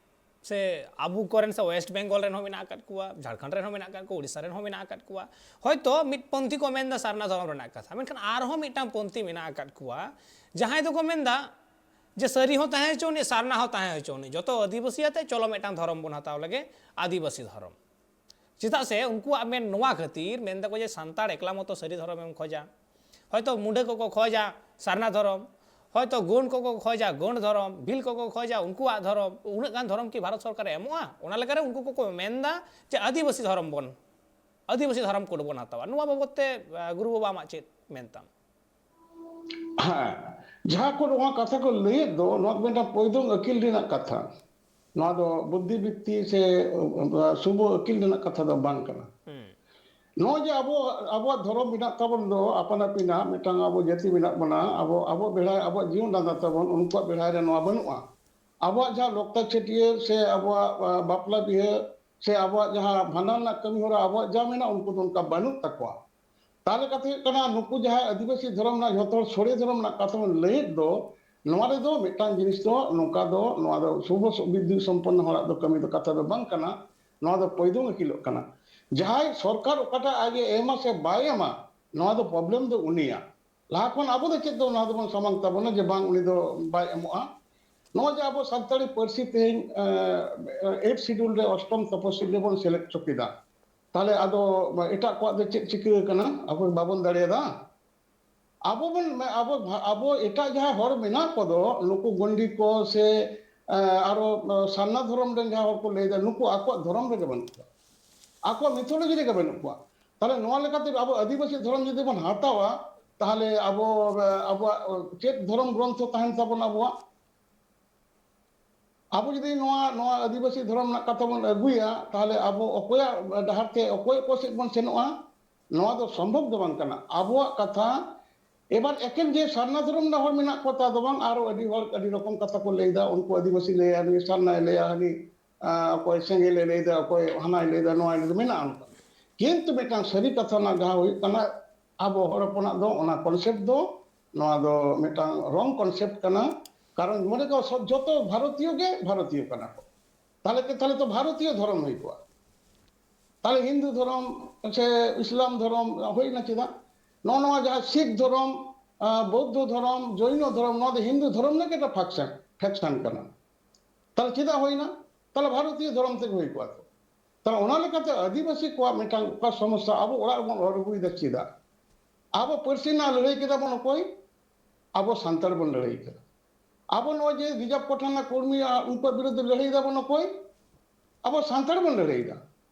ᱥᱮ ᱟᱵᱚ ᱠᱚᱨᱮᱱ ᱥᱮ ᱳᱭᱮᱥᱴ ᱵᱮᱝᱜᱚᱞ ᱨᱮᱱ ᱦᱚᱸ ᱢᱮᱱᱟᱜ ᱟᱠᱟᱫ ᱠᱚᱣᱟ, ᱡᱷᱟᱲᱠᱷᱚᱸᱰ ᱨᱮᱱ ᱦᱚᱸ ᱢᱮᱱᱟᱜ ᱟᱠᱟᱫ ᱠᱚᱣᱟ, ᱳᱰᱤᱥᱟ ᱨᱮᱱ ᱦᱚᱸ ᱢᱮᱱᱟᱜ ᱟᱠᱟᱫ ᱠᱚᱣᱟ᱾ ᱦᱚᱭᱛᱳ ᱢᱤᱫ ᱯᱚᱱᱛᱷᱤ ᱠᱚ ᱢᱮᱱᱫᱟ ᱥᱟᱨᱱᱟ ᱫᱷᱚᱨᱚᱢ ᱨᱮᱱᱟᱜ ᱠᱟᱛᱷᱟ, ᱢᱮᱱᱠᱷᱟᱱ ᱟᱨᱦᱚᱸ ᱢᱤᱫᱴᱟᱝ ᱯᱚᱱᱛᱷᱤ ᱢᱮᱱᱟᱜ ᱟᱠᱟᱫ ᱠᱚᱣᱟ, ᱡᱟᱦᱟᱸᱭ ᱫᱚᱠᱚ ᱢᱮᱱᱫᱟ ᱡᱮ ᱥᱟᱹᱨᱤ ᱦᱚᱸ ᱛᱟᱦᱮᱸ ᱦᱚᱪᱚ ᱟᱹᱱᱤᱡ, ᱥᱟᱨᱱᱟ ᱦᱚᱸ ᱛᱟᱦᱮᱸ ᱦᱚᱪᱚ ᱟᱹᱱᱤᱡ, ᱡᱚᱛᱚ ᱟᱹᱫᱤᱵᱟᱹᱥᱤ ᱟᱛᱮ ᱪᱚᱞᱚ ᱢᱤᱫᱴᱟᱝ ᱫᱷᱚᱨᱚᱢ ᱵᱚᱱ ᱦᱟᱛᱟᱣ ᱞᱮᱜᱮ, ᱟᱹᱫᱤᱵᱟᱹᱥᱤ ᱫᱷᱚᱨᱚᱢ᱾ ᱪᱮᱫᱟᱜ ᱥᱮ ᱩᱱᱠᱩᱣᱟᱜ ᱢᱮᱱ ᱱᱚᱣᱟ ᱠᱷᱟᱹᱛᱤᱨ, ᱢᱮᱱ ᱫᱟᱠᱚ ᱡᱮ ᱥᱟᱱᱛᱟᱲ ᱮᱠᱞᱟ ᱢᱚᱛᱚ ᱥᱟᱹᱨᱤ ᱫᱷᱚᱨᱚᱢᱮᱢ ᱠᱷᱚᱡᱟ, ᱦᱚᱭᱛᱳ ᱢᱩᱰᱟᱹ ᱠᱚᱠᱚ ᱠᱷᱚᱡᱟ ᱥᱟᱨᱱᱟ ᱫᱷᱚᱨᱚᱢ, ᱦᱚᱭᱛᱳ ᱜᱳᱸᱰ ᱠᱚᱠᱚ ᱠᱷᱚᱡᱟ ᱜᱳᱸᱰ ᱫᱷᱚᱨᱚᱢ, ᱵᱷᱤᱞ ᱠᱚᱠᱚ ᱠᱷᱚᱡᱟ ᱩᱱᱠᱩᱣᱟᱜ ᱫᱷᱚᱨᱚᱢ, ᱩᱱᱟᱹᱜ ᱜᱟᱱ ᱫᱷᱚᱨᱚᱢ ᱠᱤ ᱵᱷᱟᱨᱚᱛ ᱥᱚᱨᱠᱟᱨᱮ ᱮᱢᱚᱜᱼᱟ? ᱚᱱᱟ ᱞᱮᱠᱟᱨᱮ ᱩᱱᱠᱩ ᱠᱚᱠᱚ ᱢᱮᱱᱫᱟ ᱡᱮ ᱟᱹᱫᱤᱵᱟᱹᱥᱤ ᱫᱷᱚᱨᱚᱢ ᱵᱚᱱ, ᱟᱹᱫᱤᱵᱟᱹᱥᱤ ᱫᱷᱚᱨᱚᱢ ᱠᱳᱰ ᱵᱚᱱ ᱦᱟᱛᱟᱣᱟ᱾ ᱱᱚᱣᱟ ᱵᱟᱵᱚᱫ ᱛᱮ, ᱟᱸ, ᱜᱩᱨᱩ ᱵᱟᱵᱟ, ᱟᱢᱟᱜ ᱪᱮᱫ ᱢᱮᱱ ᱛᱟᱢ? ᱦᱮᱸ, ᱡᱟᱦᱟᱸ ᱠᱚ ᱱᱚᱣᱟ ᱠᱟᱛᱷᱟ ᱠᱚ ᱞᱟᱹᱭᱮᱫ ᱫᱚ, ᱱᱚᱣᱟ ᱫᱚ ᱢᱤᱫᱴᱟᱝ ᱯᱚᱭᱫᱚᱝ ᱟᱹᱠᱤᱞ ᱨᱮᱱᱟᱜ ᱠᱟᱛᱷᱟ᱾ ᱱᱚᱣᱟ ᱫᱚ ᱵᱩᱫᱽᱫᱷᱤ ᱵᱤᱛᱛᱤ ᱥᱮ, ᱟᱸ, ᱥᱩᱵᱚ ᱟᱹᱠᱤᱞ ᱨᱮᱱᱟᱜ ᱠᱟᱛᱷᱟ ᱫᱚ ᱵᱟᱝ ᱠᱟᱱᱟ᱾ ᱱᱚᱜᱼᱚᱭ ᱡᱮ ᱟᱵᱚ, ᱟᱵᱚᱣᱟᱜ ᱫᱷᱚᱨᱚᱢ ᱢᱮᱱᱟᱜ ᱛᱟᱵᱚᱱ ᱫᱚ, ᱟᱯᱟᱱ ᱟᱹᱯᱤᱱᱟᱜ ᱢᱤᱫᱴᱟᱝ ᱟᱵᱚ ᱡᱟᱹᱛᱤ ᱢᱮᱱᱟᱜ ᱵᱚᱱᱟ, ᱟᱵᱚ, ᱟᱵᱚ ᱵᱮᱲᱦᱟᱭ, ᱟᱵᱚᱣᱟᱜ ᱡᱤᱭᱚᱱ ᱰᱟᱸᱰᱟ ᱛᱟᱵᱚᱱ, ᱩᱱᱠᱩᱣᱟᱜ ᱵᱮᱲᱦᱟᱭ ᱨᱮ ᱱᱚᱣᱟ ᱵᱟᱹᱱᱩᱜᱼᱟ᱾ ᱟᱵᱚᱣᱟᱜ ᱡᱟᱦᱟᱸ ᱞᱚᱠᱛᱟ ᱪᱷᱟᱹᱴᱭᱟᱹᱨ ᱥᱮ ᱟᱵᱚᱣᱟᱜ, ᱟ, ᱵᱟᱯᱞᱟ ᱵᱤᱦᱟᱹ ᱥᱮ ᱟᱵᱚᱣᱟᱜ ᱡᱟᱦᱟᱸ ᱵᱷᱟᱸᱰᱟᱱ ᱨᱮᱱᱟᱜ ᱠᱟᱹᱢᱤ ᱦᱚᱨᱟ ᱟᱵᱚᱣᱟᱜ ᱡᱟ ᱢᱮᱱᱟᱜᱼᱟ, ᱩᱱᱠᱩ ᱫᱚ ᱚᱱᱠᱟ ᱵᱟᱹᱱᱩᱜ ᱛᱟᱠᱚᱣᱟ᱾ ᱛᱟᱦᱞᱮ ᱠᱟᱛᱷᱟ ᱦᱩᱭᱩᱜ ᱠᱟᱱᱟ, ᱱᱩᱠᱩ ᱡᱟᱦᱟᱸᱭ ᱟᱹᱫᱤᱵᱟᱹᱥᱤ ᱫᱷᱚᱨᱚᱢ ᱨᱮᱱᱟᱜ ᱡᱷᱚᱛᱚ ᱦᱚᱲ ᱥᱚᱲᱮ ᱫᱷᱚᱨᱚᱢ ᱨᱮᱱᱟᱜ ᱠᱟᱛᱷᱟ ᱵᱚᱱ ᱞᱟᱹᱭᱮᱫ ᱫᱚ, ᱱᱚᱣᱟ ᱨᱮᱫᱚ ᱢᱤᱫᱴᱟᱝ ᱡᱤᱱᱤᱥ ᱫᱚ ᱱᱚᱝᱠᱟ ᱫᱚ, ᱱᱚᱣᱟ ᱫᱚ ᱥᱩᱵᱚ ᱵᱤᱫᱽᱫᱷᱤ ᱥᱚᱢᱯᱚᱱᱱᱚ ᱦᱚᱲᱟᱜ ᱫᱚ ᱠᱟᱹᱢᱤ ᱫᱚ, ᱠᱟᱛᱷᱟ ᱫᱚ ᱵᱟᱝ ᱠᱟᱱᱟ᱾ ᱱᱚᱣᱟ ᱫᱚ ᱯᱚᱭᱫᱚᱝ ᱟᱹᱠᱤᱞᱚᱜ ᱠᱟᱱᱟ᱾ ᱡᱟᱦᱟᱸᱭ ᱥᱚᱨᱠᱟᱨ ᱚᱠᱟᱴᱟᱜ ᱟᱡ ᱮ ᱮᱢᱟ ᱥᱮ ᱵᱟᱭ ᱮᱢᱟ, ᱱᱚᱣᱟ ᱫᱚ ᱯᱨᱚᱵᱞᱮᱢ ᱫᱚ ᱩᱱᱤᱭᱟᱜ᱾ ᱞᱟᱦᱟ ᱠᱷᱚᱱ ᱟᱵᱚ ᱫᱚ ᱪᱮᱫ ᱫᱚ ᱱᱚᱣᱟ ᱫᱚᱵᱚᱱ ᱥᱟᱢᱟᱝ ᱛᱟᱵᱚᱱᱟ ᱡᱮ ᱵᱟᱝ, ᱩᱱᱤ ᱫᱚ ᱵᱟᱭ ᱮᱢᱚᱜᱼᱟ᱾ ᱱᱚᱜᱼᱚᱭ ᱡᱮ ᱟᱵᱚ ᱥᱟᱱᱛᱟᱲᱤ ᱯᱟᱹᱨᱥᱤ ᱛᱮᱦᱮᱧ ᱮᱭᱤᱴ ᱥᱤᱰᱩᱞ ᱨᱮ ᱚᱥᱴᱚᱢ ᱛᱚᱯᱚᱥᱤᱞ ᱨᱮᱵᱚᱱ ᱥᱮᱞᱮᱫ ᱦᱚᱪᱚ ᱠᱮᱫᱟ, ᱛᱟᱦᱞᱮ ᱟᱫᱚ ᱮᱴᱟᱜ ᱠᱚᱣᱟᱜ ᱫᱚ ᱪᱮᱫ ᱪᱤᱠᱟᱹ ᱟᱠᱟᱱᱟ? ᱟᱵᱚ ᱵᱟᱵᱚᱱ ᱫᱟᱲᱮᱭᱟᱫᱟ? ᱟᱵᱚ ᱵᱚᱱ ᱟᱵᱚ ᱟᱵᱚ ᱮᱴᱟᱜ ᱡᱟᱦᱟᱸ ᱦᱚᱲ ᱢᱮᱱᱟᱜ ᱠᱚᱫᱚ, ᱱᱩᱠᱩ ᱜᱚᱱᱰᱤ ᱠᱚ ᱥᱮ ᱮ, ᱟᱨᱚ ᱮ, ᱥᱟᱨᱱᱟ ᱫᱷᱚᱨᱚᱢ ᱨᱮᱱ ᱡᱟᱦᱟᱸ ᱦᱚᱲ ᱠᱚ ᱞᱟᱹᱭᱫᱟ, ᱱᱩᱠᱩ ᱟᱠᱚᱣᱟᱜ ᱫᱷᱚᱨᱚᱢ ᱨᱮᱜᱮ ᱵᱟᱹᱱᱩᱜ ᱠᱚᱣᱟ, ᱟᱠᱚᱣᱟᱜ ᱢᱤᱛᱷᱳᱞᱚᱡᱤ ᱨᱮᱜᱮ ᱵᱟᱹᱱᱩᱜ ᱠᱚᱣᱟ᱾ ᱛᱟᱦᱞᱮ ᱱᱚᱣᱟ ᱞᱮᱠᱟᱛᱮ ᱟᱵᱚ ᱟᱹᱫᱤᱵᱟᱹᱥᱤ ᱫᱷᱚᱨᱚᱢ ᱡᱩᱫᱤ ᱵᱚᱱ ᱦᱟᱛᱟᱣᱟ, ᱛᱟᱦᱞᱮ ᱟᱵᱚ ᱮ, ᱟᱵᱚᱣᱟᱜ ᱪᱮᱫ ᱫᱷᱚᱨᱚᱢ ᱜᱨᱚᱱᱛᱷᱚ ᱛᱟᱦᱮᱱ ᱛᱟᱵᱚᱱᱟ ᱟᱵᱚᱣᱟᱜ? ᱟᱵᱚ ᱡᱩᱫᱤ ᱱᱚᱣᱟ ᱱᱚᱣᱟ ᱟᱹᱫᱤᱵᱟᱹᱥᱤ ᱫᱷᱚᱨᱚᱢ ᱨᱮᱱᱟᱜ ᱠᱟᱛᱷᱟ ᱵᱚᱱ ᱟᱹᱜᱩᱭᱟ, ᱛᱟᱦᱞᱮ ᱟᱵᱚ ᱚᱠᱚᱭᱟᱜ ᱰᱟᱦᱟᱨ ᱛᱮ ᱚᱠᱚᱭ ᱚᱠᱚᱭ ᱥᱮᱫ ᱵᱚᱱ ᱥᱮᱱᱚᱜᱼᱟ? ᱱᱚᱣᱟ ᱫᱚ ᱥᱚᱢᱵᱷᱚᱵ ᱫᱚ ᱵᱟᱝ ᱠᱟᱱᱟ᱾ ᱟᱵᱚᱣᱟᱜ ᱠᱟᱛᱷᱟ ᱮᱵᱟᱨ ᱮᱠᱮᱱ ᱡᱮ ᱥᱟᱨᱱᱟ ᱫᱷᱚᱨᱚᱢ ᱨᱮᱱᱟᱜ ᱦᱚᱲ ᱢᱮᱱᱟᱜ ᱠᱚᱣᱟ ᱛᱟ ᱫᱚ ᱵᱟᱝ, ᱟᱨᱚ ᱟᱹᱰᱤ ᱦᱚᱲ ᱟᱹᱰᱤ ᱨᱚᱠᱚᱢ ᱠᱟᱛᱷᱟ ᱠᱚ ᱞᱟᱹᱭᱫᱟ᱾ ᱩᱱᱠᱩ ᱟᱹᱫᱤᱵᱟᱹᱥᱤ ᱞᱟᱹᱭᱟ, ᱦᱟᱹᱱᱤ ᱥᱟᱨᱱᱟᱭ ᱞᱟᱹᱭᱟ, ᱦᱟᱹᱱᱤ ᱟᱸ, ᱚᱠᱚᱭ ᱥᱮᱸᱜᱮᱞᱮ ᱞᱟᱹᱭᱫᱟ, ᱚᱠᱚᱭ ᱦᱟᱱᱟᱭ ᱞᱟᱹᱭᱫᱟ, ᱱᱚᱣᱟᱭ ᱞᱟᱹᱭᱫᱟ, ᱢᱮᱱᱟᱜᱼᱟ ᱚᱱᱠᱟ᱾ ᱠᱤᱱᱛᱩ ᱢᱤᱫᱴᱟᱝ ᱥᱟᱹᱨᱤ ᱠᱟᱛᱷᱟ ᱨᱮᱱᱟᱜ ᱡᱟᱦᱟᱸ ᱦᱩᱭᱩᱜ ᱠᱟᱱᱟ, ᱟᱵᱚ ᱦᱚᱲ ᱦᱚᱯᱚᱱᱟᱜ ᱫᱚ ᱚᱱᱟ ᱠᱚᱱᱥᱮᱯᱴ ᱫᱚ, ᱱᱚᱣᱟ ᱫᱚ ᱢᱤᱫᱴᱟᱝ ᱨᱚᱝ ᱠᱚᱱᱥᱮᱯᱴ ᱠᱟᱱᱟ᱾ ᱠᱟᱨᱚᱱ ᱢᱚᱱᱮ ᱠᱚ ᱥᱚᱵ ᱡᱚᱛᱚ ᱵᱷᱟᱨᱚᱛᱤᱭᱚ ᱜᱮ ᱵᱷᱟᱨᱚᱛᱤᱭᱚ ᱠᱟᱱᱟ ᱠᱚ, ᱛᱟᱦᱞᱮ ᱛᱟᱦᱞᱮ ᱛᱚ ᱵᱷᱟᱨᱚᱛᱤᱭᱚ ᱫᱷᱚᱨᱚᱢ ᱦᱩᱭ ᱠᱚᱜᱼᱟ᱾ ᱛᱟᱦᱞᱮ ᱦᱤᱱᱫᱩ ᱫᱷᱚᱨᱚᱢ ᱥᱮ ᱤᱥᱞᱟᱢ ᱫᱷᱚᱨᱚᱢ ᱦᱩᱭᱱᱟ ᱪᱮᱫᱟᱜ? ᱱᱚᱜᱼᱚ ᱱᱚᱣᱟ ᱡᱟᱦᱟᱸ ᱥᱤᱠᱷ ᱫᱷᱚᱨᱚᱢ, ᱟᱸ, ᱵᱳᱫᱽᱫᱷᱚ ᱫᱷᱚᱨᱚᱢ, ᱡᱚᱭᱱᱚ ᱫᱷᱚᱨᱚᱢ, ᱱᱚᱣᱟ ᱫᱚ ᱦᱤᱱᱫᱩ ᱫᱷᱚᱨᱚᱢ ᱨᱮᱱᱟᱜ ᱜᱮ ᱯᱷᱮᱠᱥᱚᱱ, ᱯᱷᱮᱠᱥᱚᱱ ᱠᱟᱱᱟ᱾ ᱛᱟᱦᱞᱮ ᱪᱮᱫᱟᱜ ᱦᱩᱭᱱᱟ? ᱛᱟᱦᱞᱮ ᱵᱷᱟᱨᱚᱛᱤᱭᱚ ᱫᱷᱚᱨᱚᱢ ᱛᱮᱜᱮ ᱦᱩᱭ ᱠᱚᱜᱼᱟ ᱛᱚ᱾ ᱛᱟᱦᱞᱮ ᱚᱱᱟ ᱞᱮᱠᱟᱛᱮ ᱟᱹᱫᱤᱵᱟᱹᱥᱤ ᱠᱚᱣᱟᱜ ᱢᱤᱫᱴᱟᱝ ᱚᱠᱟ ᱥᱚᱢᱚᱥᱥᱟ ᱟᱵᱚ ᱚᱲᱟᱜ ᱨᱮᱵᱚᱱ ᱚᱨ ᱟᱹᱜᱩᱭᱮᱫᱟ ᱪᱮᱫᱟᱜ? ᱟᱵᱚ ᱯᱟᱹᱨᱥᱤ ᱨᱮᱱᱟᱜ ᱞᱟᱹᱲᱦᱟᱹᱭ ᱠᱮᱫᱟ ᱵᱚᱱ ᱚᱠᱚᱭ? ᱟᱵᱚ ᱥᱟᱱᱛᱟᱲ ᱵᱚᱱ ᱞᱟᱹᱲᱦᱟᱹᱭ ᱠᱮᱫᱟ᱾ ᱟᱵᱚ ᱱᱚᱜᱼᱚᱭ ᱡᱮ ᱨᱤᱡᱟᱨᱵᱷ ᱠᱚᱴᱷᱟ ᱨᱮᱱᱟᱜ ᱠᱚᱨᱢᱤ, ᱟ, ᱩᱱᱠᱩᱣᱟᱜ ᱵᱤᱨᱩᱫᱷ ᱨᱮ ᱞᱟᱹᱲᱦᱟᱹᱭ ᱫᱟᱵᱚᱱ ᱚᱠᱚᱭ? ᱟᱵᱚ ᱥᱟᱱᱛᱟᱲ ᱵᱚᱱ ᱞᱟᱹᱲᱦᱟᱹᱭ ᱫᱟ᱾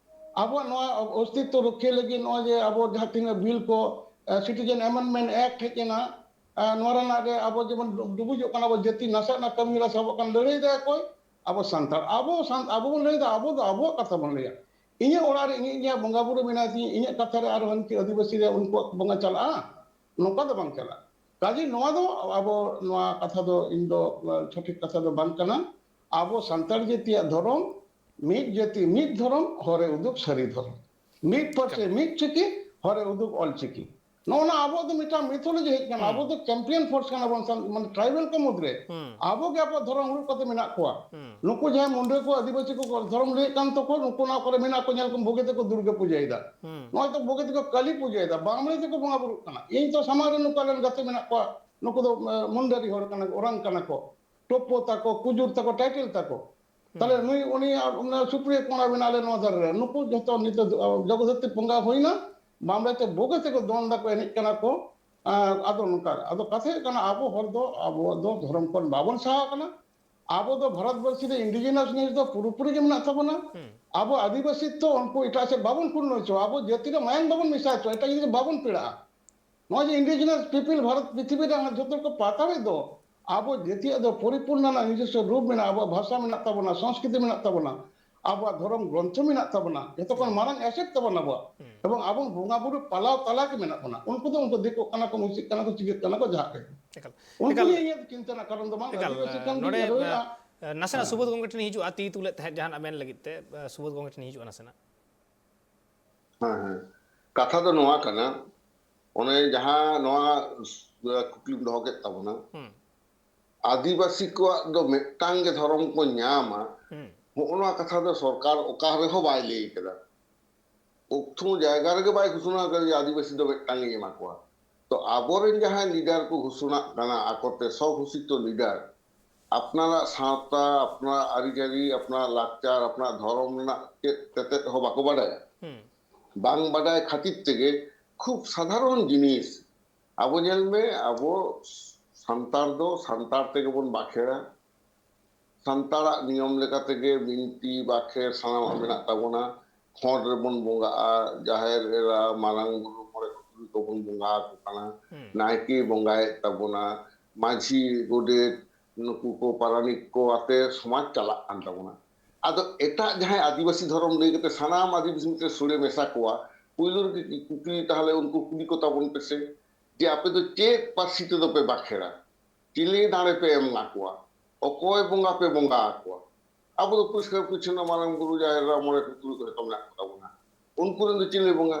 ᱟᱵᱚᱣᱟᱜ ᱱᱚᱣᱟ ᱚᱥᱛᱤᱛᱛᱚ ᱨᱩᱠᱷᱤᱭᱟᱹ ᱞᱟᱹᱜᱤᱫ ᱱᱚᱜᱼᱚᱭ ᱡᱮ ᱟᱵᱚ ᱡᱟᱦᱟᱸ ᱛᱤᱱᱟᱹᱜ ᱵᱤᱞ ᱠᱚ, ᱮ, Citizen Amendment Act ᱦᱮᱡ ᱮᱱᱟ, ᱮ, ᱱᱚᱣᱟ ᱨᱮᱱᱟᱜ ᱨᱮ ᱟᱵᱚ ᱡᱮᱢᱚᱱ ᱰᱩ-, ᱰᱩᱵᱩᱡᱚᱜ ᱠᱟᱱᱟ ᱟᱵᱚ ᱡᱟᱹᱛᱤ ᱱᱟᱥᱟᱜ ᱨᱮᱱᱟᱜ ᱠᱟᱹᱢᱤ ᱦᱚᱨᱟ ᱥᱟᱵᱚᱜ ᱠᱟᱱ, ᱞᱟᱹᱲᱦᱟᱹᱭ ᱫᱟ ᱚᱠᱚᱭ? ᱟᱵᱚ ᱥᱟᱱᱛᱟᱲ᱾ ᱟᱵᱚ ᱥᱟᱱ-, ᱟᱵᱚ ᱵᱚᱱ ᱞᱟᱹᱲᱦᱟᱹᱭ ᱫᱟ, ᱟᱵᱚ ᱫᱚ ᱟᱵᱚᱣᱟᱜ ᱠᱟᱛᱷᱟ ᱵᱚᱱ ᱞᱟᱹᱭᱟ᱾ ᱤᱧᱟᱹᱜ ᱚᱲᱟᱜ ᱨᱮ ᱤᱧᱤᱡ ᱡᱟᱦᱟᱸ ᱵᱚᱸᱜᱟ ᱵᱩᱨᱩ ᱢᱮᱱᱟᱭ ᱛᱤᱧᱟᱹ, ᱤᱧᱟᱹᱜ ᱠᱟᱛᱷᱟ ᱨᱮ ᱟᱨᱦᱚᱸ ᱦᱟᱹᱱᱠᱩ ᱟᱹᱫᱤᱵᱟᱹᱥᱤ ᱨᱮ ᱩᱱᱠᱩᱣᱟᱜ ᱵᱚᱸᱜᱟ ᱪᱟᱞᱟᱜᱼᱟ? ᱱᱚᱝᱠᱟ ᱫᱚ ᱵᱟᱝ ᱪᱟᱞᱟᱜᱼᱟ᱾ ᱠᱟᱡᱮ ᱱᱚᱣᱟ ᱫᱚ ᱟᱵᱚ ᱱᱚᱣᱟ ᱠᱟᱛᱷᱟ ᱫᱚ ᱤᱧ ᱫᱚ, ᱮ, ᱥᱚᱴᱷᱤᱠ ᱠᱟᱛᱷᱟ ᱫᱚ ᱵᱟᱝ ᱠᱟᱱᱟ᱾ ᱟᱵᱚ ᱥᱟᱱᱛᱟᱲ ᱡᱟᱹᱛᱤᱭᱟᱜ ᱫᱷᱚᱨᱚᱢ, ᱢᱤᱫ ᱡᱟᱹᱛᱤ ᱢᱤᱫ ᱫᱷᱚᱨᱚᱢ, ᱦᱚᱨᱮ ᱩᱫᱩᱜ ᱥᱟᱹᱨᱤ ᱫᱷᱚᱨᱚᱢ᱾ ᱢᱤᱫ ᱯᱟᱹᱨᱥᱤ ᱢᱤᱫ ᱪᱤᱠᱤ, ᱦᱚᱨᱮ ᱩᱫᱩᱜ ᱚᱞ ᱪᱤᱠᱤ᱾ ᱱᱚᱜᱼᱚ ᱱᱟ ᱟᱵᱚᱣᱟᱜ ᱫᱚ ᱢᱤᱫᱴᱟᱝ ᱢᱤᱛᱷᱳᱞᱚᱡᱤ ᱦᱮᱡ ᱠᱟᱱᱟ᱾ ᱦᱩᱸ᱾ ᱟᱵᱚ ᱫᱚ ᱪᱟᱢᱯᱤᱭᱟᱱ ᱯᱷᱳᱨᱥ ᱠᱟᱱᱟ ᱵᱚᱱ ᱥᱟᱱ-, ᱢᱟᱱᱮ ᱴᱨᱟᱭᱵᱮᱞ ᱠᱚ ᱢᱩᱫᱽᱨᱮ᱾ ᱦᱩᱸ᱾ ᱟᱵᱚ ᱜᱮ ᱟᱵᱚᱣᱟᱜ ᱫᱷᱚᱨᱚᱢ ᱦᱩᱲᱩ ᱠᱟᱛᱮ ᱢᱮᱱᱟᱜ ᱠᱚᱣᱟ᱾ ᱦᱩᱸ᱾ ᱱᱩᱠᱩ ᱡᱟᱦᱟᱸᱭ ᱢᱩᱱᱰᱟᱹ ᱠᱚ, ᱟᱹᱫᱤᱵᱟᱹᱥᱤ ᱠᱚ ᱫᱷᱚᱨᱚᱢ ᱞᱟᱹᱭᱮᱫ ᱠᱟᱱ ᱛᱟᱠᱚ, ᱱᱩᱠᱩ ᱱᱚᱣᱟ ᱠᱚᱨᱮ ᱢᱮᱱᱟᱜ ᱠᱚ, ᱧᱮᱞ ᱠᱚᱢ, ᱵᱩᱜᱤ ᱛᱮᱠᱚ ᱫᱩᱨᱜᱟᱹ ᱯᱩᱡᱟᱹᱭᱮᱫᱟ᱾ ᱦᱩᱸ᱾ ᱱᱚᱜᱼᱚᱭ ᱛᱚ ᱵᱩᱜᱤ ᱛᱮᱠᱚ ᱠᱟᱹᱞᱤ ᱯᱩᱡᱟᱹᱭᱮᱫᱟ, ᱵᱟᱢᱲᱮ ᱛᱮᱠᱚ ᱵᱚᱸᱜᱟ ᱵᱩᱨᱩᱜ ᱠᱟᱱᱟ᱾ ᱤᱧ ᱛᱚ ᱥᱟᱢᱟᱝ ᱨᱮ ᱱᱩᱠᱩ ᱟᱞᱮᱨᱮᱱ ᱜᱟᱛᱮ ᱢᱮᱱᱟᱜ ᱠᱚᱣᱟ, ᱱᱩᱠᱩ ᱫᱚ, ᱮ, ᱢᱩᱱᱰᱟᱹᱨᱤ ᱦᱚᱲ ᱠᱟᱱᱟ ᱠᱚ, ᱚᱨᱟᱝ ᱠᱟᱱᱟ ᱠᱚ᱾ ᱴᱳᱯᱳ ᱛᱟᱠᱚ, ᱠᱩᱡᱩᱨ ᱛᱟᱠᱚ, ᱴᱟᱭᱴᱮᱞ ᱛᱟᱠᱚ᱾ ᱛᱟᱦᱞᱮ ᱱᱩᱭ, ᱩᱱᱤ ᱟᱨ ᱚᱱᱟ ᱥᱩᱯᱨᱤᱭᱟ ᱠᱚᱲᱟ ᱢᱮᱱᱟᱜ ᱞᱮ ᱱᱚᱣᱟ ᱫᱷᱟᱨᱮ ᱨᱮ, ᱱᱩᱠᱩ ᱡᱷᱚᱛᱚ ᱱᱤᱛᱚᱜ ᱫᱚ ᱡᱚᱜᱚᱫᱷᱚᱨᱛᱤ ᱵᱚᱸᱜᱟ ᱦᱩᱭᱱᱟ, ᱵᱟᱢᱲᱮ ᱛᱮ ᱵᱳᱜᱮ ᱛᱮᱠᱚ ᱫᱚᱱ ᱫᱟᱠᱚ, ᱮᱱᱮᱡ ᱠᱟᱱᱟ ᱠᱚ᱾ ᱟᱨ ᱟᱫᱚ ᱱᱚᱝᱠᱟ, ᱟᱫᱚ ᱠᱟᱛᱷᱟ ᱦᱩᱭᱩᱜ ᱠᱟᱱᱟ, ᱟᱵᱚ ᱦᱚᱲ ᱫᱚ, ᱟᱵᱚ ᱫᱚ ᱫᱷᱚᱨᱚᱢ ᱠᱷᱚᱱ ᱵᱟᱵᱚᱱ ᱥᱟᱦᱟ ᱟᱠᱟᱱᱟ᱾ ᱟᱵᱚ ᱫᱚ ᱵᱷᱟᱨᱚᱛ ᱵᱚᱨᱥᱤ ᱨᱮ indigenous ᱱᱮᱥ ᱫᱚ ᱯᱩᱨᱟᱹᱯᱩᱨᱤ ᱜᱮ ᱢᱮᱱᱟᱜ ᱛᱟᱵᱚᱱᱟ᱾ ᱟᱵᱚ ᱟᱹᱫᱤᱵᱟᱹᱥᱤ ᱛᱚ ᱩᱱᱠᱩ ᱮᱴᱟᱜ ᱥᱮᱫ ᱵᱟᱵᱚᱱ ᱠᱩᱞ ᱦᱚᱪᱚ, ᱟᱵᱚ ᱡᱟᱹᱛᱤ ᱨᱮ ᱢᱟᱭᱟᱝ ᱵᱟᱵᱚᱱ ᱢᱮᱥᱟ ᱦᱚᱪᱚ, ᱮᱴᱟᱜ ᱡᱟᱹᱛᱤ ᱨᱮ ᱵᱟᱵᱚᱱ ᱯᱮᱲᱟᱜᱼᱟ᱾ ᱱᱚᱜᱼᱚᱭ ᱡᱮ indigenous people ᱵᱷᱟᱨᱚᱛ ᱯᱨᱤᱛᱷᱤᱵᱤ ᱨᱮ ᱡᱚᱛᱚ ᱠᱚ ᱯᱟᱛᱟᱣᱮᱫ ᱫᱚ, ᱟᱵᱚ ᱡᱟᱹᱛᱤᱭᱟᱜ ᱫᱚ ᱯᱚᱨᱤᱯᱩᱨᱱᱚ ᱨᱮᱱᱟᱜ ᱱᱤᱡᱚᱥᱥᱚ ᱨᱩᱯ ᱢᱮᱱᱟᱜᱼᱟ, ᱟᱵᱚᱣᱟᱜ ᱵᱷᱟᱥᱟ ᱢᱮᱱᱟᱜ ᱛᱟᱵᱚᱱᱟ, ᱥᱚᱝᱥᱠᱨᱤᱛᱤ ᱢᱮᱱᱟᱜ ᱛᱟᱵᱚᱱᱟ, ᱟᱵᱚᱣᱟᱜ ᱫᱷᱚᱨᱚᱢ ᱜᱨᱚᱱᱛᱷᱚ ᱢᱮᱱᱟᱜ ᱛᱟᱵᱚᱱᱟ, ᱡᱚᱛᱚ ᱠᱷᱚᱱ ᱢᱟᱨᱟᱝ asset ᱛᱟᱵᱚᱱ ᱟᱵᱚᱣᱟᱜ᱾ ᱮᱵᱚᱝ ᱟᱵᱚ ᱵᱚᱸᱜᱟ ᱵᱩᱨᱩ ᱯᱟᱞᱟᱣ ᱛᱟᱞᱟ ᱜᱮ ᱢᱮᱱᱟᱜ ᱵᱚᱱᱟ᱾ ᱩᱱᱠᱩ ᱫᱚ ᱩᱱᱠᱩ ᱫᱤᱠᱩᱜ ᱠᱟᱱᱟ ᱠᱚ, ᱢᱩᱥᱤᱠ ᱠᱟᱱᱟ ᱠᱚ, ᱪᱤᱠᱟᱹᱜ ᱠᱟᱱᱟ ᱠᱚ, ᱡᱟᱦᱟᱸ ᱜᱮ᱾ ᱮᱠᱟᱞ, ᱩᱱᱠᱩ ᱮᱠᱟᱞ, ᱜᱮ ᱤᱧᱟᱹᱜ ᱪᱤᱱᱛᱟᱹ ᱨᱮᱱᱟᱜ ᱠᱟᱨᱚᱱ ᱫᱚ ᱵᱟᱝ, ᱮᱠᱟᱞ, ᱟᱹᱫᱤᱵᱟᱹᱥᱤ ᱠᱷᱟᱱ ᱜᱮ ᱱᱚᱰᱮ, ᱧᱮᱞ ᱦᱩᱭᱩᱜᱼᱟ᱾ ᱱᱟᱥᱮᱱᱟᱜ ᱥᱩᱵᱳᱫᱷ ᱜᱚᱝᱠᱮ ᱴᱷᱮᱱ ᱦᱤᱡᱩᱜᱼᱟ, ᱛᱤ ᱛᱩᱞᱮᱫ ᱛᱟᱦᱮᱸᱫ ᱡᱟᱦᱟᱱᱟᱜ ᱢᱮᱱ ᱞᱟᱹᱜᱤᱫ ᱛᱮ, ᱥᱩᱵᱳᱫᱷ ᱜᱚᱝᱠᱮ ᱴᱷᱮᱱ ᱦᱤᱡᱩᱜᱼᱟ ᱱᱟᱥᱮᱱᱟᱜ᱾ ᱦᱮᱸ, ᱦᱮᱸ᱾ ᱠᱟᱛᱷᱟ ᱫᱚ ᱱᱚᱣᱟ ᱠᱟᱱᱟ, ᱚᱱᱮ ᱡᱟᱦᱟᱸ ᱱᱚᱣᱟ ᱠᱩᱠᱞᱤᱢ ᱫᱚᱦᱚ ᱠᱮᱫ ᱛᱟᱵᱚᱱᱟ, ᱦᱩᱸ᱾ ᱟᱹᱫᱤᱵᱟᱹᱥᱤ ᱠᱚᱣᱟᱜ ᱫᱚ ᱢᱤᱫᱴᱟᱝ ᱜᱮ ᱫᱷᱚᱨᱚᱢ ᱠᱚ ᱧᱟᱢᱟ, ᱦᱩᱸ᱾ ᱦᱚᱸᱜᱼᱚ ᱱᱚᱣᱟ ᱠᱟᱛᱷᱟ ᱫᱚ ᱥᱚᱨᱠᱟᱨ ᱚᱠᱟ ᱨᱮᱦᱚᱸ ᱵᱟᱭ ᱞᱟᱹᱭ ᱠᱟᱫᱟ᱾ ᱠᱳᱱᱳ ᱡᱟᱭᱜᱟ ᱨᱮᱜᱮ ᱵᱟᱭ ᱜᱷᱳᱥᱚᱱᱟ ᱠᱟᱫᱟ ᱡᱮ ᱟᱹᱫᱤᱵᱟᱹᱥᱤ ᱫᱚ ᱢᱤᱫᱴᱟᱝ ᱜᱮ ᱮᱢᱟ ᱠᱚᱣᱟ᱾ ᱛᱚ ᱟᱵᱚᱨᱮᱱ ᱡᱟᱦᱟᱸᱭ leader ᱠᱚ ᱜᱷᱳᱥᱚᱱᱟᱜ ᱠᱟᱱᱟ, ᱟᱠᱚᱛᱮ ᱥᱚᱜᱷᱳᱥᱤᱛᱚ leader, ᱟᱯᱱᱟᱨᱟᱜ ᱥᱟᱶᱛᱟ, ᱟᱯᱱᱟᱨᱟᱜ ᱟᱹᱨᱤᱪᱟᱹᱞᱤ, ᱟᱯᱱᱟᱨᱟᱜ ᱞᱟᱠᱪᱟᱨ, ᱟᱯᱱᱟᱨᱟᱜ ᱫᱷᱚᱨᱚᱢ ᱨᱮᱱᱟᱜ ᱪᱮᱫ ᱛᱮᱛᱮᱫ ᱦᱚᱸ ᱵᱟᱠᱚ ᱵᱟᱰᱟᱭᱟ᱾ ᱦᱩᱸ᱾ ᱵᱟᱝ ᱵᱟᱰᱟᱭ ᱠᱷᱟᱹᱛᱤᱨ ᱛᱮᱜᱮ ᱠᱷᱩᱵ ᱥᱟᱫᱷᱟᱨᱚᱱ ᱡᱤᱱᱤᱥ, ᱟᱵᱚ ᱧᱮᱞ ᱢᱮ, ᱟᱵᱚ ᱥᱟᱱᱛᱟᱲ ᱫᱚ ᱥᱟᱱᱛᱟᱲ ᱛᱮᱜᱮ ᱵᱚᱱ ᱵᱟᱠᱷᱮᱲᱟ, ᱥᱟᱱᱛᱟᱲᱟᱜ ᱱᱤᱭᱚᱢ ᱞᱮᱠᱟ ᱛᱮᱜᱮ ᱵᱤᱱᱛᱤ ᱵᱟᱠᱷᱮᱲ ᱥᱟᱱᱟᱢᱟᱜ ᱢᱮᱱᱟᱜ ᱛᱟᱵᱚᱱᱟ᱾ ᱠᱷᱚᱸᱰ ᱨᱮᱵᱚᱱ ᱵᱚᱸᱜᱟᱜᱼᱟ, ᱡᱟᱦᱮᱨ ᱮᱨᱟ, ᱢᱟᱨᱟᱝ ᱵᱩᱨᱩ, ᱢᱚᱬᱮ ᱠᱚ ᱛᱩᱨᱩᱭ ᱠᱚᱵᱚᱱ ᱵᱚᱸᱜᱟ ᱟᱠᱚ ᱠᱟᱱᱟ, ᱦᱩᱸ᱾ ᱱᱟᱭᱠᱮ ᱵᱚᱸᱜᱟᱭᱮᱫ ᱛᱟᱵᱚᱱᱟ, ᱢᱟᱹᱡᱷᱤ, ᱜᱚᱰᱮᱛ, ᱱᱩᱠᱩ ᱠᱚ ᱯᱟᱨᱟᱱᱤᱠ ᱠᱚ ᱟᱛᱮ ᱥᱚᱢᱟᱡᱽ ᱪᱟᱞᱟᱜ ᱠᱟᱱ ᱛᱟᱵᱚᱱᱟ᱾ ᱟᱫᱚ ᱮᱴᱟᱜ ᱡᱟᱦᱟᱸᱭ ᱟᱹᱫᱤᱵᱟᱹᱥᱤ ᱫᱷᱚᱨᱚᱢ ᱞᱟᱹᱭ ᱠᱟᱛᱮ ᱥᱟᱱᱟᱢ ᱟᱹᱫᱤᱵᱟᱹᱥᱤ ᱢᱤᱫᱴᱮᱱ ᱥᱳᱲᱮ ᱢᱮᱥᱟ ᱠᱚᱣᱟ, ᱯᱩᱭᱞᱩ ᱨᱮᱜᱮ ᱠᱩᱠᱞᱤ ᱛᱟᱦᱚᱞᱮ ᱩᱱᱠᱩ ᱠᱩᱞᱤ ᱠᱚ ᱛᱟᱵᱚᱱ ᱯᱮᱥᱮ ᱡᱮ ᱟᱯᱮ ᱫᱚ ᱪᱮᱫ ᱯᱟᱹᱨᱥᱤ ᱛᱮᱫᱚ ᱯᱮ ᱵᱟᱠᱷᱮᱲᱟ? ᱪᱤᱞᱤ ᱫᱟᱲᱮ ᱯᱮ ᱮᱢ ᱟᱠᱚᱣᱟ? ᱚᱠᱚᱭ ᱵᱚᱸᱜᱟ ᱯᱮ ᱵᱚᱸᱜᱟ ᱟᱠᱚᱣᱟ? ᱟᱵᱚ ᱫᱚ ᱯᱚᱨᱤᱥᱠᱟᱨ ᱯᱚᱨᱤᱪᱷᱚᱱᱱᱚ ᱢᱟᱨᱟᱝ ᱵᱩᱨᱩ, ᱡᱟᱦᱮᱨ ᱮᱨᱟ, ᱢᱚᱬᱮ ᱠᱚ ᱛᱩᱨᱩᱭ ᱠᱚ ᱡᱚᱛᱚ ᱢᱮᱱᱟᱜ ᱠᱚ ᱛᱟᱵᱚᱱᱟ᱾ ᱩᱱᱠᱩ ᱨᱮᱱ ᱫᱚ ᱪᱤᱞᱤ ᱵᱚᱸᱜᱟ?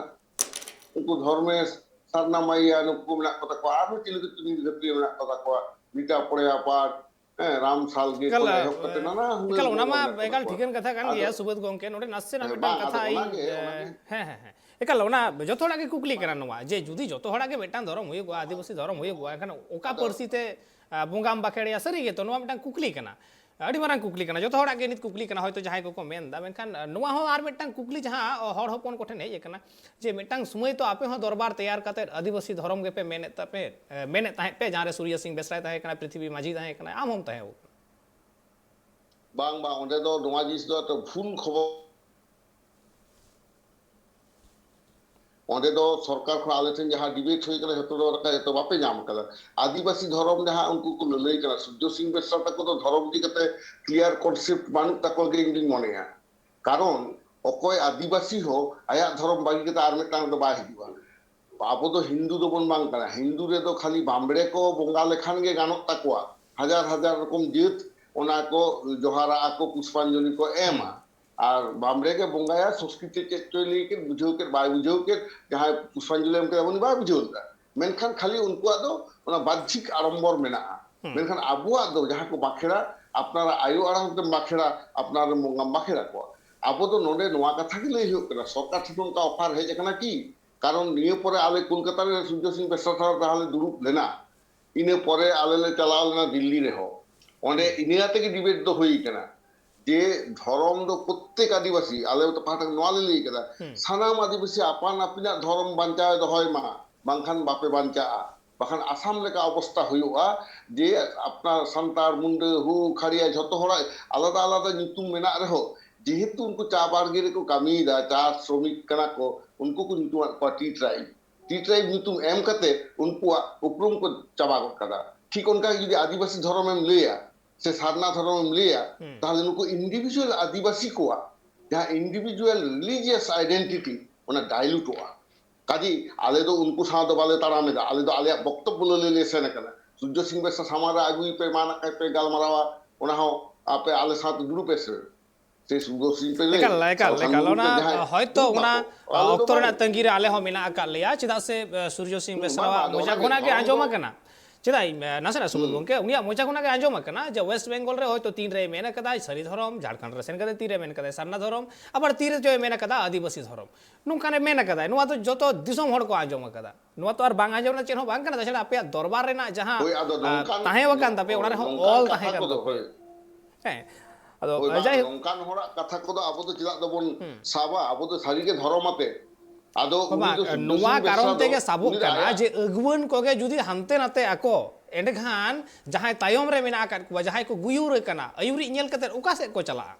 ᱩᱱᱠᱩ ᱫᱷᱚᱨᱢᱮᱥ, ᱥᱟᱨᱱᱟ ᱢᱟᱭᱟ, ᱱᱩᱠᱩ ᱠᱚ ᱢᱮᱱᱟᱜ ᱠᱚ ᱛᱟᱠᱚᱣᱟ, ᱟᱨᱦᱚᱸ ᱪᱤᱞᱤ ᱠᱚ ᱪᱤᱞᱤ ᱜᱟᱹᱛᱷᱤᱭᱟᱹ ᱢᱮᱱᱟᱜ ᱠᱚ ᱛᱟᱠᱚᱣᱟ, ᱨᱤᱴᱟ ᱯᱚᱲᱮᱭᱟ ᱯᱟᱴ, ᱦᱮᱸ, ᱨᱟᱢ ᱥᱟᱞᱜᱮ ᱮᱠᱟᱞ, ᱠᱷᱚᱱ ᱮᱦᱚᱵ ᱠᱟᱛᱮ ᱱᱟᱱᱟ ᱦᱩᱱᱟᱹᱨ ᱮᱠᱟᱞ, ᱚᱱᱟ ᱵᱚᱸᱜᱟ ᱢᱟ ᱢᱮᱱᱟᱜ ᱠᱚ ᱮᱠᱟᱞ ᱛᱟᱠᱚᱣᱟ᱾ ᱴᱷᱤᱠᱟᱹᱱ ᱠᱟᱛᱷᱟ ᱠᱟᱱ ᱟᱫᱚ, ᱜᱮᱭᱟ, ᱥᱩᱵᱳᱫᱷ ᱜᱚᱢᱠᱮ᱾ ᱱᱚᱰᱮ ᱱᱟᱥᱮᱱᱟᱜ ᱦᱮᱸ, ᱢᱤᱫᱴᱟᱝ ᱵᱟᱝ, ᱠᱟᱛᱷᱟ ᱟᱫᱚ ᱤᱧ, ᱚᱱᱟᱜᱮ, ᱮ, ᱚᱱᱟᱜᱮ᱾ ᱦᱮᱸ, ᱦᱮᱸ, ᱦᱮᱸ, ᱮᱠᱟᱞ, ᱚᱱᱟ ᱡᱚᱛᱚ ᱦᱚᱲᱟᱜ ᱜᱮ ᱠᱩᱠᱞᱤ ᱠᱟᱱᱟ ᱱᱚᱣᱟ, ᱡᱮ ᱡᱩᱫᱤ ᱡᱚᱛᱚ ᱦᱚᱲᱟᱜ ᱜᱮ ᱢᱤᱫᱴᱟᱝ ᱫᱷᱚᱨᱚᱢ ᱦᱩᱭᱩᱜᱼᱟ, ᱟᱹᱫᱤᱵᱟᱹᱥᱤ ᱫᱷᱚᱨᱚᱢ ᱦᱩᱭᱩᱜᱼᱟ, ᱮᱱᱠᱷᱟᱱ ᱚᱠᱟ ᱟᱫᱚ ᱯᱟᱹᱨᱥᱤ ᱛᱮ ᱟᱨ ᱵᱚᱸᱜᱟᱢ ᱵᱟᱠᱷᱮᱲᱮᱭᱟ, ᱥᱟᱹᱨᱤ ᱜᱮᱛᱚ ᱱᱚᱣᱟ ᱢᱤᱫᱴᱟᱝ ᱠᱩᱠᱞᱤ ᱠᱟᱱᱟ᱾ ᱟᱹᱰᱤ ᱢᱟᱨᱟᱝ ᱠᱩᱠᱞᱤ ᱠᱟᱱᱟ, ᱡᱚᱛᱚ ᱦᱚᱲᱟᱜ ᱜᱮ ᱱᱤᱛ ᱠᱩᱠᱞᱤ ᱠᱟᱱᱟ, ᱦᱚᱭᱛᱳ ᱡᱟᱦᱟᱸᱭ ᱠᱚᱠᱚ ᱢᱮᱱ ᱮᱫᱟ᱾ ᱢᱮᱱᱠᱷᱟᱱ ᱱᱚᱣᱟ ᱦᱚᱸ ᱟᱨ ᱢᱤᱫᱴᱟᱝ ᱠᱩᱠᱞᱤ ᱡᱟᱦᱟᱸ ᱦᱚᱲ ᱦᱚᱯᱚᱱ ᱠᱚᱴᱷᱮᱱ ᱦᱮᱡ ᱟᱠᱟᱱᱟ, ᱡᱮ ᱢᱤᱫᱴᱟᱝ ᱥᱚᱢᱚᱭ ᱛᱚ ᱟᱯᱮ ᱦᱚᱸ ᱫᱚᱨᱵᱟᱨ ᱛᱮᱭᱟᱨ ᱠᱟᱛᱮᱫ ᱟᱹᱫᱤᱵᱟᱹᱥᱤ ᱫᱷᱚᱨᱚᱢ ᱜᱮᱯᱮ ᱢᱮᱱᱮᱫ ᱛᱟᱯᱮ, ᱮ, ᱢᱮᱱᱮᱫ ᱛᱟᱦᱮᱸᱫ ᱯᱮ, ᱡᱟᱦᱟᱸ ᱨᱮ ᱥᱩᱨᱭᱚ ᱥᱤᱝ ᱵᱮᱥᱨᱟᱭ ᱛᱟᱦᱮᱸ ᱠᱟᱱᱟ, ᱯᱨᱤᱛᱷᱤᱵᱤ ᱢᱟᱹᱡᱷᱤ ᱛᱟᱦᱮᱸ ᱠᱟᱱᱟ, ᱟᱢ ᱦᱚᱸᱢ ᱛᱟᱦᱮᱸ ᱠᱟᱱᱟ᱾ ᱵᱟᱝ, ᱵᱟᱝ, ᱚᱸᱰᱮ ᱫᱚ ᱱᱚᱣᱟ ᱡᱤᱱᱤᱥ ᱫᱚ ᱮᱛᱚ ᱵᱷᱩᱞ ᱠᱷᱚᱵᱚᱨ᱾ ᱚᱸᱰᱮ ᱫᱚ ᱥᱚᱨᱠᱟᱨ ᱠᱷᱚᱱ ᱟᱞᱮ ᱴᱷᱮᱱ ᱡᱟᱦᱟᱸ ᱰᱤᱵᱮᱴ ᱦᱩᱭ ᱠᱟᱱᱟ, ᱡᱷᱚᱛᱚ ᱫᱚ ᱨᱟᱠᱟᱵ ᱡᱷᱚᱛᱚ ᱵᱟᱯᱮ ᱧᱟᱢ ᱠᱟᱫᱟ᱾ ᱟᱹᱫᱤᱵᱟᱹᱥᱤ ᱫᱷᱚᱨᱚᱢ ᱡᱟᱦᱟᱸ ᱩᱱᱠᱩ ᱠᱚ ᱞᱟᱹᱞᱟᱹᱭ ᱠᱟᱱᱟ, ᱥᱩᱨᱡᱚ ᱥᱤᱝ ᱵᱮᱥᱨᱟ ᱛᱟᱠᱚ ᱫᱚ ᱫᱷᱚᱨᱚᱢ ᱤᱫᱤ ᱠᱟᱛᱮ ᱠᱞᱤᱭᱟᱨ ᱠᱚᱱᱥᱮᱯᱴ ᱵᱟᱹᱱᱩᱜ ᱛᱟᱠᱚᱣᱟ ᱜᱮ ᱤᱧ ᱫᱩᱧ ᱢᱚᱱᱮᱭᱟ᱾ ᱠᱟᱨᱚᱱ ᱚᱠᱚᱭ ᱟᱹᱫᱤᱵᱟᱹᱥᱤ ᱦᱚᱸ ᱟᱭᱟᱜ ᱫᱷᱚᱨᱚᱢ ᱵᱟᱹᱜᱤ ᱠᱟᱛᱮ ᱟᱨ ᱢᱤᱫᱴᱟᱝ ᱨᱮᱫᱚ ᱵᱟᱭ ᱦᱤᱡᱩᱜᱼᱟ᱾ ᱟᱵᱚ ᱫᱚ ᱦᱤᱱᱫᱩ ᱫᱚᱵᱚᱱ ᱵᱟᱝ ᱠᱟᱱᱟ᱾ ᱦᱤᱱᱫᱩ ᱨᱮᱫᱚ ᱠᱷᱟᱹᱞᱤ ᱵᱟᱢᱵᱲᱮ ᱠᱚ ᱵᱚᱸᱜᱟ ᱞᱮᱠᱷᱟᱱ ᱜᱮ ᱜᱟᱱᱚᱜ ᱛᱟᱠᱚᱣᱟ᱾ ᱦᱟᱡᱟᱨ ᱦᱟᱡᱟᱨ ᱨᱚᱠᱚᱢ ᱡᱟᱹᱛ ᱚᱱᱟ ᱠᱚ ᱡᱚᱦᱟᱨᱟᱜᱼᱟ ᱠᱚ, ᱯᱩᱥᱯᱟᱧᱡᱚᱞᱤ ᱠᱚ ᱮᱢᱟ᱾ ᱟᱨ ᱵᱟᱢᱵᱲᱮ ᱜᱮ ᱵᱚᱸᱜᱟᱭᱟ, ᱥᱚᱝᱥᱠᱨᱤᱛ ᱛᱮ ᱪᱮᱫ ᱪᱚᱭ ᱞᱟᱹᱭ ᱠᱮᱫ, ᱵᱩᱡᱷᱟᱹᱣ ᱠᱮᱫ, ᱵᱟᱭ ᱵᱩᱡᱷᱟᱹᱣ ᱠᱮᱫ, ᱡᱟᱦᱟᱸᱭ ᱯᱩᱥᱯᱟᱧᱡᱚᱞᱤ ᱮᱢ ᱠᱮᱫᱟ, ᱩᱱᱤ ᱵᱟᱭ ᱵᱩᱡᱷᱟᱹᱣ ᱞᱮᱫᱟ᱾ ᱢᱮᱱᱠᱷᱟᱱ ᱠᱷᱟᱹᱞᱤ ᱩᱱᱠᱩᱣᱟᱜ ᱫᱚ ᱚᱱᱟ ᱵᱟᱦᱨᱤᱠ ᱟᱰᱚᱢᱵᱚᱨ ᱢᱮᱱᱟᱜᱼᱟ᱾ ᱦᱩᱸ᱾ ᱢᱮᱱᱠᱷᱟᱱ ᱟᱵᱚᱣᱟᱜ ᱫᱚ ᱡᱟᱦᱟᱸ ᱠᱚ ᱵᱟᱠᱷᱮᱲᱟ, ᱟᱯᱱᱟᱨᱟᱜ ᱟᱭᱳ ᱟᱲᱟᱝ ᱛᱮᱢ ᱵᱟᱠᱷᱮᱲᱟ, ᱟᱯᱱᱟᱨ ᱨᱮᱱ ᱵᱚᱸᱜᱟᱢ ᱵᱟᱠᱷᱮᱲ ᱟᱠᱚᱣᱟ᱾ ᱟᱵᱚ ᱫᱚ ᱱᱚᱰᱮ ᱱᱚᱣᱟ ᱠᱟᱛᱷᱟ ᱜᱮ ᱞᱟᱹᱭ ᱦᱩᱭᱩᱜ ᱠᱟᱱᱟ, ᱥᱚᱨᱠᱟᱨ ᱴᱷᱮᱱ ᱚᱱᱠᱟ ᱚᱯᱷᱟᱨ ᱦᱮᱡ ᱟᱠᱟᱱᱟ ᱠᱤ? ᱠᱟᱨᱚᱱ ᱱᱤᱭᱟᱹ ᱯᱚᱨᱮ ᱟᱞᱮ ᱠᱳᱞᱠᱟᱛᱟ ᱨᱮ ᱥᱩᱨᱡᱚ ᱥᱤᱝ ᱵᱮᱥᱨᱟ ᱥᱟᱶ ᱛᱟᱦᱚᱞᱮ ᱫᱩᱲᱩᱵ ᱞᱮᱱᱟ, ᱤᱱᱟᱹ ᱯᱚᱨᱮ ᱟᱞᱮ ᱞᱮ ᱪᱟᱞᱟᱣ ᱞᱮᱱᱟ ᱫᱤᱞᱞᱤ ᱨᱮᱦᱚᱸ, ᱚᱸᱰᱮ ᱤᱱᱟᱹ ᱟᱛᱮ ᱜᱮ ᱰᱤᱵᱮᱴ ᱫᱚ ᱦᱩᱭ ᱠᱟᱱᱟ ᱡᱮ ᱫᱷᱚᱨᱚᱢ ᱫᱚ ᱯᱨᱚᱛᱛᱮᱠ ᱟᱹᱫᱤᱵᱟᱹᱥᱤ, ᱟᱞᱮ ᱯᱟᱦᱴᱟ ᱱᱚᱣᱟ ᱞᱮ ᱞᱟᱹᱭ ᱠᱟᱫᱟ, ᱦᱩᱸ᱾ ᱥᱟᱱᱟᱢ ᱟᱹᱫᱤᱵᱟᱹᱥᱤ ᱟᱯᱟᱱ ᱟᱹᱯᱤᱱᱟᱜ ᱫᱷᱚᱨᱚᱢ ᱵᱟᱧᱪᱟᱣ ᱫᱚᱦᱚᱭ ᱢᱟ, ᱵᱟᱝᱠᱷᱟᱱ ᱵᱟᱯᱮ ᱵᱟᱧᱪᱟᱜᱼᱟ᱾ ᱵᱟᱠᱷᱟᱱ ᱟᱥᱟᱢ ᱞᱮᱠᱟ ᱚᱵᱚᱥᱛᱟ ᱦᱩᱭᱩᱜᱼᱟ ᱡᱮ ᱟᱯᱱᱟᱨ ᱥᱟᱱᱛᱟᱲ, ᱢᱩᱱᱰᱟᱹ, ᱦᱳ, ᱠᱷᱟᱲᱤᱭᱟ ᱡᱷᱚᱛᱚ ᱦᱚᱲᱟᱜ ᱟᱞᱟᱫᱟ ᱟᱞᱟᱫᱟ ᱧᱩᱛᱩᱢ ᱢᱮᱱᱟᱜ ᱨᱮᱦᱚᱸ, ᱡᱮᱦᱮᱛᱩ ᱩᱱᱠᱩ ᱪᱟ ᱵᱟᱲᱜᱮ ᱨᱮᱠᱚ ᱠᱟᱹᱢᱤᱭᱮᱫᱟ, ᱪᱟ ᱥᱨᱚᱢᱤᱠ ᱠᱟᱱᱟ ᱠᱚ, ᱩᱱᱠᱩ ᱠᱚ ᱧᱩᱛᱩᱢᱟᱫ ᱠᱚᱣᱟ ᱴᱤ ᱴᱨᱟᱭᱤᱵᱽ᱾ ᱴᱤ ᱴᱨᱟᱭᱤᱵᱽ ᱧᱩᱛᱩᱢ ᱮᱢ ᱠᱟᱛᱮ ᱩᱱᱠᱩᱣᱟᱜ ᱩᱯᱨᱩᱢ ᱠᱚ ᱪᱟᱵᱟ ᱜᱚᱫ ᱠᱟᱫᱟ᱾ ᱴᱷᱤᱠ ᱚᱱᱠᱟ ᱜᱮ ᱡᱩᱫᱤ ᱟᱹᱫᱤᱵᱟᱹᱥᱤ ᱫᱷᱚᱨᱚᱢᱮᱢ ᱞᱟᱹᱭᱟ ᱥᱮ ᱥᱟᱨᱱᱟ ᱫᱷᱚᱨᱚᱢᱮᱢ ᱞᱟᱹᱭᱟ, ᱦᱩᱸ᱾ ᱛᱟᱦᱞᱮ ᱱᱩᱠᱩ ᱤᱱᱰᱤᱵᱷᱤᱡᱩᱣᱟᱞ ᱟᱹᱫᱤᱵᱟᱹᱥᱤ ᱠᱚᱣᱟᱜ ᱡᱟᱦᱟᱸ ᱤᱱᱰᱤᱵᱷᱤᱡᱩᱣᱟᱞ ᱨᱤᱞᱤᱡᱤᱭᱟᱥ ᱟᱭᱰᱮᱱᱴᱤᱴᱤ, ᱚᱱᱟ ᱰᱟᱭᱞᱩᱴᱚᱜᱼᱟ᱾ ᱠᱟᱡᱮ ᱟᱞᱮ ᱫᱚ ᱩᱱᱠᱩ ᱥᱟᱶ ᱫᱚ ᱵᱟᱞᱮ ᱛᱟᱲᱟᱢ ᱮᱫᱟ, ᱟᱞᱮ ᱫᱚ ᱟᱞᱮᱭᱟᱜ ᱵᱚᱠᱛᱚᱵᱵᱚ ᱞᱟᱹᱞᱟᱹᱭ ᱞᱮ ᱥᱮᱱ ᱟᱠᱟᱱᱟ᱾ ᱥᱩᱨᱡᱚ ᱥᱤᱝ ᱵᱮᱥᱨᱟ ᱥᱟᱢᱟᱝ ᱨᱮ ᱟᱹᱜᱩᱭ ᱯᱮ, ᱢᱟ ᱱᱟᱜ ᱠᱷᱟᱡ ᱯᱮ ᱜᱟᱞᱢᱟᱨᱟᱣᱟ, ᱚᱱᱟ ᱦᱚᱸ ᱟᱯᱮ ᱟᱞᱮ ᱥᱟᱶᱛᱮ ᱫᱩᱲᱩᱵ ᱯᱮ ᱥᱮ᱾ ᱥᱮ ᱥᱩᱨᱡᱚ ᱥᱤᱝ ᱯᱮ ᱞᱟᱹᱭ, ᱮᱠᱟᱞ, ᱮᱠᱟᱞ, ᱥᱟᱞᱠᱷᱟᱱ ᱮᱠᱟᱞ᱾ ᱢᱩᱨᱢᱩ ᱚᱱᱟ, ᱯᱮ ᱡᱟᱦᱟᱸᱭ ᱦᱚᱭᱛᱚ ᱫᱩᱲᱩᱵ ᱚᱱᱟ, ᱢᱟᱠᱚ, ᱟᱞᱮ ᱫᱚ ᱚᱠᱛᱚ ᱵᱟᱝ᱾ ᱨᱮᱱᱟᱜ ᱛᱟᱺᱜᱤ ᱨᱮ ᱟᱞᱮ ᱦᱚᱸ ᱢᱮᱱᱟᱜ ᱟᱠᱟᱫ ᱞᱮᱭᱟ, ᱪᱮᱫᱟᱜ ᱥᱮ, ᱮ, ᱥᱩᱨᱡᱚ ᱥᱤᱝ ᱦᱩᱸ, ᱵᱮᱥᱨᱟᱣᱟᱜ ᱵᱟᱝ, ᱵᱟᱝ, ᱟᱫᱚ ᱢᱚᱪᱟ ᱚᱱᱟᱜᱮ ᱠᱷᱚᱱᱟᱜ ᱜᱮ ᱫᱷᱚᱨᱚᱢ ᱟᱸᱡᱚᱢ ᱫᱚ ᱟᱠᱟᱱᱟ᱾ ᱪᱮᱫᱟᱜ ᱤᱧ, ᱮ, ᱱᱟᱥᱮᱱᱟᱜ ᱥᱩᱵᱳᱫᱷ ᱜᱚᱢᱠᱮ, ᱩᱱᱤᱭᱟᱜ ᱢᱚᱪᱟ ᱠᱷᱚᱱᱟᱜ ᱜᱮ ᱟᱸᱡᱚᱢ ᱟᱠᱟᱱᱟ ᱡᱮ ᱳᱭᱮᱥᱴ ᱵᱮᱝᱜᱚᱞ ᱨᱮ ᱦᱚᱭᱛᱳ ᱛᱤᱱ ᱨᱮᱭ ᱢᱮᱱ ᱟᱠᱟᱫᱟ ᱥᱟᱹᱨᱤ ᱫᱷᱚᱨᱚᱢ, ᱡᱷᱟᱲᱠᱷᱚᱸᱰ ᱨᱮ ᱥᱮᱱ ᱠᱟᱛᱮ ᱛᱤᱨᱮ ᱢᱮᱱ ᱠᱟᱫᱟᱭ ᱥᱟᱨᱱᱟ ᱫᱷᱚᱨᱚᱢ, ᱟᱵᱟᱨ ᱛᱤᱨᱮ ᱪᱚᱭ ᱢᱮᱱ ᱟᱠᱟᱫᱟ ᱟᱹᱫᱤᱵᱟᱹᱥᱤ ᱫᱷᱚᱨᱚᱢ, ᱱᱚᱝᱠᱟᱱᱮ ᱢᱮᱱ ᱟᱠᱟᱫᱟᱭ᱾ ᱱᱚᱣᱟ ᱫᱚ ᱡᱚᱛᱚ ᱫᱤᱥᱚᱢ ᱦᱚᱲ ᱠᱚ ᱟᱸᱡᱚᱢ ᱟᱠᱟᱫᱟ᱾ ᱱᱚᱣᱟ ᱛᱚ ᱟᱨ ᱵᱟᱝ ᱟᱸᱡᱚᱢ ᱨᱮᱱᱟᱜ ᱪᱮᱫ ᱦᱚᱸ ᱵᱟᱝ ᱠᱟᱱᱟ, ᱛᱟᱪᱷᱟᱲᱟ ᱟᱯᱮᱭᱟᱜ ᱫᱚᱨᱵᱟᱨ ᱨᱮᱱᱟᱜ ᱡᱟᱦᱟᱸ, ᱦᱳᱭ, ᱟᱫᱚ ᱟ, ᱱᱚᱝᱠᱟᱱ, ᱛᱟᱦᱮᱸ ᱟᱠᱟᱱ ᱛᱟᱯᱮᱭᱟ, ᱚᱱᱟ ᱨᱮᱦᱚᱸ ᱱᱚᱝᱠᱟᱱ ᱚᱞ ᱠᱟᱛᱷᱟ ᱛᱟᱦᱮᱸ ᱠᱟᱱ ᱠᱚᱫᱚ, ᱛᱟᱯᱮᱭᱟ᱾ ᱦᱳᱭ᱾ ᱦᱮᱸ, ᱟᱫᱚ ᱦᱳᱭ, ᱵᱟᱝ, ᱡᱟᱭᱦᱳᱠ᱾ ᱱᱚᱝᱠᱟᱱ ᱦᱚᱲᱟᱜ ᱠᱟᱛᱷᱟ ᱠᱚᱫᱚ ᱟᱵᱚ ᱫᱚ ᱪᱮᱫᱟᱜ ᱫᱚᱵᱚᱱ ᱦᱩᱸ᱾ ᱥᱟᱵᱟ? ᱟᱵᱚ ᱫᱚ ᱥᱟᱹᱨᱤᱜᱮ ᱫᱷᱚᱨᱚᱢ ᱟᱛᱮ᱾ ᱟᱫᱚ ᱩᱱᱤ ᱵᱟᱵᱟ, ᱫᱚ ᱥᱩᱫᱫᱷᱟᱹ ᱱᱚᱣᱟ ᱥᱤᱝ ᱵᱮᱥᱨᱟ ᱠᱟᱨᱚᱱ ᱫᱚ ᱛᱮᱜᱮ ᱥᱟᱵᱚᱜ ᱩᱱᱤ ᱫᱚ ᱠᱟᱱᱟ ᱟᱭᱟᱜ ᱡᱮ ᱟᱹᱜᱩᱣᱟᱹᱱ ᱠᱚᱜᱮ ᱡᱩᱫᱤ ᱦᱟᱱᱛᱮ ᱱᱟᱛᱮ ᱟᱠᱚ, ᱮᱸᱰᱮᱠᱷᱟᱱ ᱡᱟᱦᱟᱸᱭ ᱛᱟᱭᱚᱢ ᱨᱮ ᱢᱮᱱᱟᱜ ᱟᱠᱟᱫ ᱠᱚᱣᱟ, ᱡᱟᱦᱟᱸᱭ ᱠᱚ ᱜᱩᱭᱩᱨ ᱟᱠᱟᱱᱟ, ᱟᱹᱭᱩᱨᱤᱡ ᱧᱮᱞ ᱠᱟᱛᱮ ᱚᱠᱟ ᱥᱮᱫ ᱠᱚ ᱪᱟᱞᱟᱜᱼᱟ?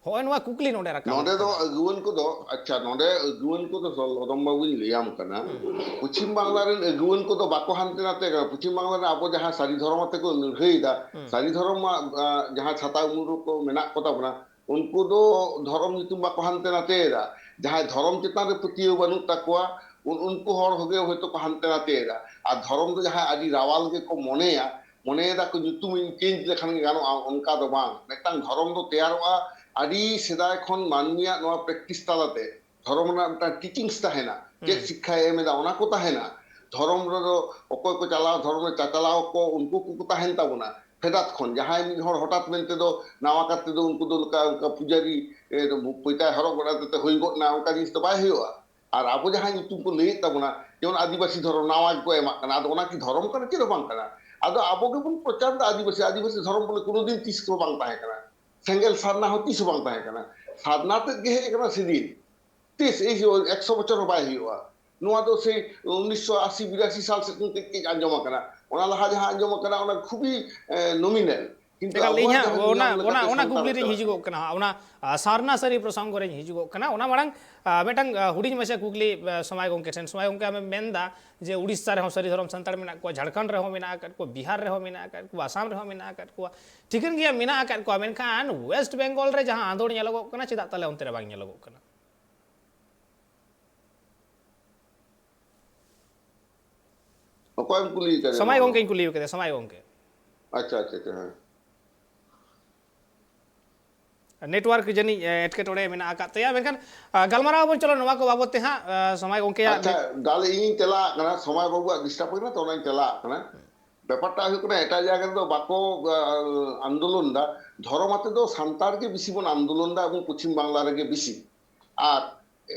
ᱦᱚᱸᱜᱼᱚᱭ ᱱᱚᱣᱟ ᱠᱩᱠᱞᱤ ᱱᱚᱰᱮ ᱨᱟᱠᱟᱵ ᱱᱚᱰᱮ ᱫᱚ ᱠᱟᱱᱟ᱾ ᱟᱹᱜᱩᱣᱟᱹᱱ ᱠᱚᱫᱚ, ᱟᱪᱪᱷᱟ, ᱱᱚᱰᱮ ᱟᱹᱜᱩᱣᱟᱹᱱ ᱠᱚᱫᱚ ᱥᱚᱞ-, ᱚᱫᱚᱢ ᱵᱟᱵᱩᱧ ᱞᱟᱹᱭᱟᱢ ᱠᱟᱱᱟ᱾ ᱦᱩᱸ᱾ ᱯᱚᱪᱷᱤᱢ ᱵᱟᱝᱞᱟ ᱨᱮᱱ ᱟᱹᱜᱩᱣᱟᱹᱱ ᱠᱚᱫᱚ ᱵᱟᱠᱚ ᱦᱟᱱᱛᱮ ᱱᱟᱛᱮ ᱠᱟᱱᱟ᱾ ᱯᱚᱪᱷᱤᱢ ᱵᱟᱝᱞᱟ ᱨᱮ ᱟᱵᱚ ᱡᱟᱦᱟᱸ ᱥᱟᱹᱨᱤ ᱫᱷᱚᱨᱚᱢ ᱟᱛᱮ ᱠᱚ ᱞᱟᱹᱲᱦᱟᱹᱭ ᱮᱫᱟ, ᱦᱩᱸ᱾ ᱥᱟᱹᱨᱤ ᱫᱷᱚᱨᱚᱢ ᱢᱟ, ᱟ, ᱡᱟᱦᱟᱸ ᱪᱷᱟᱛᱟ ᱩᱢᱩᱞ ᱨᱮᱠᱚ ᱢᱮᱱᱟᱜ ᱠᱚ ᱛᱟᱵᱚᱱᱟ, ᱩᱱᱠᱩ ᱫᱚ ᱫᱷᱚᱨᱚᱢ ᱧᱩᱛᱩᱢ ᱵᱟᱠᱚ ᱦᱟᱱᱛᱮ ᱱᱟᱛᱮᱭᱮᱫᱟ᱾ ᱡᱟᱦᱟᱸᱭ ᱫᱷᱚᱨᱚᱢ ᱪᱮᱛᱟᱱ ᱨᱮ ᱯᱟᱹᱛᱭᱟᱹᱣ ᱵᱟᱹᱱᱩᱜ ᱛᱟᱠᱚᱣᱟ, ᱩᱱ-, ᱩᱱᱠᱩ ᱦᱚᱲ ᱠᱚᱜᱮ ᱦᱚᱭᱛᱳ ᱠᱚ ᱦᱟᱱᱛᱮ ᱱᱟᱛᱮᱭᱮᱫᱟ᱾ ᱟᱨ ᱫᱷᱚᱨᱚᱢ ᱫᱚ ᱡᱟᱦᱟᱸᱭ ᱟᱹᱰᱤ ᱨᱟᱣᱟᱞ ᱜᱮᱠᱚ ᱢᱚᱱᱮᱭᱟ, ᱢᱚᱱᱮᱭᱮᱫᱟ ᱠᱚ ᱧᱩᱛᱩᱢᱤᱧ change ᱞᱮᱠᱷᱟᱱ ᱜᱮ ᱜᱟᱱᱚᱜᱼᱟ, ᱚᱱᱠᱟ ᱫᱚ ᱵᱟᱝ᱾ ᱢᱤᱫᱴᱟᱝ ᱫᱷᱚᱨᱚᱢ ᱫᱚ ᱛᱮᱭᱟᱨᱚᱜᱼᱟ ᱟᱹᱰᱤ ᱥᱮᱫᱟᱭ ᱠᱷᱚᱱ ᱢᱟᱹᱱᱢᱤᱭᱟᱜ ᱱᱚᱣᱟ practice ᱛᱟᱞᱟᱛᱮ᱾ ᱫᱷᱚᱨᱚᱢ ᱨᱮᱱᱟᱜ ᱢᱤᱫᱴᱟᱝ teachings ᱛᱟᱦᱮᱱᱟ, ᱪᱮᱫ ᱦᱩᱸ᱾ ᱥᱤᱠᱠᱷᱟᱭ ᱮᱢ ᱮᱫᱟ, ᱚᱱᱟ ᱠᱚ ᱛᱟᱦᱮᱱᱟ᱾ ᱫᱷᱚᱨᱚᱢ ᱨᱮᱫᱚ ᱚᱠᱚᱭ ᱠᱚ ᱪᱟᱞᱟᱣ, ᱫᱷᱚᱨᱚᱢ ᱨᱮ ᱪᱟᱪᱟᱞᱟᱣ ᱠᱚ, ᱩᱱᱠᱩ ᱠᱚᱠᱚ ᱛᱟᱦᱮᱱ ᱛᱟᱵᱚᱱᱟ᱾ ᱯᱷᱮᱰᱟᱛ ᱠᱷᱚᱱ ᱡᱟᱦᱟᱸᱭ ᱢᱤᱫ ᱦᱚᱲ ᱦᱚᱴᱟᱛ ᱢᱮᱱᱛᱮ ᱫᱚ ᱱᱟᱣᱟ ᱠᱟᱨ ᱛᱮᱫᱚ ᱩᱱᱠᱩ ᱫᱚ ᱚᱱᱠᱟ, ᱚᱱᱠᱟ ᱯᱩᱡᱟᱹᱨᱤ, ᱮ, ᱯᱚᱭᱛᱟᱭ ᱦᱚᱨᱚᱜ ᱜᱚᱫ ᱠᱟᱛᱮ ᱦᱩᱭ ᱜᱚᱫ ᱱᱟ, ᱚᱱᱠᱟ ᱡᱤᱱᱤᱥ ᱫᱚ ᱵᱟᱭ ᱦᱩᱭᱩᱜᱼᱟ᱾ ᱟᱨ ᱟᱵᱚ ᱡᱟᱦᱟᱸ ᱧᱩᱛᱩᱢ ᱠᱚ ᱞᱟᱹᱭᱮᱫ ᱛᱟᱵᱚᱱᱟ, ᱡᱮᱢᱚᱱ ᱟᱹᱫᱤᱵᱟᱹᱥᱤ ᱫᱷᱚᱨᱚᱢ ᱱᱟᱣᱟ ᱜᱮᱠᱚ ᱮᱢᱟᱜ ᱠᱟᱱᱟ, ᱟᱫᱚ ᱚᱱᱟ ᱠᱤ ᱫᱷᱚᱨᱚᱢ ᱠᱟᱱᱟ? ᱪᱮᱫ ᱦᱚᱸ ᱵᱟᱝ ᱠᱟᱱᱟ᱾ ᱟᱫᱚ ᱟᱵᱚ ᱜᱮᱵᱚᱱ ᱯᱨᱚᱪᱟᱨ ᱫᱟ ᱟᱹᱫᱤᱵᱟᱹᱥᱤ, ᱟᱹᱫᱤᱵᱟᱹᱥᱤ ᱫᱷᱚᱨᱚᱢ ᱵᱚᱞᱮ ᱠᱳᱱᱳ ᱫᱤᱱ ᱛᱤᱥ ᱦᱚᱸ ᱵᱟᱝ ᱛᱟᱦᱮᱸ ᱠᱟᱱᱟ᱾ ᱥᱮᱸᱜᱮᱞ ᱥᱟᱨᱱᱟ ᱦᱚᱸ ᱛᱤᱥ ᱦᱚᱸ ᱵᱟᱝ ᱛᱟᱦᱮᱸ ᱠᱟᱱᱟ᱾ ᱥᱟᱨᱱᱟ ᱛᱮᱫ ᱜᱮ ᱦᱮᱡ ᱟᱠᱟᱱᱟ ᱥᱮᱫᱤᱱ᱾ ᱛᱤᱥ? ᱮᱭ ᱮᱠᱥᱚ ᱵᱚᱪᱷᱚᱨ ᱦᱚᱸ ᱵᱟᱭ ᱦᱩᱭᱩᱜᱼᱟ᱾ ᱱᱚᱣᱟ ᱫᱚ ᱥᱮᱭ ᱩᱱᱤᱥᱥᱚ ᱟᱥᱤ ᱵᱤᱨᱟᱥᱤ ᱥᱟᱞ ᱥᱮᱫ ᱠᱷᱚᱱ ᱠᱟᱹᱡ ᱠᱟᱹᱡ ᱟᱸᱡᱚᱢ ᱟᱠᱟᱱᱟ᱾ ᱚᱱᱟ ᱞᱟᱦᱟ ᱡᱟᱦᱟᱸ ᱟᱸᱡᱚᱢ ᱟᱠᱟᱱᱟ, ᱚᱱᱟ ᱠᱷᱩᱵᱤ, ᱮ, nominal᱾ ᱠᱤᱱᱛᱩ ᱮᱠᱟᱞ, ᱟᱵᱚᱣᱟᱜ ᱤᱧ ᱦᱟᱸᱜ ᱡᱟᱦᱟᱸ ᱚᱱᱟ, ᱱᱤᱭᱚᱢ ᱚᱱᱟ, ᱞᱮᱠᱟᱛᱮ ᱚᱱᱟ ᱥᱟᱱᱛᱟᱲ ᱠᱩᱠᱞᱤ ᱨᱤᱧ ᱠᱟᱛᱷᱟ ᱦᱤᱡᱩᱜᱚᱜ ᱠᱟᱱᱟ ᱦᱟᱸᱜ, ᱚᱱᱟ, ᱟ, ᱥᱟᱨᱱᱟ ᱥᱟᱹᱨᱤ ᱯᱨᱚᱥᱚᱝᱜᱚ ᱨᱤᱧ ᱦᱤᱡᱩᱜᱚᱜ ᱠᱟᱱᱟ᱾ ᱚᱱᱟ ᱢᱟᱲᱟᱝ, ᱟ, ᱢᱤᱫᱴᱟᱝ, ᱟ, ᱦᱩᱰᱤᱧ ᱢᱟᱪᱷᱟ ᱠᱩᱠᱞᱤ, ᱟ, ᱥᱚᱢᱟᱭ ᱜᱚᱢᱠᱮ ᱴᱷᱮᱱ᱾ ᱥᱚᱢᱟᱭ ᱜᱚᱢᱠᱮ, ᱟᱢᱮᱢ ᱢᱮᱱᱫᱟ ᱡᱮ ᱩᱲᱤᱥᱥᱟ ᱨᱮᱦᱚᱸ ᱥᱟᱹᱨᱤ ᱫᱷᱚᱨᱚᱢ ᱥᱟᱱᱛᱟᱲ ᱢᱮᱱᱟᱜ ᱠᱚᱣᱟ, ᱡᱷᱟᱲᱠᱷᱚᱸᱰ ᱨᱮᱦᱚᱸ ᱢᱮᱱᱟᱜ ᱟᱠᱟᱫ ᱠᱚᱣᱟ, ᱵᱤᱦᱟᱨ ᱨᱮᱦᱚᱸ ᱢᱮᱱᱟᱜ ᱟᱠᱟᱫ ᱠᱚᱣᱟ, ᱟᱥᱟᱢ ᱨᱮᱦᱚᱸ ᱢᱮᱱᱟᱜ ᱟᱠᱟᱫ ᱠᱚᱣᱟ, ᱴᱷᱤᱠᱟᱹᱱ ᱜᱮᱭᱟ, ᱢᱮᱱᱟᱜ ᱟᱠᱟᱫ ᱠᱚᱣᱟ, ᱢᱮᱱᱠᱷᱟᱱ ᱳᱭᱮᱥᱴ ᱵᱮᱝᱜᱚᱞ ᱨᱮ ᱡᱟᱦᱟᱸ ᱟᱸᱫᱳᱲ ᱧᱮᱞᱚᱜᱚᱜ ᱠᱟᱱᱟ, ᱪᱮᱫᱟᱜ ᱛᱟᱦᱞᱮ ᱚᱱᱛᱮ ᱨᱮ ᱵᱟᱝ ᱧᱮᱞᱚᱜᱚᱜ ᱠᱟᱱᱟ? ᱚᱠᱚᱭᱮᱢ ᱠᱩᱞᱤ ᱠᱟᱫᱮ ᱥᱚᱢᱟᱭ ᱱᱚᱣᱟ ᱫᱚ? ᱜᱚᱢᱠᱮᱧ ᱠᱩᱞᱤ ᱠᱟᱫᱮᱭᱟ, ᱥᱚᱢᱟᱭ ᱜᱚᱢᱠᱮ᱾ ᱟᱪᱪᱷᱟ, ᱟᱪᱪᱷᱟ, ᱟᱪᱪᱷᱟ, ᱦᱮᱸ᱾ ᱱᱮᱴᱣᱟᱨᱠ ᱡᱟᱹᱱᱤᱡ ᱮᱴᱠᱮᱴᱚᱬᱮ ᱢᱮᱱᱟᱜ ᱟᱠᱟᱫ ᱛᱟᱭᱟ, ᱢᱮᱱᱠᱷᱟᱱ ᱜᱟᱞᱢᱟᱨᱟᱣ ᱵᱚᱱ ᱪᱚᱞᱚ ᱱᱚᱣᱟ ᱠᱚ ᱵᱟᱵᱚᱛ ᱛᱮ ᱦᱟᱸᱜ᱾ ᱥᱚᱢᱟᱭ ᱜᱚᱢᱠᱮᱭᱟᱜ ᱟᱪᱪᱷᱟ, ᱛᱟᱦᱞᱮ ᱤᱧᱤᱧ ᱪᱟᱞᱟᱜ ᱠᱟᱱᱟ, ᱥᱚᱢᱟᱭ ᱵᱟᱵᱩᱣᱟᱜ ᱰᱤᱥᱴᱟᱨᱵ ᱠᱟᱱᱟ ᱛᱚ, ᱚᱱᱟᱧ ᱪᱟᱞᱟᱜ ᱠᱟᱱᱟ᱾ ᱵᱮᱯᱟᱨᱴᱟ ᱦᱩᱭᱩᱜ ᱠᱟᱱᱟ, ᱮᱴᱟᱜ ᱡᱟᱭᱜᱟ ᱨᱮᱫᱚ ᱵᱟᱠᱚ ᱟᱱᱫᱳᱞᱚᱱ ᱫᱟ, ᱫᱷᱚᱨᱚᱢ ᱟᱛᱮ ᱫᱚ ᱥᱟᱱᱛᱟᱲ ᱜᱮ ᱵᱮᱥᱤ ᱵᱚᱱ ᱟᱱᱫᱳᱞᱚᱱ ᱫᱟ ᱮᱵᱚᱝ ᱯᱚᱪᱷᱤᱢ ᱵᱟᱝᱞᱟ ᱨᱮᱜᱮ ᱵᱮᱥᱤ᱾ ᱟᱨ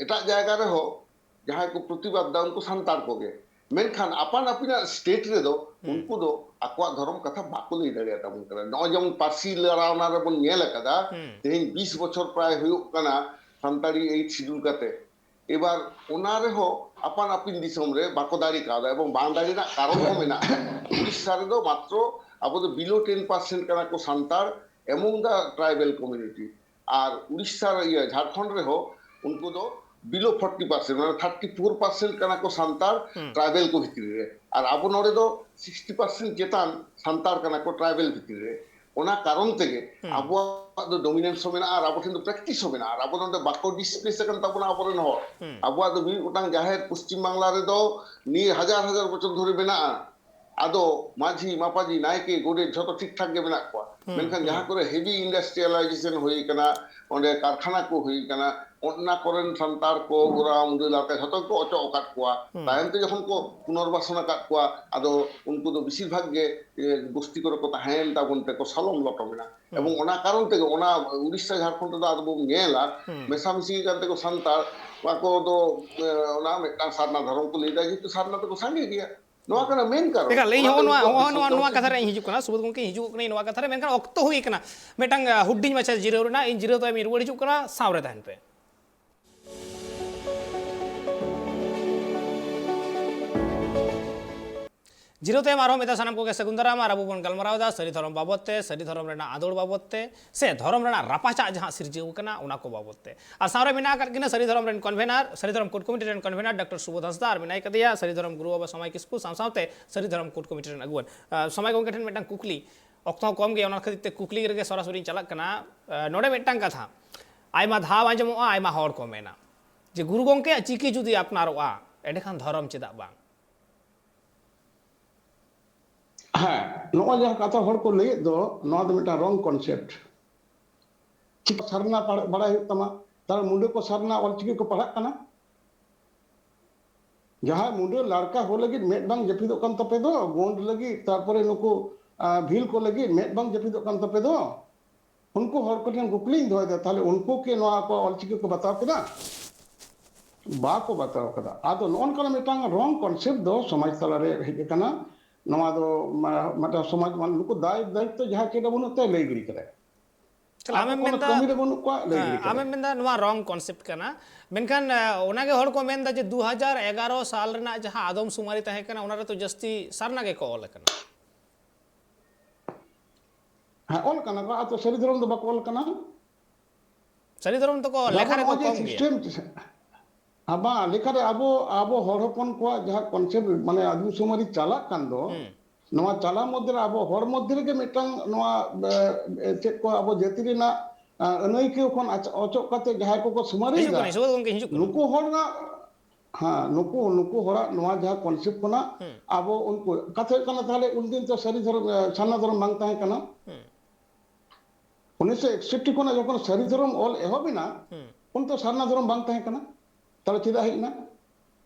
ᱮᱴᱟᱜ ᱡᱟᱭᱜᱟ ᱨᱮᱦᱚᱸ ᱡᱟᱦᱟᱸᱭ ᱠᱚ ᱯᱨᱚᱛᱤᱵᱟᱫ ᱫᱟ ᱩᱱᱠᱩ ᱥᱟᱱᱛᱟᱲ ᱠᱚᱜᱮ, ᱢᱮᱱᱠᱷᱟᱱ ᱟᱯᱟᱱ ᱟᱹᱯᱤᱱᱟᱜ ᱥᱴᱮᱴ ᱨᱮᱫᱚ ᱩᱱᱠᱩ ᱫᱚ ᱟᱠᱚᱣᱟᱜ ᱫᱷᱚᱨᱚᱢ ᱠᱟᱛᱷᱟ ᱵᱟᱠᱚ ᱞᱟᱹᱭ ᱫᱟᱲᱮᱭᱟᱜ ᱛᱟᱵᱚᱱ ᱠᱟᱱᱟ᱾ ᱱᱚᱜᱼᱚᱭ ᱡᱮᱢᱚᱱ ᱯᱟᱹᱨᱥᱤ ᱞᱟᱲᱟᱣᱱᱟ ᱨᱮᱵᱚᱱ ᱧᱮᱞ ᱟᱠᱟᱫᱟ, ᱛᱮᱦᱮᱧ ᱵᱤᱥ ᱵᱚᱪᱷᱚᱨ ᱯᱨᱟᱭ ᱦᱩᱭᱩᱜ ᱠᱟᱱᱟ ᱥᱟᱱᱛᱟᱲᱤ ᱮᱭᱤᱴ ᱥᱤᱰᱩᱞ ᱠᱟᱛᱮ᱾ ᱮᱵᱟᱨ ᱚᱱᱟ ᱨᱮᱦᱚᱸ ᱟᱯᱟᱱ ᱟᱹᱯᱤᱱ ᱫᱤᱥᱚᱢ ᱨᱮ ᱵᱟᱠᱚ ᱫᱟᱲᱮ ᱠᱟᱣᱫᱟ, ᱮᱵᱚᱝ ᱵᱟᱝ ᱫᱟᱲᱮ ᱨᱮᱱᱟᱜ ᱠᱟᱨᱚᱱ ᱦᱚᱸ ᱢᱮᱱᱟᱜᱼᱟ᱾ ᱩᱲᱤᱥᱥᱟ ᱨᱮᱫᱚ ᱢᱟᱛᱨᱚ ᱟᱵᱚ ᱫᱚ below ten percent ᱠᱟᱱᱟ ᱠᱚ Santal among the tribal community᱾ ᱟᱨ ᱩᱲᱤᱥᱥᱟ ᱨᱮ, ᱤᱭᱟᱹ, ᱡᱷᱟᱲᱠᱷᱚᱸᱰ ᱨᱮᱦᱚᱸ ᱩᱱᱠᱩ ᱫᱚ below forty percent, ᱢᱟᱱᱮ thirty four percent ᱠᱟᱱᱟ ᱠᱚ ᱥᱟᱱᱛᱟᱲ ᱴᱨᱟᱭᱵᱮᱞ ᱠᱚ ᱵᱷᱤᱛᱨᱤ ᱨᱮ, ᱟᱨ ᱟᱵᱚ ᱱᱚᱰᱮ ᱫᱚ sixty percent ᱪᱮᱛᱟᱱ ᱥᱟᱱᱛᱟᱲ ᱠᱟᱱᱟ ᱠᱚ ᱴᱨᱟᱭᱵᱮᱞ ᱵᱷᱤᱛᱨᱤ ᱨᱮ᱾ ᱚᱱᱟ ᱠᱟᱨᱚᱱ ᱛᱮᱜᱮ ᱟᱵᱚᱣᱟᱜ ᱫᱚ ᱰᱳᱢᱤᱱᱮᱱᱥ ᱦᱚᱸ ᱢᱮᱱᱟᱜᱼᱟ ᱟᱨ ᱟᱵᱚ ᱴᱷᱮᱱ ᱫᱚ ᱯᱨᱮᱠᱴᱤᱥ ᱦᱚᱸ ᱢᱮᱱᱟᱜᱼᱟ, ᱟᱨ ᱟᱵᱚ ᱱᱚᱰᱮ ᱵᱟᱠᱚ ᱰᱤᱥᱯᱞᱮᱥ ᱟᱠᱟᱱ ᱛᱟᱵᱚᱱᱟ ᱟᱵᱚᱨᱮᱱ ᱦᱚᱲ᱾ ᱟᱵᱚᱣᱟᱜ ᱫᱚ ᱢᱤᱫ ᱜᱚᱴᱟᱝ ᱡᱟᱦᱮᱨ ᱯᱚᱥᱪᱤᱢ ᱵᱟᱝᱞᱟ ᱨᱮᱫᱚ ᱱᱤᱭᱟᱹ ᱦᱟᱡᱟᱨ ᱦᱟᱡᱟᱨ ᱵᱚᱪᱷᱚᱨ ᱫᱷᱚᱨᱮ ᱢᱮᱱᱟᱜᱼᱟ᱾ ᱟᱫᱚ ᱢᱟᱹᱡᱷᱤ, ᱢᱟᱯᱟᱡᱷᱤ, ᱱᱟᱭᱠᱮ, ᱜᱚᱰᱮᱛ ᱡᱷᱚᱛᱚ ᱴᱷᱤᱠ ᱴᱷᱟᱠ ᱜᱮ ᱢᱮᱱᱟᱜ ᱠᱚᱣᱟ᱾ ᱢᱮᱱᱠᱷᱟᱱ ᱡᱟᱦᱟᱸ ᱠᱚᱨᱮ ᱦᱮᱵᱤ ᱤᱱᱰᱟᱥᱴᱨᱤᱭᱟᱞᱟᱭᱡᱮᱥᱚᱱ ᱦᱩᱭ ᱟᱠᱟᱱᱟ, ᱚᱸᱰᱮ ᱠᱟᱨᱠᱷᱟᱱᱟ ᱠᱚ ᱦᱩᱭ ᱟᱠᱟᱱᱟ, ᱚᱱᱟ ᱠᱚᱨᱮᱱ ᱥᱟᱱᱛᱟᱲ ᱠᱚ, ᱳᱨᱟᱣ, ᱢᱩᱰᱟᱹ, ᱞᱟᱴᱟ ᱡᱷᱚᱛᱚ ᱜᱮᱠᱚ ᱚᱪᱚᱜ ᱟᱠᱟᱫ ᱠᱚᱣᱟ᱾ ᱛᱟᱭᱚᱢ ᱛᱮ ᱡᱚᱠᱷᱚᱱ ᱠᱚ ᱯᱩᱱᱚᱨᱵᱟᱥᱚᱱ ᱟᱠᱟᱫ ᱠᱚᱣᱟ, ᱟᱫᱚ ᱩᱱᱠᱩ ᱫᱚ ᱵᱮᱥᱤᱨ ᱵᱷᱟᱜᱽ ᱜᱮ, ᱮ, ᱵᱚᱥᱛᱤ ᱠᱚᱨᱮ ᱠᱚ ᱛᱟᱦᱮᱸᱭᱮᱱ ᱛᱟᱵᱚᱱ ᱛᱮᱠᱚ ᱥᱟᱞᱚᱢ ᱞᱚᱴᱚᱢ ᱮᱱᱟ᱾ ᱮᱵᱚᱝ ᱚᱱᱟ ᱠᱟᱨᱚᱱ ᱛᱮᱜᱮ ᱚᱱᱟ ᱩᱲᱤᱥᱥᱟ ᱡᱷᱟᱲᱠᱷᱚᱸᱰ ᱨᱮᱫᱚ ᱟᱫᱚ ᱵᱚᱱ ᱧᱮᱞᱟ, ᱢᱮᱥᱟᱢᱤᱥᱤ ᱟᱠᱟᱱ ᱛᱮᱠᱚ ᱥᱟᱱᱛᱟᱲ, ᱚᱱᱟ ᱠᱚᱫᱚ, ᱮ, ᱚᱱᱟ ᱢᱤᱫᱴᱟᱝ ᱥᱟᱨᱱᱟ ᱫᱷᱚᱨᱚᱢ ᱠᱚ ᱞᱟᱹᱭᱫᱟ, ᱡᱮᱦᱮᱛᱩ ᱥᱟᱨᱱᱟ ᱫᱚᱠᱚ ᱥᱟᱸᱜᱮ ᱜᱮᱭᱟ᱾ ᱱᱚᱣᱟ ᱠᱟᱱᱟ ᱢᱮᱱ ᱠᱟᱨᱚᱱ᱾ ᱮᱠᱟᱞ, ᱤᱧ ᱚᱱᱟᱛᱮ ᱦᱚᱸᱜᱼᱚ ᱱᱚᱣᱟ, ᱱᱩᱠᱩᱣᱟᱜ ᱦᱚᱸᱜᱼᱚ ᱱᱚᱣᱟ, ᱫᱤᱥᱚᱢ ᱱᱚᱣᱟ ᱠᱟᱛᱷᱟ ᱨᱮ ᱤᱧ ᱦᱤᱡᱩᱜ ᱠᱟᱱᱟ, ᱥᱩᱵᱳᱫᱷ ᱜᱚᱢᱠᱮ, ᱦᱤᱡᱩᱜ ᱠᱟᱱᱟ ᱱᱚᱣᱟ ᱠᱟᱛᱷᱟ ᱨᱮ, ᱢᱮᱱᱠᱷᱟᱱ ᱚᱠᱛᱚ ᱦᱩᱭ ᱟᱠᱟᱱᱟ ᱢᱤᱫᱴᱟᱝ, ᱟ, ᱦᱩᱰᱤᱧ ᱢᱟᱪᱷᱟ ᱡᱤᱨᱟᱹᱣ ᱨᱮᱱᱟᱜ᱾ ᱤᱧ ᱡᱤᱨᱟᱹᱣ ᱛᱟᱭᱚᱢ ᱤᱧ ᱨᱩᱣᱟᱹᱲ ᱦᱤᱡᱩᱜ ᱠᱟᱱᱟ, ᱥᱟᱶ ᱨᱮ ᱛᱟᱦᱮᱱ ᱯᱮ᱾ ᱡᱤᱨᱟᱹᱣ ᱛᱟᱭᱚᱢ ᱟᱨᱦᱚᱸ ᱢᱤᱫ ᱫᱷᱟᱣ ᱥᱟᱱᱟᱢ ᱠᱚᱜᱮ ᱥᱟᱹᱜᱩᱱ ᱫᱟᱨᱟᱢ᱾ ᱟᱨ ᱟᱵᱚ ᱵᱚᱱ ᱜᱟᱞᱢᱟᱨᱟᱣ ᱮᱫᱟ ᱥᱟᱹᱨᱤ ᱫᱷᱚᱨᱚᱢ ᱵᱟᱵᱚᱛ ᱛᱮ, ᱥᱟᱹᱨᱤ ᱫᱷᱚᱨᱚᱢ ᱨᱮᱱᱟᱜ ᱟᱸᱫᱳᱲ ᱵᱟᱵᱚᱛ ᱛᱮ, ᱥᱮ ᱫᱷᱚᱨᱚᱢ ᱨᱮᱱᱟᱜ ᱨᱟᱯᱟᱪᱟᱜ ᱡᱟᱦᱟᱸ ᱥᱤᱨᱡᱟᱹᱣ ᱟᱠᱟᱱᱟ, ᱚᱱᱟ ᱠᱚ ᱵᱟᱵᱚᱛ ᱛᱮ᱾ ᱟᱨ ᱥᱟᱶ ᱨᱮ ᱢᱮᱱᱟᱜ ᱟᱠᱟᱫ ᱠᱤᱱᱟ ᱥᱟᱹᱨᱤ ᱫᱷᱚᱨᱚᱢ ᱨᱮᱱ ᱠᱚᱱᱵᱷᱮᱱᱟᱨ, ᱥᱟᱹᱨᱤ ᱫᱷᱚᱨᱚᱢ ᱠᱳᱰ ᱠᱚᱢᱤᱴᱤ ᱨᱮᱱ ᱠᱚᱱᱵᱷᱮᱱᱟᱨ ᱰᱚᱠᱴᱚᱨ ᱥᱩᱵᱳᱫᱷ ᱦᱟᱸᱥᱫᱟ, ᱟᱨ ᱢᱮᱱᱟᱭ ᱠᱟᱫᱮᱭᱟ ᱥᱟᱹᱨᱤ ᱫᱷᱚᱨᱚᱢ ᱜᱩᱨᱩ ᱵᱟᱵᱟ ᱥᱚᱢᱟᱭ ᱠᱤᱥᱠᱩ, ᱥᱟᱶ ᱥᱟᱶᱛᱮ ᱥᱟᱹᱨᱤ ᱫᱷᱚᱨᱚᱢ ᱠᱳᱰ ᱠᱚᱢᱤᱴᱤ ᱨᱮᱱ ᱟᱹᱜᱩᱣᱟᱹᱱ, ᱟᱸ, ᱥᱚᱢᱟᱭ ᱜᱚᱢᱠᱮ ᱴᱷᱮᱱ ᱢᱤᱫᱴᱟᱝ ᱠᱩᱠᱞᱤ, ᱚᱠᱛᱚ ᱦᱚᱸ ᱠᱚᱢ ᱜᱮᱭᱟ, ᱚᱱᱟ ᱠᱷᱟᱹᱛᱤᱨ ᱛᱮ ᱠᱩᱠᱞᱤ ᱨᱮᱜᱮ ᱥᱚᱨᱟᱥᱚᱨᱤᱧ ᱪᱟᱞᱟᱜ ᱠᱟᱱᱟ᱾ ᱟᱸ, ᱱᱚᱰᱮ ᱢᱤᱫᱴᱟᱝ ᱠᱟᱛᱷᱟ, ᱟᱭᱢᱟ ᱫᱷᱟᱣ ᱟᱸᱡᱚᱢᱚᱜᱼᱟ, ᱟᱭᱢᱟ ᱦᱚᱲ ᱠᱚ ᱢᱮᱱᱟ ᱡᱮ ᱜᱩᱨᱩ ᱜᱚᱢᱠᱮᱭᱟᱜ ᱪᱤᱠᱤ ᱡᱩᱫᱤ ᱟᱯᱱᱟᱨᱚᱜᱼᱟ, ᱮᱸᱰᱮᱠᱷᱟᱱ ᱫᱷᱚᱨᱚᱢ ᱪᱮᱫᱟᱜ ᱵᱟᱝ? ᱦᱮᱸ, ᱱᱚᱜᱼᱚᱭ ᱡᱟᱦᱟᱸ ᱠᱟᱛᱷᱟ ᱦᱚᱲ ᱠᱚ ᱞᱟᱹᱭᱮᱫ ᱫᱚ, ᱱᱚᱣᱟ ᱫᱚ ᱢᱤᱫᱴᱟᱝ wrong concept᱾ ᱪᱤᱠᱟᱹ ᱥᱟᱨᱱᱟ ᱯᱟᱲᱦᱟᱜ ᱵᱟᱲᱟᱭ ᱦᱩᱭᱩᱜ ᱛᱟᱢᱟ᱾ ᱛᱟᱦᱞᱮ ᱢᱩᱸᱰᱟᱹ ᱠᱚ ᱥᱟᱨᱱᱟ ᱚᱞᱪᱤᱠᱤ ᱠᱚ ᱯᱟᱲᱦᱟᱜ ᱠᱟᱱᱟ? ᱡᱟᱦᱟᱸᱭ ᱢᱩᱸᱰᱟᱹ ᱞᱟᱲᱠᱟ ᱦᱚᱲ ᱞᱟᱹᱜᱤᱫ ᱢᱮᱫ ᱵᱟᱝ ᱡᱟᱹᱯᱤᱫᱚᱜ ᱠᱟᱱ ᱛᱟᱯᱮ ᱫᱚ, ᱜᱳᱸᱰ ᱞᱟᱹᱜᱤᱫ, ᱛᱟᱨᱯᱚᱨᱮ ᱱᱩᱠᱩ, ᱟ, ᱵᱷᱤᱞ ᱠᱚ ᱞᱟᱹᱜᱤᱫ ᱢᱮᱫ ᱵᱟᱝ ᱡᱟᱹᱯᱤᱫᱚᱜ ᱠᱟᱱ ᱛᱟᱯᱮ ᱫᱚ, ᱩᱱᱠᱩ ᱦᱚᱲ ᱠᱚ ᱴᱷᱮᱱ ᱠᱩᱠᱞᱤᱧ ᱫᱚᱦᱚᱭᱮᱫᱟ, ᱛᱟᱦᱞᱮ ᱩᱱᱠᱩ ᱠᱤ ᱱᱚᱣᱟ ᱠᱚ ᱚᱞᱪᱤᱠᱤ ᱠᱚ ᱵᱟᱛᱟᱣ ᱠᱮᱫᱟ? ᱵᱟᱠᱚ ᱵᱟᱛᱟᱣ ᱠᱟᱫᱟ᱾ ᱟᱫᱚ ᱱᱚᱜᱼᱚ ᱱᱚᱝᱠᱟᱱᱟᱜ ᱢᱤᱫᱴᱟᱝ wrong concept ᱫᱚ ᱥᱚᱢᱟᱡᱽ ᱛᱟᱞᱟᱨᱮ ᱦᱮᱡ ᱟᱠᱟᱱᱟ᱾ ᱱᱚᱣᱟ ᱫᱚ ᱢᱟ-, ᱢᱤᱫᱴᱟᱝ ᱥᱚᱢᱟᱡᱽ ᱢᱟ-, ᱱᱩᱠᱩ ᱫᱟᱭ ᱫᱟᱭᱤᱛᱛᱚ ᱡᱟᱦᱟᱸ ᱪᱮᱫ ᱵᱟᱹᱱᱩᱜ ᱛᱟᱭ ᱞᱟᱹᱭ ᱜᱤᱰᱤ ᱠᱟᱫᱟᱭ᱾ ᱛᱟᱦᱞᱮ ᱟᱫᱚ ᱟᱢᱮᱢ ᱠᱳᱱᱳ ᱢᱮᱱᱫᱟ, ᱠᱟᱹᱢᱤ ᱨᱮ ᱵᱟᱹᱱᱩᱜ ᱠᱚᱣᱟ, ᱞᱟᱹᱭ ᱦᱮᱸ, ᱜᱤᱰᱤ ᱠᱟᱫᱟᱭ᱾ ᱟᱢᱮᱢ ᱢᱮᱱᱫᱟ ᱱᱚᱣᱟ wrong concept ᱠᱟᱱᱟ, ᱢᱮᱱᱠᱷᱟᱱ, ᱟ, ᱚᱱᱟᱜᱮ ᱦᱚᱲ ᱠᱚ ᱢᱮᱱᱫᱟ ᱡᱮ ᱫᱩ ᱦᱟᱡᱟᱨ ᱮᱜᱟᱨᱚ ᱥᱟᱞ ᱨᱮᱱᱟᱜ ᱡᱟᱦᱟᱸ ᱟᱫᱚᱢ ᱥᱩᱢᱟᱨᱤ ᱛᱟᱦᱮᱸ ᱠᱟᱱᱟ, ᱚᱱᱟ ᱨᱮᱛᱚ ᱡᱟᱹᱥᱛᱤ ᱥᱟᱨᱱᱟ ᱜᱮᱠᱚ ᱚᱞ ᱟᱠᱟᱱᱟ᱾ ᱦᱮᱸ, ᱚᱞ ᱠᱟᱱᱟ ᱠᱚ, ᱟᱫᱚ ᱥᱟᱹᱨᱤ ᱫᱷᱚᱨᱚᱢ ᱫᱚ ᱵᱟᱠᱚ ᱚᱞ ᱠᱟᱱᱟ᱾ ᱥᱟᱹᱨᱤ ᱫᱷᱚᱨᱚᱢ ᱫᱚᱠᱚ ᱡᱟᱦᱟᱸ ᱞᱮᱠᱷᱟ ᱨᱮᱠᱚ ᱱᱚᱜᱼᱚᱭ ᱡᱮ ᱠᱚᱢ ᱜᱮᱭᱟ᱾ System, ᱟᱵᱟᱨ ᱞᱮᱠᱷᱟᱨᱮ ᱟᱵᱚ, ᱟᱵᱚ ᱦᱚᱲ ᱦᱚᱯᱚᱱ ᱠᱚᱣᱟᱜ ᱡᱟᱦᱟᱸ concept, ᱢᱟᱱᱮ ᱟᱹᱫᱤᱢ ᱥᱩᱢᱟᱹᱨᱤ ᱪᱟᱞᱟᱜ ᱠᱟᱱ ᱫᱚ, ᱦᱩᱸ᱾ ᱱᱚᱣᱟ ᱪᱟᱞᱟᱣ ᱢᱚᱫᱽᱫᱷᱮ ᱨᱮ ᱟᱵᱚ ᱦᱚᱲ ᱢᱚᱫᱽᱫᱷᱮ ᱨᱮᱜᱮ ᱢᱤᱫᱴᱟᱝ ᱱᱚᱣᱟ, ᱮ, ᱪᱮᱫ ᱠᱚ ᱟᱵᱚ ᱡᱟᱹᱛᱤ ᱨᱮᱱᱟᱜ, ᱮ, ᱟᱹᱱᱟᱹᱭᱠᱟᱹᱣ ᱠᱷᱚᱱ ᱟᱪ-, ᱚᱪᱚᱜ ᱠᱟᱛᱮ ᱡᱟᱦᱟᱸᱭ ᱠᱚᱠᱚ ᱥᱩᱢᱟᱹᱨᱤ ᱦᱤᱡᱩᱜ ᱮᱫᱟ, ᱠᱟᱱᱟ, ᱥᱩᱵᱳᱫᱷ ᱜᱚᱢᱠᱮ, ᱦᱤᱡᱩᱜ ᱠᱟᱱᱟ᱾ ᱱᱩᱠᱩ ᱦᱚᱲ ᱨᱮᱱᱟᱜ, ᱦᱮᱸ, ᱱᱩᱠᱩ, ᱱᱩᱠᱩ ᱦᱚᱲᱟᱜ ᱱᱚᱣᱟ ᱡᱟᱦᱟᱸ concept ᱠᱷᱚᱱᱟᱜ ᱦᱩᱸ᱾ ᱟᱵᱚ ᱩᱱᱠᱩ, ᱠᱟᱛᱷᱟ ᱦᱩᱭᱩᱜ ᱠᱟᱱᱟ, ᱛᱟᱦᱞᱮ ᱩᱱᱫᱤᱱ ᱛᱚ ᱥᱟᱹᱨᱤ ᱫᱷᱚᱨᱚᱢ, ᱮ, ᱥᱟᱨᱱᱟ ᱫᱷᱚᱨᱚᱢ ᱵᱟᱝ ᱛᱟᱦᱮᱸ ᱠᱟᱱᱟ᱾ ᱦᱩᱸ᱾ ᱩᱱᱤᱥᱥᱚ ᱮᱠᱥᱚᱴᱴᱤ ᱠᱷᱚᱱᱟᱜ ᱡᱚᱠᱷᱚᱱ ᱥᱟᱹᱨᱤ ᱫᱷᱚᱨᱚᱢ ᱚᱞ ᱮᱦᱚᱵ ᱮᱱᱟ, ᱦᱩᱸ᱾ ᱩᱱ ᱛᱚ ᱥᱟᱨᱱᱟ ᱫᱷᱚᱨᱚᱢ ᱵᱟᱝ ᱛᱟᱦᱮᱸ ᱠᱟᱱᱟ᱾ ᱛᱟᱦᱞᱮ ᱪᱮᱫᱟᱜ ᱦᱮᱡ ᱮᱱᱟ?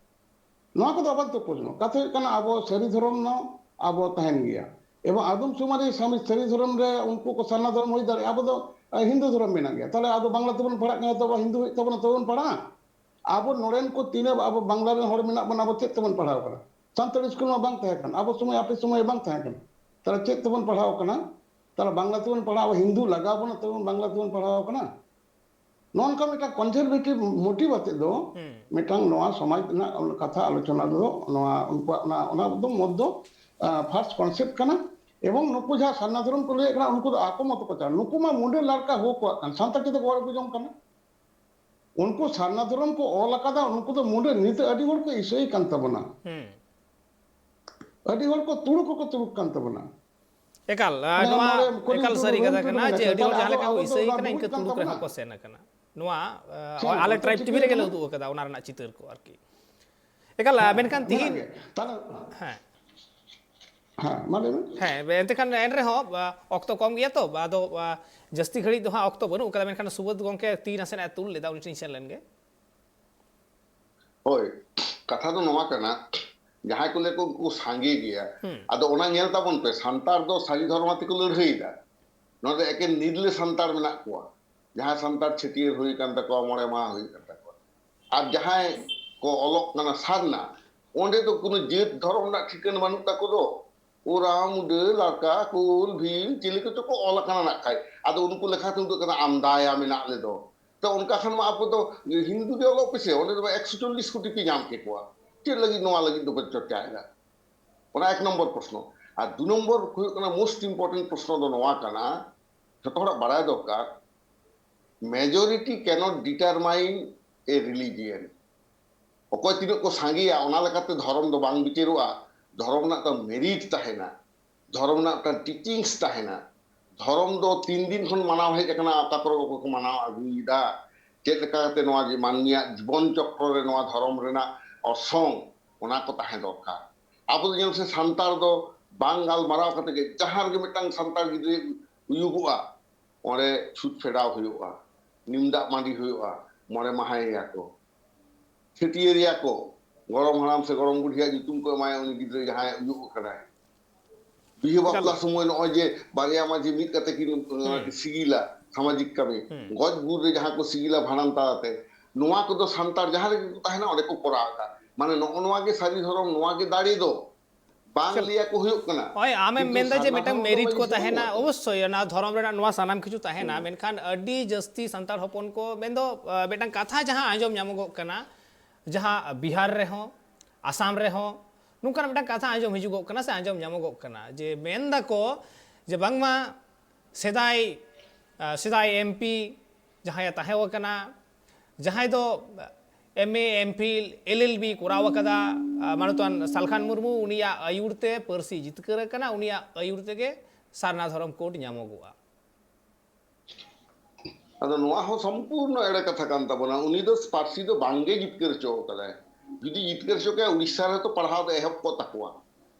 ᱱᱚᱣᱟ ᱠᱚᱫᱚ ᱟᱯᱟᱛᱚᱛᱚ ᱯᱨᱚᱥᱱᱚ᱾ ᱠᱟᱛᱷᱟ ᱦᱩᱭᱩᱜ ᱠᱟᱱᱟ, ᱟᱵᱚ ᱥᱟᱹᱨᱤ ᱫᱷᱚᱨᱚᱢ ᱫᱚ ᱟᱵᱚ ᱛᱟᱦᱮᱱ ᱜᱮᱭᱟ᱾ ᱮᱵᱚᱝ ᱟᱫᱚᱢ ᱥᱚᱢᱚᱭ ᱨᱮ ᱥᱟᱢᱤ-, ᱥᱟᱹᱨᱤ ᱫᱷᱚᱨᱚᱢ ᱨᱮ ᱩᱱᱠᱩ ᱠᱚ ᱥᱟᱨᱱᱟ ᱫᱷᱚᱨᱚᱢ ᱦᱩᱭ ᱫᱟᱲᱮᱭᱟᱜᱼᱟ, ᱟᱵᱚ ᱫᱚ, ᱮ, ᱦᱤᱱᱫᱩ ᱫᱷᱚᱨᱚᱢ ᱢᱮᱱᱟᱜ ᱜᱮᱭᱟ᱾ ᱛᱟᱦᱞᱮ ᱟᱫᱚ ᱵᱟᱝᱞᱟ ᱛᱮᱵᱚᱱ ᱯᱟᱲᱦᱟᱜ ᱠᱟᱱᱟ, ᱛᱚ ᱟᱵᱚ ᱦᱤᱱᱫᱩ ᱦᱩᱭᱩᱜ ᱛᱟᱵᱚᱱᱟ, ᱛᱚᱵᱮ ᱵᱚᱱ ᱯᱟᱲᱦᱟᱜᱼᱟ? ᱟᱵᱚ ᱱᱚᱰᱮᱱ ᱠᱚ ᱛᱤᱱᱟᱹᱜ ᱟᱵᱚ ᱵᱟᱝᱞᱟ ᱨᱮᱱ ᱦᱚᱲ ᱢᱮᱱᱟᱜ ᱵᱚᱱᱟ, ᱟᱵᱚ ᱪᱮᱫ ᱛᱮᱵᱚᱱ ᱯᱟᱲᱦᱟᱣ ᱠᱟᱱᱟ? ᱥᱟᱱᱛᱟᱲᱤ ᱥᱠᱩᱞ ᱢᱟ ᱵᱟᱝ ᱛᱟᱦᱮᱸ ᱠᱟᱱᱟ, ᱟᱵᱚ ᱥᱚᱢᱚᱭ, ᱟᱯᱮ ᱥᱚᱢᱚᱭ ᱵᱟᱝ ᱛᱟᱦᱮᱸ ᱠᱟᱱᱟ᱾ ᱛᱟᱦᱞᱮ ᱪᱮᱫ ᱛᱮᱵᱚᱱ ᱯᱟᱲᱦᱟᱣ ᱠᱟᱱᱟ? ᱛᱟᱦᱞᱮ ᱵᱟᱝᱞᱟ ᱛᱮᱵᱚᱱ ᱯᱟᱲᱦᱟᱣ, ᱦᱤᱱᱫᱩ ᱞᱟᱜᱟᱣ ᱵᱚᱱᱟ, ᱛᱮᱵᱚᱱ ᱵᱟᱝᱞᱟ ᱛᱮᱵᱚᱱ ᱯᱟᱲᱦᱟᱣ ᱠᱟᱱᱟ᱾ ᱱᱚᱜᱼᱚ ᱱᱚᱝᱠᱟ ᱢᱤᱫᱴᱟᱝ conservative motive ᱟᱛᱮ ᱫᱚ ᱦᱩᱸ᱾ ᱢᱤᱫᱴᱟᱝ ᱱᱚᱣᱟ ᱥᱚᱢᱟᱡᱽ ᱨᱮᱱᱟᱜ ᱠᱟᱛᱷᱟ ᱟᱞᱳᱪᱚᱱᱟ ᱫᱚ ᱱᱚᱣᱟ ᱩᱱᱠᱩᱣᱟᱜ ᱚᱱᱟ, ᱚᱱᱟ ᱫᱚ ᱢᱚᱛ ᱫᱚ, ᱟ, first concept ᱠᱟᱱᱟ᱾ ᱮᱵᱚᱝ ᱱᱩᱠᱩ ᱡᱟᱦᱟᱸ ᱥᱟᱨᱱᱟ ᱫᱷᱚᱨᱚᱢ ᱠᱚ ᱞᱟᱹᱭᱮᱫ ᱠᱟᱱᱟ, ᱩᱱᱠᱩ ᱫᱚ ᱟᱠᱚ ᱢᱚᱛᱚ ᱠᱚ ᱪᱟᱞᱟᱜᱼᱟ᱾ ᱱᱩᱠᱩ ᱢᱟ ᱢᱩᱸᱰᱟᱹ ᱞᱟᱲᱠᱟ ᱦᱳ ᱠᱚᱣᱟᱜ ᱠᱟᱱ, ᱥᱟᱱᱛᱟᱲ ᱪᱮᱫᱟᱜ ᱠᱚ ᱦᱚᱲ ᱠᱚ ᱡᱚᱢ ᱠᱟᱱᱟ? ᱩᱱᱠᱩ ᱥᱟᱨᱱᱟ ᱫᱷᱚᱨᱚᱢ ᱠᱚ ᱚᱞ ᱟᱠᱟᱫᱟ, ᱩᱱᱠᱩ ᱫᱚ ᱢᱩᱸᱰᱟᱹ ᱱᱤᱛᱚᱜ ᱟᱹᱰᱤ ᱦᱚᱲ ᱠᱚ ᱤᱥᱟᱹᱭ ᱠᱟᱱ ᱛᱟᱵᱚᱱᱟ᱾ ᱦᱩᱸ᱾ ᱟᱹᱰᱤ ᱦᱚᱲ ᱠᱚ ᱛᱩᱲᱩᱠ ᱦᱚᱸᱠᱚ ᱛᱩᱲᱩᱠ ᱠᱟᱱ ᱛᱟᱵᱚᱱᱟ᱾ ᱮᱠᱟᱞ, ᱟ, ᱢᱟᱱᱮ ᱱᱚᱣᱟ ᱱᱚᱰᱮ ᱠᱚᱞᱤᱝ ᱮᱠᱟᱞ ᱴᱩᱰᱩ, ᱥᱟᱹᱨᱤ ᱨᱚᱵᱤᱱ ᱠᱟᱛᱷᱟ ᱴᱩᱰᱩ ᱠᱟᱱᱟ ᱢᱮᱱᱟᱜ ᱡᱮ ᱠᱚᱣᱟ᱾ ᱟᱹᱰᱤ ᱦᱚᱲ ᱛᱟᱦᱞᱮ ᱡᱟᱦᱟᱸ ᱟᱵᱚ, ᱞᱮᱠᱟ ᱠᱚ ᱟᱵᱚ ᱫᱚ ᱤᱥᱟᱹᱭ ᱚᱱᱟ ᱠᱟᱱᱟ, ᱤᱱᱠᱟᱹ ᱵᱷᱩᱞ ᱠᱟᱱ ᱛᱩᱲᱩᱠ ᱨᱮᱦᱚᱸ ᱛᱟᱵᱚᱱᱟ᱾ ᱠᱚ ᱥᱮᱱ ᱟᱠᱟᱱᱟ᱾ ᱱᱚᱣᱟ, ᱟ, ᱦᱮᱸ, ᱟᱞᱮ ᱱᱤᱛᱚᱜ tribe ᱪᱤᱠᱟᱹ ᱴᱤᱵᱷᱤ ᱨᱮᱜᱮ ᱞᱮ ᱠᱟᱱᱟ? ᱩᱫᱩᱜ ᱟᱠᱟᱫᱟ ᱚᱱᱟ ᱨᱮᱱᱟᱜ ᱪᱤᱛᱟᱹᱨ ᱠᱚ ᱟᱨᱠᱤ᱾ ᱮᱠᱟᱞ, ᱟ, ᱦᱮᱸ, ᱢᱮᱱᱠᱷᱟᱱ ᱢᱮᱱᱟᱜ ᱛᱤᱦᱤᱧ ᱜᱮᱭᱟ᱾ ᱛᱟᱦᱞᱮ ᱦᱮᱸ᱾ ᱦᱮᱸ, ᱢᱟ ᱞᱟᱹᱭ ᱢᱮ᱾ ᱦᱮᱸ, ᱮᱱᱛᱮ ᱠᱷᱟᱱ ᱮᱱ ᱨᱮᱦᱚᱸ, ᱟ, ᱚᱠᱛᱚ ᱠᱚᱢ ᱜᱮᱭᱟ ᱛᱚ, ᱟᱫᱚ, ᱟ, ᱡᱟᱹᱥᱛᱤ ᱜᱷᱟᱹᱲᱤᱡ ᱫᱚ ᱦᱟᱸᱜ ᱚᱠᱛᱚ ᱵᱟᱹᱱᱩᱜ ᱠᱟᱫᱟ, ᱢᱮᱱᱠᱷᱟᱱ ᱥᱩᱵᱳᱫᱷ ᱜᱚᱢᱠᱮ ᱛᱤ ᱱᱟᱥᱮᱱᱟᱜ ᱮ ᱛᱩᱞ ᱞᱮᱫᱟ, ᱩᱱᱤ ᱴᱷᱮᱱ ᱥᱮᱱ ᱞᱮᱱ ᱜᱮ᱾ ᱦᱳᱭ, ᱠᱟᱛᱷᱟ ᱫᱚ ᱱᱚᱣᱟ ᱠᱟᱱᱟ, ᱡᱟᱦᱟᱸᱭ ᱠᱚ ᱞᱟᱹᱭ ᱠᱚ ᱩᱱᱠᱩ ᱥᱟᱸᱜᱮ ᱜᱮᱭᱟ, ᱦᱩᱸ᱾ ᱟᱫᱚ ᱚᱱᱟ ᱧᱮᱞ ᱛᱟᱵᱚᱱ ᱯᱮ, ᱥᱟᱱᱛᱟᱲ ᱫᱚ ᱥᱟᱹᱨᱤ ᱫᱷᱚᱨᱚᱢ ᱟᱛᱮ ᱠᱚ ᱞᱟᱹᱲᱦᱟᱹᱭᱮᱫᱟ᱾ ᱱᱚᱰᱮ ᱮᱠᱮᱱ ᱱᱤᱨᱞᱟᱹ ᱥᱟᱱᱛᱟᱲ ᱢᱮᱱᱟᱜ ᱠᱚᱣᱟ, ᱡᱟᱦᱟᱸᱭ ᱥᱟᱱᱛᱟᱲ ᱪᱷᱟᱹᱴᱭᱟᱹᱨ ᱦᱩᱭ ᱟᱠᱟᱱ ᱛᱟᱠᱚᱣᱟ, ᱢᱚᱬᱮ ᱢᱟᱦᱟ ᱦᱩᱭ ᱟᱠᱟᱱ ᱛᱟᱠᱚᱣᱟ, ᱟᱨ ᱡᱟᱦᱟᱸᱭ ᱠᱚ ᱚᱞᱚᱜ ᱠᱟᱱᱟ ᱥᱟᱨᱱᱟ, ᱚᱸᱰᱮ ᱫᱚ ᱠᱳᱱᱳ ᱡᱟᱹᱛ ᱫᱷᱚᱨᱚᱢ ᱨᱮᱱᱟᱜ ᱴᱷᱤᱠᱟᱹᱱ ᱵᱟᱹᱱᱩᱜ ᱛᱟᱠᱚ ᱫᱚ᱾ ᱳᱨᱟᱣ, ᱢᱩᱰᱟᱹ, ᱞᱟᱲᱠᱟ, ᱠᱳᱞ, ᱵᱷᱤᱞ, ᱪᱤᱞᱤ ᱠᱚᱪᱚ ᱠᱚ ᱚᱞ ᱟᱠᱟᱱᱟ ᱱᱟᱜ ᱠᱷᱟᱡ᱾ ᱟᱫᱚ ᱩᱱᱠᱩ ᱞᱮᱠᱟᱛᱮ ᱩᱫᱩᱜ ᱠᱟᱱᱟ ᱟᱢᱫᱟᱭᱟ ᱢᱮᱱᱟᱜ ᱞᱮᱫᱚ᱾ ᱛᱚ ᱚᱱᱠᱟ ᱠᱷᱟᱱ ᱢᱟ ᱟᱵᱚ ᱫᱚ ᱦᱤᱱᱫᱩ ᱜᱮ ᱚᱞᱚᱜ ᱯᱮᱥᱮ, ᱚᱸᱰᱮ ᱫᱚ ᱮᱠᱥᱚ ᱪᱚᱞᱞᱤᱥ ᱠᱳᱴᱤ ᱯᱮ ᱧᱟᱢ ᱠᱮᱠᱚᱣᱟ᱾ ᱪᱮᱫ ᱞᱟᱹᱜᱤᱫ ᱱᱚᱣᱟ ᱞᱟᱹᱜᱤᱫ ᱫᱚᱯᱮ ᱪᱚᱨᱪᱟᱭᱮᱫᱟ? ᱚᱱᱟ ᱮᱠ ᱱᱚᱢᱵᱚᱨ ᱯᱨᱚᱥᱱᱚ᱾ ᱟᱨ ᱫᱩ ᱱᱚᱢᱵᱚᱨ ᱦᱩᱭᱩᱜ ᱠᱟᱱᱟ, most important ᱯᱨᱚᱥᱱᱚ ᱫᱚ ᱱᱚᱣᱟ ᱠᱟᱱᱟ, ᱡᱷᱚᱛᱚ ᱦᱚᱲᱟᱜ ᱵᱟᱲᱟᱭ ᱫᱚᱨᱠᱟᱨ, majority cannot determine a religion. ᱚᱠᱚᱭ ᱛᱤᱱᱟᱹᱜ ᱠᱚ ᱥᱟᱸᱜᱮᱭᱟ, ᱚᱱᱟ ᱞᱮᱠᱟᱛᱮ ᱫᱷᱚᱨᱚᱢ ᱫᱚ ᱵᱟᱝ ᱵᱤᱪᱟᱹᱨᱚᱜᱼᱟ᱾ ᱫᱷᱚᱨᱚᱢ ᱨᱮᱱᱟᱜ ᱫᱚ ᱢᱮᱨᱤᱴ ᱛᱟᱦᱮᱱᱟ, ᱫᱷᱚᱨᱚᱢ ᱨᱮᱱᱟᱜ ᱢᱤᱫᱴᱟᱝ ᱴᱤᱪᱤᱝᱥ ᱛᱟᱦᱮᱱᱟ᱾ ᱫᱷᱚᱨᱚᱢ ᱫᱚ ᱛᱤᱱ ᱫᱤᱱ ᱠᱷᱚᱱ ᱢᱟᱱᱟᱣ ᱦᱮᱡ ᱟᱠᱟᱱᱟ, ᱚᱠᱟ ᱠᱚᱨᱮ ᱚᱠᱚᱭ ᱠᱚ ᱢᱟᱱᱟᱣ ᱟᱹᱜᱩᱭᱮᱫᱟ, ᱪᱮᱫ ᱞᱮᱠᱟ ᱠᱟᱛᱮ ᱱᱚᱣᱟ ᱡᱮ ᱢᱟᱹᱱᱢᱤᱭᱟᱜ ᱡᱤᱵᱚᱱ ᱪᱚᱠᱨᱚ ᱨᱮ ᱱᱚᱣᱟ ᱫᱷᱚᱨᱚᱢ ᱨᱮᱱᱟᱜ ᱚᱨᱥᱚᱝ, ᱚᱱᱟ ᱠᱚ ᱛᱟᱦᱮᱸ ᱫᱚᱨᱠᱟᱨ᱾ ᱟᱵᱚ ᱫᱚ ᱧᱮᱞ ᱥᱮ, ᱥᱟᱱᱛᱟᱲ ᱫᱚ ᱵᱟᱝ ᱜᱟᱞᱢᱟᱨᱟᱣ ᱠᱟᱛᱮ ᱜᱮ ᱡᱟᱦᱟᱸ ᱨᱮᱜᱮ ᱢᱤᱫᱴᱟᱝ ᱥᱟᱱᱛᱟᱲ ᱜᱤᱫᱽᱨᱟᱹ ᱦᱩᱭᱩᱜᱚᱜᱼᱟ, ᱚᱸᱰᱮ ᱪᱷᱩᱛ ᱯᱷᱮᱰᱟᱣ ᱦᱩᱭᱩᱜᱼᱟ, ᱱᱤᱢ ᱫᱟᱜ ᱢᱟᱹᱰᱤ ᱦᱩᱭᱩᱜᱼᱟ, ᱢᱚᱬᱮ ᱢᱟᱦᱟᱭᱮᱭᱟ ᱠᱚ, ᱪᱷᱟᱹᱴᱭᱟᱹᱨᱮᱭᱟ ᱠᱚ, ᱜᱚᱲᱚᱢ ᱦᱟᱲᱟᱢ ᱥᱮ ᱜᱚᱲᱚᱢ ᱵᱩᱰᱷᱤᱭᱟᱜ ᱧᱩᱛᱩᱢ ᱠᱚ ᱮᱢᱟᱭᱟ ᱩᱱᱤ ᱜᱤᱫᱽᱨᱟᱹ ᱡᱟᱦᱟᱸᱭ ᱩᱭᱩᱜ ᱟᱠᱟᱱᱟᱭ᱾ ᱵᱤᱦᱟᱹ ᱵᱟᱯᱞᱟ ᱮᱠᱟᱞ᱾ ᱥᱚᱢᱚᱭ ᱱᱚᱜᱼᱚᱭ ᱡᱮ ᱵᱟᱨᱭᱟ ᱢᱟᱹᱡᱷᱤ ᱢᱤᱫ ᱠᱟᱛᱮ ᱠᱤᱱ, ᱦᱩᱸ᱾ ᱥᱤᱜᱤᱞᱟ, ᱥᱟᱢᱟᱡᱤᱠ ᱠᱟᱹᱢᱤ, ᱦᱩᱸ᱾ ᱜᱚᱡ ᱜᱩᱨ ᱨᱮ ᱡᱟᱦᱟᱸ ᱠᱚ ᱥᱤᱜᱤᱞᱟ ᱵᱷᱟᱸᱰᱟᱱ ᱛᱟᱞᱟᱛᱮ, ᱱᱚᱣᱟ ᱠᱚᱫᱚ ᱥᱟᱱᱛᱟᱲ ᱡᱟᱦᱟᱸ ᱨᱮᱜᱮ ᱠᱚ ᱛᱟᱦᱮᱱᱟ ᱚᱸᱰᱮ ᱠᱚ ᱠᱚᱨᱟᱣ ᱮᱫᱟ᱾ ᱢᱟᱱᱮ ᱱᱚᱜᱼᱚ ᱱᱚᱣᱟ ᱜᱮ ᱥᱟᱹᱨᱤ ᱫᱷᱚᱨᱚᱢ, ᱱᱚᱣᱟ ᱜᱮ ᱫᱟᱲᱮ ᱫᱚ᱾ ᱵᱟᱝ ᱪᱮᱫ? ᱞᱟᱹᱭᱟ ᱠᱚ ᱦᱩᱭᱩᱜ ᱠᱟᱱᱟ᱾ ᱦᱳᱭ, ᱟᱢᱮᱢ ᱠᱤᱱᱛᱩ ᱢᱮᱱᱫᱟ ᱡᱮ ᱥᱟᱨᱱᱟ ᱢᱤᱫᱴᱟᱝ ᱫᱷᱚᱨᱚᱢ ᱫᱚ ᱢᱮᱨᱤᱴ ᱠᱚ ᱵᱟᱹᱱᱩᱜ ᱛᱟᱦᱮᱱᱟ, ᱟᱠᱟᱫᱟ᱾ ᱚᱵᱚᱥᱥᱳᱭ ᱚᱱᱟ ᱫᱷᱚᱨᱚᱢ ᱨᱮᱱᱟᱜ ᱱᱚᱣᱟ ᱥᱟᱱᱟᱢ ᱠᱤᱪᱷᱩ ᱛᱟᱦᱮᱱᱟ, ᱦᱩᱸ᱾ ᱢᱮᱱᱠᱷᱟᱱ ᱟᱹᱰᱤ ᱡᱟᱹᱥᱛᱤ ᱥᱟᱱᱛᱟᱲ ᱦᱚᱯᱚᱱ ᱠᱚ ᱢᱮᱱᱫᱚ, ᱟ, ᱢᱤᱫᱴᱟᱝ ᱠᱟᱛᱷᱟ ᱡᱟᱦᱟᱸ ᱟᱸᱡᱚᱢ ᱧᱟᱢᱚᱜᱚᱜ ᱠᱟᱱᱟ, ᱡᱟᱦᱟᱸ ᱵᱤᱦᱟᱨ ᱨᱮᱦᱚᱸ, ᱟᱥᱟᱢ ᱨᱮᱦᱚᱸ ᱱᱚᱝᱠᱟᱱᱟᱜ ᱢᱤᱫᱴᱟᱝ ᱠᱟᱛᱷᱟ ᱟᱸᱡᱚᱢ ᱦᱤᱡᱩᱜᱚᱜ ᱠᱟᱱᱟ ᱥᱮ ᱟᱸᱡᱚᱢ ᱧᱟᱢᱚᱜᱚᱜ ᱠᱟᱱᱟ ᱡᱮ ᱢᱮᱱ ᱫᱟᱠᱚ ᱡᱮ ᱵᱟᱝᱢᱟ ᱥᱮᱫᱟᱭ, ᱟ, ᱥᱮᱫᱟᱭ ᱮᱢ ᱯᱤ ᱡᱟᱦᱟᱸᱭᱮ ᱛᱟᱦᱮᱸ ᱠᱟᱱᱟ, ᱡᱟᱦᱟᱸᱭ ᱫᱚ ᱮᱢ ᱮ, ᱮᱢ ᱯᱷᱤᱞ, ᱮᱞ ᱮᱞ ᱵᱤ ᱠᱚᱨᱟᱣ ᱟᱠᱟᱫᱟ, ᱟ, ᱢᱟᱱᱚᱛᱟᱱ ᱥᱟᱞᱠᱷᱟᱱ ᱢᱩᱨᱢᱩ, ᱩᱱᱤᱭᱟᱜ ᱟᱹᱭᱩᱨ ᱛᱮ ᱯᱟᱹᱨᱥᱤ ᱡᱤᱛᱠᱟᱹᱨ ᱟᱠᱟᱱᱟ, ᱩᱱᱤᱭᱟᱜ ᱟᱹᱭᱩᱨ ᱛᱮᱜᱮ ᱥᱟᱨᱱᱟ ᱫᱷᱚᱨᱚᱢ ᱠᱳᱰ ᱧᱟᱢᱚᱜᱚᱜᱼᱟ᱾ ᱟᱫᱚ ᱱᱚᱣᱟ ᱦᱚᱸ ᱥᱚᱢᱯᱩᱨᱱᱚ ᱮᱲᱮ ᱠᱟᱛᱷᱟ ᱠᱟᱱ ᱛᱟᱵᱚᱱᱟ᱾ ᱩᱱᱤ ᱫᱚ ᱯᱟᱹᱨᱥᱤ ᱫᱚ ᱵᱟᱝᱜᱮ ᱡᱤᱛᱠᱟᱹᱨ ᱦᱚᱪᱚ ᱠᱟᱫᱟᱭ᱾ ᱡᱩᱫᱤ ᱡᱤᱛᱠᱟᱹᱨ ᱦᱚᱪᱚ ᱠᱮᱭᱟ, ᱩᱲᱤᱥᱥᱟ ᱨᱮ ᱛᱚ ᱯᱟᱲᱦᱟᱣ ᱫᱚ ᱮᱦᱚᱵ ᱠᱚᱜ ᱛᱟᱠᱚᱣᱟ᱾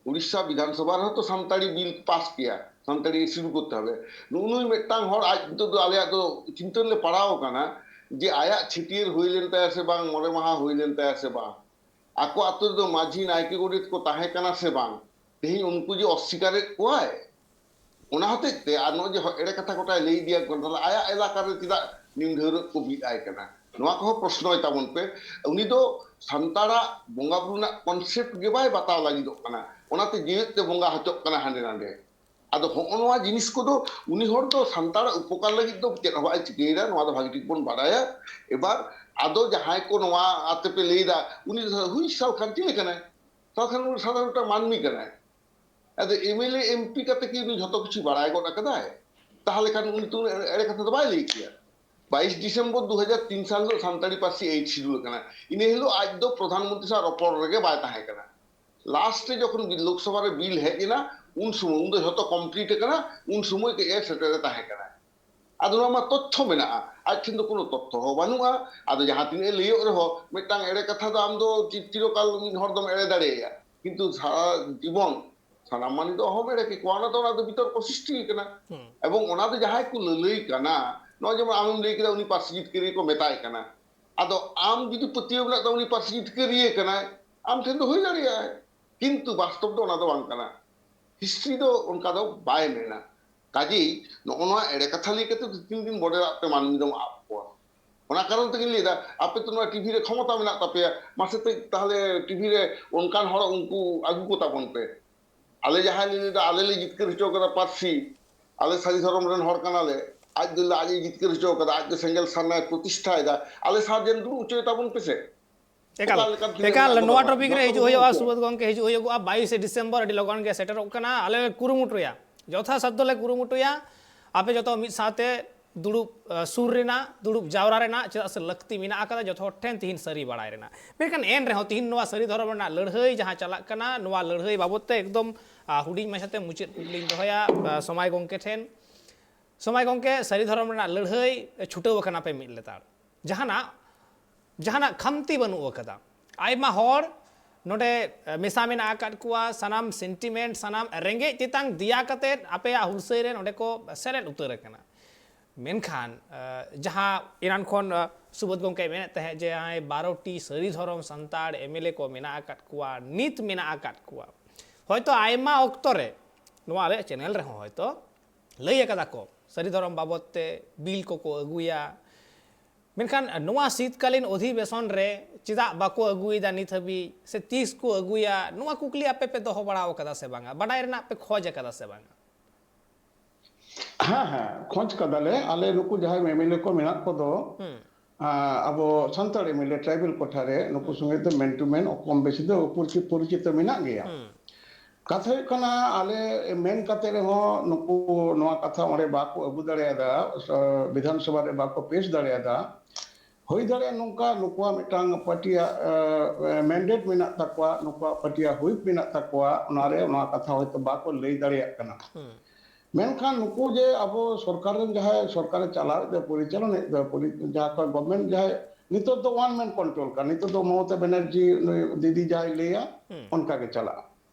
ᱩᱲᱤᱥᱥᱟ ᱵᱤᱫᱷᱟᱱ ᱥᱚᱵᱷᱟ ᱨᱮᱦᱚᱸ ᱛᱚ ᱥᱟᱱᱛᱟᱲᱤ ᱵᱤᱞ ᱯᱟᱥ ᱠᱮᱭᱟ, ᱥᱟᱱᱛᱟᱲᱤ ᱥᱤᱰᱩᱞ ᱠᱚᱨᱛᱮ ᱦᱚᱵᱮ᱾ ᱱᱩᱜᱼᱩ ᱱᱩᱭ ᱢᱤᱫᱴᱟᱝ ᱦᱚᱲ ᱟᱡ ᱱᱤᱛᱚᱜ ᱫᱚ ᱟᱞᱮᱭᱟᱜ ᱫᱚ ᱪᱤᱱᱛᱟᱹ ᱨᱮᱞᱮ ᱯᱟᱲᱟᱣ ᱟᱠᱟᱱᱟ ᱡᱮ ᱟᱭᱟᱜ ᱪᱷᱟᱹᱴᱭᱟᱹᱨ ᱦᱩᱭ ᱞᱮᱱ ᱛᱟᱭᱟ ᱥᱮ ᱵᱟᱝ, ᱢᱚᱬᱮ ᱢᱟᱦᱟ ᱦᱩᱭ ᱞᱮᱱ ᱛᱟᱭᱟ ᱥᱮ ᱵᱟᱝ, ᱟᱠᱚ ᱟᱛᱳ ᱨᱮᱫᱚ ᱢᱟᱹᱡᱷᱤ ᱱᱟᱭᱠᱮ ᱜᱚᱰᱮᱛ ᱠᱚ ᱛᱟᱦᱮᱸ ᱠᱟᱱᱟ ᱥᱮ ᱵᱟᱝ, ᱛᱮᱦᱮᱧ ᱩᱱᱠᱩ ᱡᱮ ᱚᱥᱥᱤᱠᱟᱨᱮᱫ ᱠᱚᱣᱟᱭ, ᱚᱱᱟ ᱦᱚᱛᱮᱡ ᱛᱮ ᱟᱨ ᱱᱚᱜᱼᱚᱭ ᱡᱮ ᱮᱲᱮ ᱠᱟᱛᱷᱟ ᱜᱚᱴᱟᱭ ᱞᱟᱹᱭ ᱤᱫᱤᱭᱟ ᱠᱚ, ᱛᱟᱦᱚᱞᱮ ᱟᱭᱟᱜ ᱮᱞᱟᱠᱟ ᱨᱮ ᱪᱮᱫᱟᱜ ᱱᱤᱢ ᱰᱷᱟᱹᱣᱨᱟᱹᱜ ᱠᱚ ᱵᱤᱫ ᱟᱭ ᱠᱟᱱᱟ? ᱱᱚᱣᱟ ᱠᱚᱦᱚᱸ ᱯᱨᱚᱥᱱᱚᱭ ᱛᱟᱵᱚᱱ ᱯᱮ᱾ ᱩᱱᱤ ᱫᱚ ᱥᱟᱱᱛᱟᱲᱟᱜ ᱵᱚᱸᱜᱟ ᱵᱩᱨᱩ ᱨᱮᱱᱟᱜ ᱠᱚᱱᱥᱮᱯᱴ ᱜᱮ ᱵᱟᱭ ᱵᱟᱛᱟᱣ ᱞᱟᱹᱜᱤᱫᱚᱜ ᱠᱟᱱᱟ, ᱚᱱᱟᱛᱮ ᱡᱮᱣᱮᱫ ᱛᱮ ᱵᱚᱸᱜᱟ ᱦᱚᱪᱚᱜ ᱠᱟᱱᱟ ᱦᱟᱸᱰᱮ ᱱᱟᱰᱮ᱾ ᱟᱫᱚ ᱦᱚᱸᱜᱼᱚ ᱱᱚᱣᱟ ᱡᱤᱱᱤᱥ ᱠᱚᱫᱚ ᱩᱱᱤ ᱦᱚᱲ ᱫᱚ ᱥᱟᱱᱛᱟᱲᱟᱜ ᱩᱯᱚᱠᱟᱨ ᱞᱟᱹᱜᱤᱫ ᱫᱚ ᱪᱮᱫ ᱦᱚᱸ ᱵᱟᱭ ᱪᱤᱠᱟᱹᱭᱮᱫᱟ, ᱱᱚᱣᱟ ᱫᱚ ᱵᱷᱟᱜᱤ ᱴᱷᱤᱠ ᱵᱚᱱ ᱵᱟᱰᱟᱭᱟ᱾ ᱮᱵᱟᱨ ᱟᱫᱚ ᱡᱟᱦᱟᱸᱭ ᱠᱚ ᱱᱚᱣᱟ ᱟᱛᱮ ᱯᱮ ᱞᱟᱹᱭᱫᱟ, ᱩᱱᱤ ᱫᱚ ᱦᱩᱭ ᱥᱟᱞ ᱠᱷᱟᱱ ᱪᱤᱞᱤ ᱠᱟᱱᱟᱭ? ᱥᱟᱞ ᱠᱷᱟᱱ ᱩᱱᱤ ᱥᱟᱫᱷᱟᱨᱚᱱ ᱢᱤᱫᱴᱟᱝ ᱢᱟᱹᱱᱢᱤ ᱠᱟᱱᱟᱭ᱾ ᱟᱫᱚ ᱮᱢ ᱮᱞ ᱮ ᱮᱢ ᱯᱤ ᱠᱟᱛᱮ ᱠᱤ ᱩᱱᱤ ᱡᱷᱚᱛᱚ ᱠᱤᱪᱷᱩ ᱵᱟᱲᱟᱭ ᱜᱚᱫ ᱟᱠᱟᱫᱟᱭ? ᱛᱟᱦᱚᱞᱮ ᱠᱷᱟᱱ ᱩᱱᱤ ᱛᱚ ᱮᱲᱮ ᱠᱟᱛᱷᱟ ᱫᱚ ᱵᱟᱭ ᱞᱟᱹᱭ ᱠᱮᱭᱟ᱾ ᱵᱟᱭᱤᱥ ᱰᱤᱥᱮᱢᱵᱚᱨ ᱫᱩ ᱦᱟᱡᱟᱨ ᱛᱤᱱ ᱥᱟᱞ ᱦᱤᱞᱳᱜ ᱥᱟᱱᱛᱟᱲᱤ ᱯᱟᱹᱨᱥᱤ ᱮᱭᱤᱴ ᱥᱤᱰᱩᱞ ᱟᱠᱟᱱᱟ᱾ ᱤᱱᱟᱹ ᱦᱤᱞᱳᱜ ᱟᱡ ᱫᱚ ᱯᱨᱚᱫᱷᱟᱱ ᱢᱚᱱᱛᱨᱤ ᱥᱟᱶ ᱨᱚᱯᱚᱲ ᱨᱮᱜᱮ ᱵᱟᱭ ᱛᱟᱦᱮᱸ ᱠᱟᱱᱟ᱾ ᱞᱟᱥᱴ ᱨᱮ ᱡᱚᱠᱷᱚᱱ ᱵᱤ-, ᱞᱳᱠᱥᱚᱵᱷᱟ ᱨᱮ ᱵᱤᱞ ᱦᱮᱡ ᱮᱱᱟ, ᱩᱱ ᱥᱚᱢᱚᱭ, ᱩᱱ ᱫᱚ ᱡᱷᱚᱛᱚ ᱠᱚᱢᱯᱞᱤᱴ ᱟᱠᱟᱱᱟ, ᱩᱱ ᱥᱚᱢᱚᱭ ᱠᱟᱹᱡ ᱮ ᱥᱮᱴᱮᱨ ᱮ ᱛᱟᱦᱮᱸ ᱠᱟᱱᱟ᱾ ᱟᱫᱚ ᱱᱚᱣᱟ ᱢᱟ ᱛᱚᱛᱛᱷᱚ ᱢᱮᱱᱟᱜᱼᱟ, ᱟᱡ ᱴᱷᱮᱱ ᱫᱚ ᱠᱳᱱᱳ ᱛᱚᱛᱛᱷᱚ ᱦᱚᱸ ᱵᱟᱹᱱᱩᱜᱼᱟ᱾ ᱟᱫᱚ ᱡᱟᱦᱟᱸ ᱛᱤᱱᱟᱹᱜ ᱮ ᱞᱟᱹᱭᱚᱜ ᱨᱮᱦᱚᱸ, ᱢᱤᱫᱴᱟᱝ ᱮᱲᱮ ᱠᱟᱛᱷᱟ ᱫᱚ ᱟᱢ ᱫᱚ ᱪᱤ-, ᱪᱤᱨᱚᱠᱟᱞ ᱢᱤᱫ ᱦᱚᱲ ᱫᱚᱢ ᱮᱲᱮ ᱫᱟᱲᱮᱭᱟᱭᱟ, ᱠᱤᱱᱛᱩ ᱥᱟᱨᱟ ᱡᱤᱵᱚᱱ ᱥᱟᱱᱟᱢ ᱢᱟᱹᱱᱢᱤ ᱫᱚ ᱚᱦᱚᱢ ᱮᱲᱮ ᱠᱮᱠᱚᱣᱟ᱾ ᱚᱱᱟ ᱫᱚ, ᱚᱱᱟ ᱫᱚ ᱵᱤᱛᱚᱨᱠᱚ ᱥᱨᱤᱥᱴᱤ ᱠᱟᱱᱟ᱾ ᱦᱩᱸ᱾ ᱮᱵᱚᱝ ᱚᱱᱟ ᱫᱚ ᱡᱟᱦᱟᱸᱭ ᱠᱚ ᱞᱟᱹᱞᱟᱹᱭ ᱠᱟᱱᱟ, ᱱᱚᱜᱼᱚᱭ ᱡᱮᱢᱚᱱ ᱟᱢᱮᱢ ᱞᱟᱹᱭ ᱠᱮᱫᱟ, ᱩᱱᱤ ᱯᱟᱹᱨᱥᱤ ᱡᱤᱛᱠᱟᱹᱨᱤᱭᱟᱹ ᱠᱚ ᱢᱮᱛᱟᱭ ᱠᱟᱱᱟ᱾ ᱟᱫᱚ ᱟᱢ ᱡᱩᱫᱤ ᱯᱟᱹᱛᱭᱟᱹᱣ ᱢᱮᱱᱟᱜ ᱛᱟᱢᱟ ᱩᱱᱤ ᱯᱟᱹᱨᱥᱤ ᱡᱤᱛᱠᱟᱹᱨᱤᱭᱟᱹ ᱠᱟᱱᱟᱭ, ᱟᱢ ᱴᱷᱮᱱ ᱫᱚ ᱦᱩᱭ ᱫᱟᱲᱮᱭᱟᱜᱼᱟᱭ, ᱠᱤᱱᱛᱩ ᱵᱟᱥᱛᱚᱵ ᱫᱚ ᱚᱱᱟ ᱫᱚ ᱵᱟᱝ ᱠᱟᱱᱟ᱾ ᱦᱤᱥᱴᱨᱤ ᱫᱚ ᱚᱱᱠᱟ ᱫᱚ ᱵᱟᱭ ᱢᱮᱱᱟ᱾ ᱠᱟᱡᱮᱭ ᱱᱚᱜᱼᱚ ᱱᱚᱣᱟ ᱮᱲᱮ ᱠᱟᱛᱷᱟ ᱞᱟᱹᱭ ᱠᱟᱛᱮ ᱫᱚ ᱛᱤᱱ ᱫᱤᱱ ᱵᱚᱰᱮᱨᱟᱜ ᱯᱮ ᱢᱟᱹᱱᱢᱤ ᱫᱚᱢ ᱟᱵ ᱠᱚᱣᱟ? ᱚᱱᱟ ᱠᱟᱨᱚᱱ ᱛᱮᱜᱤᱧ ᱞᱟᱹᱭᱫᱟ, ᱟᱯᱮ ᱛᱚ ᱱᱚᱣᱟ ᱴᱤᱵᱷᱤ ᱨᱮ ᱠᱷᱚᱢᱚᱛᱟ ᱢᱮᱱᱟᱜ ᱛᱟᱯᱮᱭᱟ, ᱢᱟᱥᱮ ᱛᱮ ᱛᱟᱦᱞᱮ ᱴᱤᱵᱷᱤ ᱨᱮ ᱚᱱᱠᱟᱱ ᱦᱚᱲ ᱩᱱᱠᱩ ᱟᱹᱜᱩ ᱠᱚ ᱛᱟᱵᱚᱱ ᱯᱮ᱾ ᱟᱞᱮ ᱡᱟᱦᱟᱸᱭ ᱞᱮ ᱞᱟᱹᱭᱫᱟ, ᱟᱞᱮ ᱞᱮ ᱡᱤᱛᱠᱟᱹᱨ ᱦᱚᱪᱚ ᱠᱟᱫᱟ ᱯᱟᱹᱨᱥᱤ, ᱟᱞᱮ ᱥᱟᱹᱨᱤ ᱫᱷᱚᱨᱚᱢ ᱨᱮᱱ ᱦᱚᱲ ᱠᱟᱱᱟᱞᱮ, ᱟᱡ ᱫᱚ ᱟᱡ ᱮ ᱡᱤᱛᱠᱟᱹᱨ ᱦᱚᱪᱚ ᱠᱟᱫᱟ, ᱟᱡ ᱫᱚ ᱥᱮᱸᱜᱮᱞ ᱥᱟᱨᱱᱟᱭ ᱯᱨᱚᱛᱤᱥᱴᱷᱟᱭᱮᱫᱟ, ᱟᱞᱮ ᱥᱟᱨᱡᱮᱱ ᱫᱩᱲᱩᱵ ᱦᱚᱪᱚᱭ ᱛᱟᱵᱚᱱ ᱯᱮᱥᱮ᱾ ᱮᱠᱟᱞ, ᱚᱠᱟ ᱞᱮᱠᱟᱱ ᱛᱤᱱᱟᱹᱜ ᱮᱠᱟᱞ, ᱢᱮᱱᱟᱜ ᱱᱚᱣᱟ ᱵᱚᱱᱟ, ᱴᱚᱯᱤᱠ ᱨᱮ ᱱᱚᱣᱟ ᱦᱤᱡᱩᱜ ᱠᱚᱫᱚ ᱦᱩᱭᱩᱜᱼᱟ, ᱵᱟᱹᱱᱩᱜ ᱥᱩᱵᱳᱫᱷ ᱠᱚᱣᱟ᱾ ᱜᱚᱢᱠᱮ, ᱦᱤᱡᱩᱜ ᱦᱩᱭᱩᱜᱼᱟ᱾ ᱵᱟᱭᱤᱥᱮ ᱰᱤᱥᱮᱢᱵᱚᱨ ᱟᱹᱰᱤ ᱞᱚᱜᱚᱱ ᱜᱮ ᱥᱮᱴᱮᱨᱚᱜ ᱠᱟᱱᱟ᱾ ᱟᱞᱮ ᱞᱮ ᱠᱩᱨᱩᱢᱩᱴᱩᱭᱟ, ᱡᱚᱛᱷᱟᱥᱟᱫᱽᱫᱷᱚ ᱞᱮ ᱠᱩᱨᱩᱢᱩᱴᱩᱭᱟ ᱟᱯᱮ ᱡᱚᱛᱚ ᱢᱤᱫ ᱥᱟᱶᱛᱮ ᱫᱩᱲᱩᱵ, ᱟ, ᱥᱩᱨ ᱨᱮᱱᱟᱜ, ᱫᱩᱲᱩᱵ ᱡᱟᱣᱨᱟ ᱨᱮᱱᱟᱜ, ᱪᱮᱫᱟᱜ ᱥᱮ ᱞᱟᱹᱠᱛᱤ ᱢᱮᱱᱟᱜ ᱟᱠᱟᱫᱟ ᱡᱚᱛᱚ ᱦᱚᱲ ᱴᱷᱮᱱ ᱛᱤᱦᱤᱧ ᱥᱟᱹᱨᱤ ᱵᱟᱲᱟᱭ ᱨᱮᱱᱟᱜ᱾ ᱢᱮᱱᱠᱷᱟᱱ ᱮᱱ ᱨᱮᱦᱚᱸ ᱛᱤᱦᱤᱧ ᱱᱚᱣᱟ ᱥᱟᱹᱨᱤ ᱫᱷᱚᱨᱚᱢ ᱨᱮᱱᱟᱜ ᱞᱟᱹᱲᱦᱟᱹᱭ ᱡᱟᱦᱟᱸ ᱪᱟᱞᱟᱜ ᱠᱟᱱᱟ, ᱱᱚᱣᱟ ᱞᱟᱹᱲᱦᱟᱹᱭ ᱵᱟᱵᱚᱛ ᱛᱮ ᱮᱠᱫᱚᱢ, ᱟ, ᱦᱩᱰᱤᱧ ᱢᱟᱪᱷᱟᱛᱮ ᱢᱩᱪᱟᱹᱫ ᱠᱩᱠᱞᱤᱧ ᱫᱚᱦᱚᱭᱟ, ᱟ, ᱥᱚᱢᱟᱭ ᱜᱚᱢᱠᱮ ᱴᱷᱮᱱ᱾ ᱥᱚᱢᱟᱭ ᱜᱚᱢᱠᱮ, ᱥᱟᱹᱨᱤ ᱫᱷᱚᱨᱚᱢ ᱨᱮᱱᱟᱜ ᱞᱟᱹᱲᱦᱟᱹᱭ ᱪᱷᱩᱴᱟᱹᱣ ᱟᱠᱟᱱᱟ ᱯᱮ ᱢᱤᱫ ᱞᱮᱛᱟᱲ, ᱡᱟᱦᱟᱱᱟᱜ, ᱡᱟᱦᱟᱱᱟᱜ ᱠᱷᱟᱢᱛᱤ ᱵᱟᱹᱱᱩᱜ ᱟᱠᱟᱫᱟ᱾ ᱟᱭᱢᱟ ᱦᱚᱲ ᱱᱚᱰᱮ ᱢᱮᱥᱟ ᱢᱮᱱᱟᱜ ᱟᱠᱟᱫ ᱠᱚᱣᱟ, ᱥᱟᱱᱟᱢ ᱥᱮᱱᱴᱤᱢᱮᱱᱴ, ᱥᱟᱱᱟᱢ ᱨᱮᱸᱜᱮᱡ ᱛᱮᱛᱟᱝ ᱫᱮᱭᱟ ᱠᱟᱛᱮᱫ ᱟᱯᱮᱭᱟᱜ ᱦᱩᱞᱥᱟᱹᱭ ᱨᱮ ᱱᱚᱰᱮ ᱠᱚ ᱥᱮᱞᱮᱫ ᱩᱛᱟᱹᱨ ᱟᱠᱟᱱᱟ᱾ ᱢᱮᱱᱠᱷᱟᱱ ᱡᱟᱦᱟᱸ ᱮᱱᱟᱱ ᱠᱷᱚᱱ ᱥᱩᱵᱳᱫᱷ ᱜᱚᱢᱠᱮᱭ ᱢᱮᱱᱮᱫ ᱛᱟᱦᱮᱸᱫ ᱡᱮ ᱡᱟᱦᱟᱸᱭ ᱵᱟᱨᱚ ᱴᱤ ᱥᱟᱹᱨᱤ ᱫᱷᱚᱨᱚᱢ ᱥᱟᱱᱛᱟᱲ ᱮᱢ ᱮᱞ ᱮ ᱠᱚ ᱢᱮᱱᱟᱜ ᱟᱠᱟᱫ ᱠᱚᱣᱟ, ᱱᱤᱛ ᱢᱮᱱᱟᱜ ᱟᱠᱟᱫ ᱠᱚᱣᱟ, ᱦᱚᱭᱛᱳ ᱟᱭᱢᱟ ᱚᱠᱛᱚ ᱨᱮ ᱱᱚᱣᱟ ᱟᱞᱮᱭᱟᱜ ᱪᱮᱱᱮᱞ ᱨᱮᱦᱚᱸ ᱦᱚᱭᱛᱳ ᱞᱟᱹᱭ ᱟᱠᱟᱫᱟ ᱠᱚ, ᱥᱟᱹᱨᱤ ᱫᱷᱚᱨᱚᱢ ᱵᱟᱵᱚᱫ ᱛᱮ ᱵᱤᱞ ᱠᱚᱠᱚ ᱟᱹᱜᱩᱭᱟ᱾ ᱢᱮᱱᱠᱷᱟᱱ ᱱᱚᱣᱟ ᱥᱤᱛᱠᱟᱞᱤᱱ ᱚᱫᱷᱤᱵᱮᱥᱚᱱ ᱨᱮ ᱪᱮᱫᱟᱜ ᱵᱟᱠᱚ ᱟᱹᱜᱩᱭᱮᱫᱟ ᱱᱤᱛ ᱦᱟᱹᱵᱤᱡ, ᱥᱮ ᱛᱤᱥ ᱠᱚ ᱟᱹᱜᱩᱭᱟ? ᱱᱚᱣᱟ ᱠᱩᱠᱞᱤ ᱟᱯᱮ ᱯᱮ ᱫᱚᱦᱚ ᱵᱟᱲᱟ ᱟᱠᱟᱫᱟ ᱥᱮ ᱵᱟᱝᱟ? ᱵᱟᱰᱟᱭ ᱨᱮᱱᱟᱜ ᱯᱮ ᱠᱷᱚᱡᱽ ᱟᱠᱟᱫᱟ ᱥᱮ ᱵᱟᱝᱟ? ᱦᱮᱸ, ᱦᱮᱸ, ᱠᱷᱚᱡᱽ ᱠᱟᱫᱟᱞᱮ᱾ ᱟᱞᱮ ᱱᱩᱠᱩ ᱡᱟᱦᱟᱸᱭ ᱮᱢ ᱮᱞ ᱮ ᱠᱚ ᱢᱮᱱᱟᱜ ᱠᱚᱫᱚ, ᱦᱩᱸ᱾ ᱟᱵᱚ Santal M L A tribal ᱠᱚᱴᱷᱟ ᱨᱮ, ᱱᱩᱠᱩ ᱦᱩᱸ᱾ ᱥᱚᱸᱜᱮ ᱫᱚ ᱢᱮᱱ ᱴᱩ ᱢᱮᱱ ᱠᱚᱢ ᱵᱮᱥᱤ ᱫᱚ ᱯᱚᱨᱤᱪᱤ-, ᱯᱚᱨᱤᱪᱤᱛᱚ ᱢᱮᱱᱟᱜ ᱜᱮᱭᱟ᱾ ᱦᱩᱸ᱾ ᱠᱟᱛᱷᱟ ᱦᱩᱭᱩᱜ ᱠᱟᱱᱟ, ᱟᱞᱮ ᱢᱮᱱ ᱠᱟᱛᱮ ᱨᱮᱦᱚᱸ ᱱᱩᱠᱩ ᱱᱚᱣᱟ ᱠᱟᱛᱷᱟ ᱚᱸᱰᱮ ᱵᱟᱠᱚ ᱟᱹᱜᱩ ᱫᱟᱲᱮᱭᱟᱫᱟ, ᱥᱚ-, ᱵᱤᱫᱷᱟᱱ ᱥᱚᱵᱷᱟ ᱨᱮ ᱵᱟᱠᱚ ᱯᱮᱥ ᱫᱟᱲᱮᱭᱟᱫᱟ᱾ ᱦᱩᱭ ᱫᱟᱲᱮᱭᱟᱜᱼᱟ ᱱᱚᱝᱠᱟ ᱱᱩᱠᱩᱣᱟᱜ ᱢᱤᱫᱴᱟᱝ ᱯᱟᱨᱴᱤᱭᱟᱜ, ᱮ, ᱢᱮᱱᱰᱮᱴ ᱢᱮᱱᱟᱜ ᱛᱟᱠᱚᱣᱟ, ᱱᱩᱠᱩᱣᱟᱜ ᱯᱟᱨᱴᱤᱭᱟᱜ ᱦᱩᱭᱤᱯ ᱢᱮᱱᱟᱜ ᱛᱟᱠᱚᱣᱟ, ᱚᱱᱟᱨᱮ ᱱᱚᱣᱟ ᱠᱟᱛᱷᱟ ᱦᱚᱭᱛᱳ ᱵᱟᱠᱚ ᱞᱟᱹᱭ ᱫᱟᱲᱮᱭᱟᱜ ᱠᱟᱱᱟ᱾ ᱦᱩᱸ᱾ ᱢᱮᱱᱠᱷᱟᱱ ᱱᱩᱠᱩ ᱡᱮ ᱟᱵᱚ ᱥᱚᱨᱠᱟᱨ ᱨᱮᱱ ᱡᱟᱦᱟᱸᱭ ᱥᱚᱨᱠᱟᱨᱮ ᱪᱟᱞᱟᱣᱮᱫ ᱫᱚ, ᱯᱚᱨᱤᱪᱟᱞᱚᱱᱮᱫ ᱫᱚ, ᱯᱚᱨᱤ-, ᱡᱟᱦᱟᱸ ᱠᱚ ᱜᱚᱵᱷᱢᱮᱱᱴ ᱡᱟᱦᱟᱸᱭ ᱱᱤᱛᱚᱜ ᱫᱚ ᱳᱣᱟᱱ ᱢᱮᱱ ᱠᱚᱱᱴᱨᱳᱞ ᱠᱟᱱᱟ, ᱱᱤᱛᱚᱜ ᱫᱚ ᱢᱚᱢᱚᱛᱟ ᱵᱮᱱᱟᱨᱡᱤ ᱱᱩᱭ ᱫᱤᱫᱤ ᱡᱟᱦᱟᱸᱭ ᱞᱟᱹᱭᱟ, ᱦᱩᱸ᱾ ᱚᱱᱠᱟ ᱜᱮ ᱪᱟᱞᱟᱜᱼᱟ᱾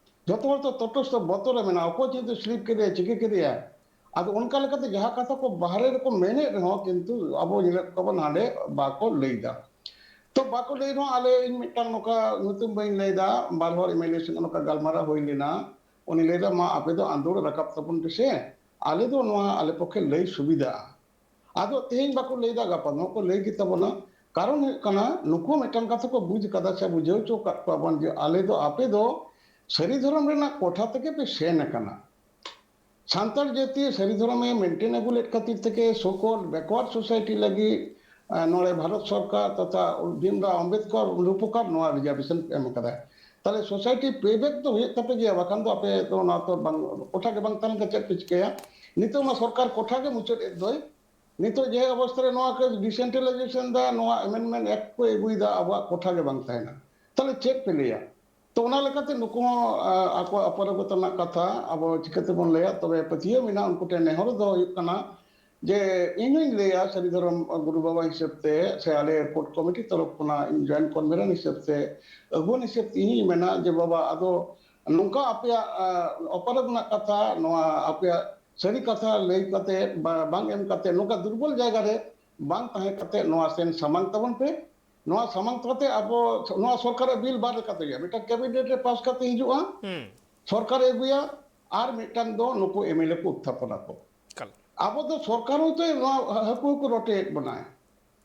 ᱡᱚᱛᱚ ᱦᱚᱲ ᱛᱚ ᱛᱚᱴᱚᱥᱛᱷᱚ ᱵᱚᱛᱚᱨ ᱨᱮ ᱢᱮᱱᱟᱜᱼᱟ, ᱚᱠᱚᱭ ᱪᱮᱫ ᱮ ᱥᱞᱤᱯ ᱠᱮᱫᱮᱭᱟ, ᱪᱤᱠᱟᱹ ᱠᱮᱫᱮᱭᱟ᱾ ᱟᱫᱚ ᱚᱱᱠᱟ ᱞᱮᱠᱟᱛᱮ ᱡᱟᱦᱟᱸ ᱠᱟᱛᱷᱟ ᱠᱚ ᱵᱟᱦᱨᱮ ᱨᱮᱠᱚ ᱢᱮᱱᱮᱫ ᱨᱮᱦᱚᱸ, ᱠᱤᱱᱛᱩ ᱟᱵᱚ ᱧᱮᱞᱮᱫ ᱠᱚᱣᱟ ᱵᱚᱱ ᱦᱟᱸᱰᱮ ᱵᱟᱠᱚ ᱞᱟᱹᱭ ᱮᱫᱟ᱾ ᱛᱚ ᱵᱟᱠᱚ ᱞᱟᱹᱭ ᱨᱮᱦᱚᱸ, ᱟᱞᱮ, ᱤᱧ ᱢᱤᱫᱴᱟᱝ ᱱᱚᱝᱠᱟ ᱧᱩᱛᱩᱢ ᱵᱟᱹᱧ ᱞᱟᱹᱭ ᱮᱫᱟ, ᱵᱟᱨ ᱦᱚᱲ ᱮᱢ ᱮᱞ ᱮ ᱥᱚᱸᱜᱮ ᱱᱚᱝᱠᱟ ᱜᱟᱞᱢᱟᱨᱟᱣ ᱦᱩᱭ ᱞᱮᱱᱟ᱾ ᱩᱱᱤ ᱞᱟᱹᱭ ᱮᱫᱟ, "ᱢᱟ ᱟᱯᱮ ᱫᱚ ᱟᱸᱫᱳᱲ ᱨᱟᱠᱟᱵ ᱛᱟᱵᱚᱱ ᱯᱮᱥᱮ, ᱟᱞᱮ ᱫᱚ ᱱᱚᱣᱟ ᱟᱞᱮ ᱯᱚᱠᱠᱷᱮ ᱞᱟᱹᱭ ᱥᱩᱵᱤᱫᱷᱟᱜᱼᱟ᱾" ᱟᱫᱚ ᱛᱮᱦᱮᱧ ᱵᱟᱠᱚ ᱞᱟᱹᱭ ᱮᱫᱟ, ᱜᱟᱯᱟ ᱱᱚᱣᱟ ᱠᱚ ᱞᱟᱹᱭ ᱜᱮ ᱛᱟᱵᱚᱱᱟ᱾ ᱠᱟᱨᱚᱱ ᱦᱩᱭᱩᱜ ᱠᱟᱱᱟ, ᱱᱩᱠᱩ ᱢᱤᱫᱴᱟᱝ ᱠᱟᱛᱷᱟ ᱠᱚ ᱵᱩᱡᱽ ᱠᱟᱫᱟ ᱥᱮ ᱵᱩᱡᱷᱟᱹᱣ ᱦᱚᱪᱚ ᱟᱠᱟᱫ ᱠᱚᱣᱟ ᱵᱚᱱ ᱡᱮ ᱟᱞᱮ ᱫᱚ, ᱟᱯᱮ ᱫᱚ ᱥᱟᱹᱨᱤ ᱫᱷᱚᱨᱚᱢ ᱨᱮᱱᱟᱜ ᱠᱚᱴᱷᱟ ᱛᱮᱜᱮ ᱯᱮ ᱥᱮᱱ ᱟᱠᱟᱱᱟ᱾ ᱥᱟᱱᱛᱟᱲ ᱡᱟᱹᱛᱤ ᱥᱟᱹᱨᱤ ᱫᱷᱚᱨᱚᱢᱮ ᱢᱮᱱᱴᱮᱱ ᱟᱹᱜᱩ ᱞᱮᱫ ᱠᱷᱟᱹᱛᱤᱨ ᱛᱮᱜᱮ so called backward society ᱞᱟᱹᱜᱤᱫ, ᱟᱸ, ᱱᱚᱰᱮ ᱵᱷᱟᱨᱚᱛ ᱥᱚᱨᱠᱟᱨ ᱛᱚᱛᱷᱟ ᱵᱷᱤᱢᱨᱟᱣ ᱟᱢᱵᱮᱫᱠᱚᱨ ᱨᱩᱯᱚᱠᱟᱨ ᱱᱚᱣᱟ ᱨᱤᱡᱟᱨᱵᱷᱮᱥᱚᱱ ᱮᱢ ᱟᱠᱟᱫᱟᱭ᱾ ᱛᱟᱦᱞᱮ society payback ᱫᱚ ᱦᱩᱭᱩᱜ ᱛᱟᱯᱮ ᱜᱮᱭᱟ, ᱵᱟᱠᱷᱟᱱ ᱫᱚ ᱟᱯᱮ ᱫᱚ ᱚᱱᱟ ᱛᱚ ᱵᱟᱝ, ᱠᱚᱴᱷᱟ ᱜᱮ ᱵᱟᱝ ᱛᱟᱦᱮᱸ ᱞᱮᱱᱠᱷᱟᱱ ᱪᱮᱫ ᱯᱮ ᱪᱤᱠᱟᱹᱭᱟ? ᱱᱤᱛᱚᱜ ᱢᱟ ᱥᱚᱨᱠᱟᱨ ᱠᱚᱴᱷᱟ ᱜᱮ ᱢᱩᱪᱟᱹᱫ ᱮᱫ ᱫᱚᱭ᱾ ᱱᱤᱛᱚᱜ ᱡᱮ ᱚᱵᱚᱥᱛᱷᱟ ᱨᱮ ᱱᱚᱣᱟ ᱠᱚ decentralization ᱫᱟ, ᱱᱚᱣᱟ amendment act ᱠᱚ ᱟᱹᱜᱩᱭᱮᱫᱟ, ᱟᱵᱚᱣᱟᱜ ᱠᱚᱴᱷᱟ ᱜᱮ ᱵᱟᱝ ᱛᱟᱦᱮᱱᱟ᱾ ᱛᱟᱦᱞᱮ ᱪᱮᱫ ᱯᱮ ᱞᱟᱹᱭᱟ? ᱛᱚ ᱚᱱᱟ ᱞᱮᱠᱟᱛᱮ ᱱᱩᱠᱩ ᱦᱚᱸ, ᱟ, ᱟᱠᱚᱣᱟᱜ ᱟᱯᱟᱨᱚᱜᱚᱛᱟ ᱨᱮᱱᱟᱜ ᱠᱟᱛᱷᱟ ᱟᱵᱚ ᱪᱤᱠᱟᱹ ᱛᱮᱵᱚᱱ ᱞᱟᱹᱭᱟ? ᱛᱚᱵᱮ ᱯᱟᱹᱛᱭᱟᱹᱣ ᱢᱮᱱᱟᱜᱼᱟ, ᱩᱱᱠᱩ ᱴᱷᱮᱱ ᱱᱮᱦᱚᱨ ᱫᱚ ᱦᱩᱭᱩᱜ ᱠᱟᱱᱟ, ᱡᱮ ᱤᱧ ᱦᱚᱧ ᱞᱟᱹᱭᱟ, ᱥᱟᱹᱨᱤ ᱫᱷᱚᱨᱚᱢ ᱜᱩᱨᱩ ᱵᱟᱵᱟ ᱦᱤᱥᱟᱹᱵ ᱛᱮ ᱥᱮ ᱟᱞᱮ ᱠᱳᱨᱴ ᱠᱚᱢᱤᱴᱤ ᱛᱚᱨᱚᱯ ᱠᱷᱚᱱᱟᱜ ᱤᱧ ᱡᱚᱭᱮᱱᱴ ᱠᱚᱱᱵᱷᱮᱱᱟᱨ ᱦᱤᱥᱟᱹᱵ ᱛᱮ, ᱟᱹᱜᱩᱣᱟᱹᱱ ᱦᱤᱥᱟᱹᱵ ᱛᱮ ᱤᱧᱤᱧ ᱢᱮᱱᱟ ᱡᱮ ᱵᱟᱵᱟ, ᱟᱫᱚ ᱱᱚᱝᱠᱟ ᱟᱯᱮᱭᱟᱜ, ᱟ, ᱚᱯᱚᱨᱟᱫᱷ ᱨᱮᱱᱟᱜ ᱠᱟᱛᱷᱟ, ᱱᱚᱣᱟ ᱟᱯᱮᱭᱟᱜ ᱥᱟᱹᱨᱤ ᱠᱟᱛᱷᱟ ᱞᱟᱹᱭ ᱠᱟᱛᱮ ᱵᱟ-, ᱵᱟᱝ ᱮᱢ ᱠᱟᱛᱮ, ᱱᱚᱝᱠᱟ ᱫᱩᱨᱵᱚᱞ ᱡᱟᱭᱜᱟ ᱨᱮ ᱵᱟᱝ ᱛᱟᱦᱮᱸ ᱠᱟᱛᱮ ᱱᱚᱣᱟ ᱥᱮᱱ ᱥᱟᱢᱟᱝ ᱛᱟᱵᱚᱱ ᱯᱮ᱾ ᱱᱚᱣᱟ ᱥᱟᱢᱟᱝ ᱠᱟᱛᱮ ᱟᱵᱚ ᱱᱚᱣᱟ ᱥᱚᱨᱠᱟᱨᱟᱜ ᱵᱤᱞ ᱵᱟᱨ ᱞᱮᱠᱟᱛᱮ ᱦᱩᱭᱩᱜᱼᱟ, ᱢᱤᱫᱴᱟᱝ ᱠᱮᱵᱤᱱᱮᱴ ᱨᱮ ᱯᱟᱥ ᱠᱟᱛᱮ ᱦᱤᱡᱩᱜᱼᱟ, ᱦᱩᱸ᱾ ᱥᱚᱨᱠᱟᱨᱮ ᱟᱹᱜᱩᱭᱟ, ᱟᱨ ᱢᱤᱫᱴᱟᱝ ᱫᱚ ᱱᱩᱠᱩ ᱮᱢᱮᱞᱮ ᱠᱚ ᱩᱛᱛᱷᱟᱯᱚᱱᱟ ᱠᱚ᱾ ᱮᱠᱟᱞ᱾ ᱟᱵᱚ ᱫᱚ ᱥᱚᱨᱠᱟᱨ ᱦᱚᱸᱛᱚ ᱱᱚᱣᱟ ᱦᱟᱹᱠᱩ ᱦᱚᱸᱠᱚ ᱨᱚᱴᱮᱭᱮᱫ ᱵᱚᱱᱟᱭ,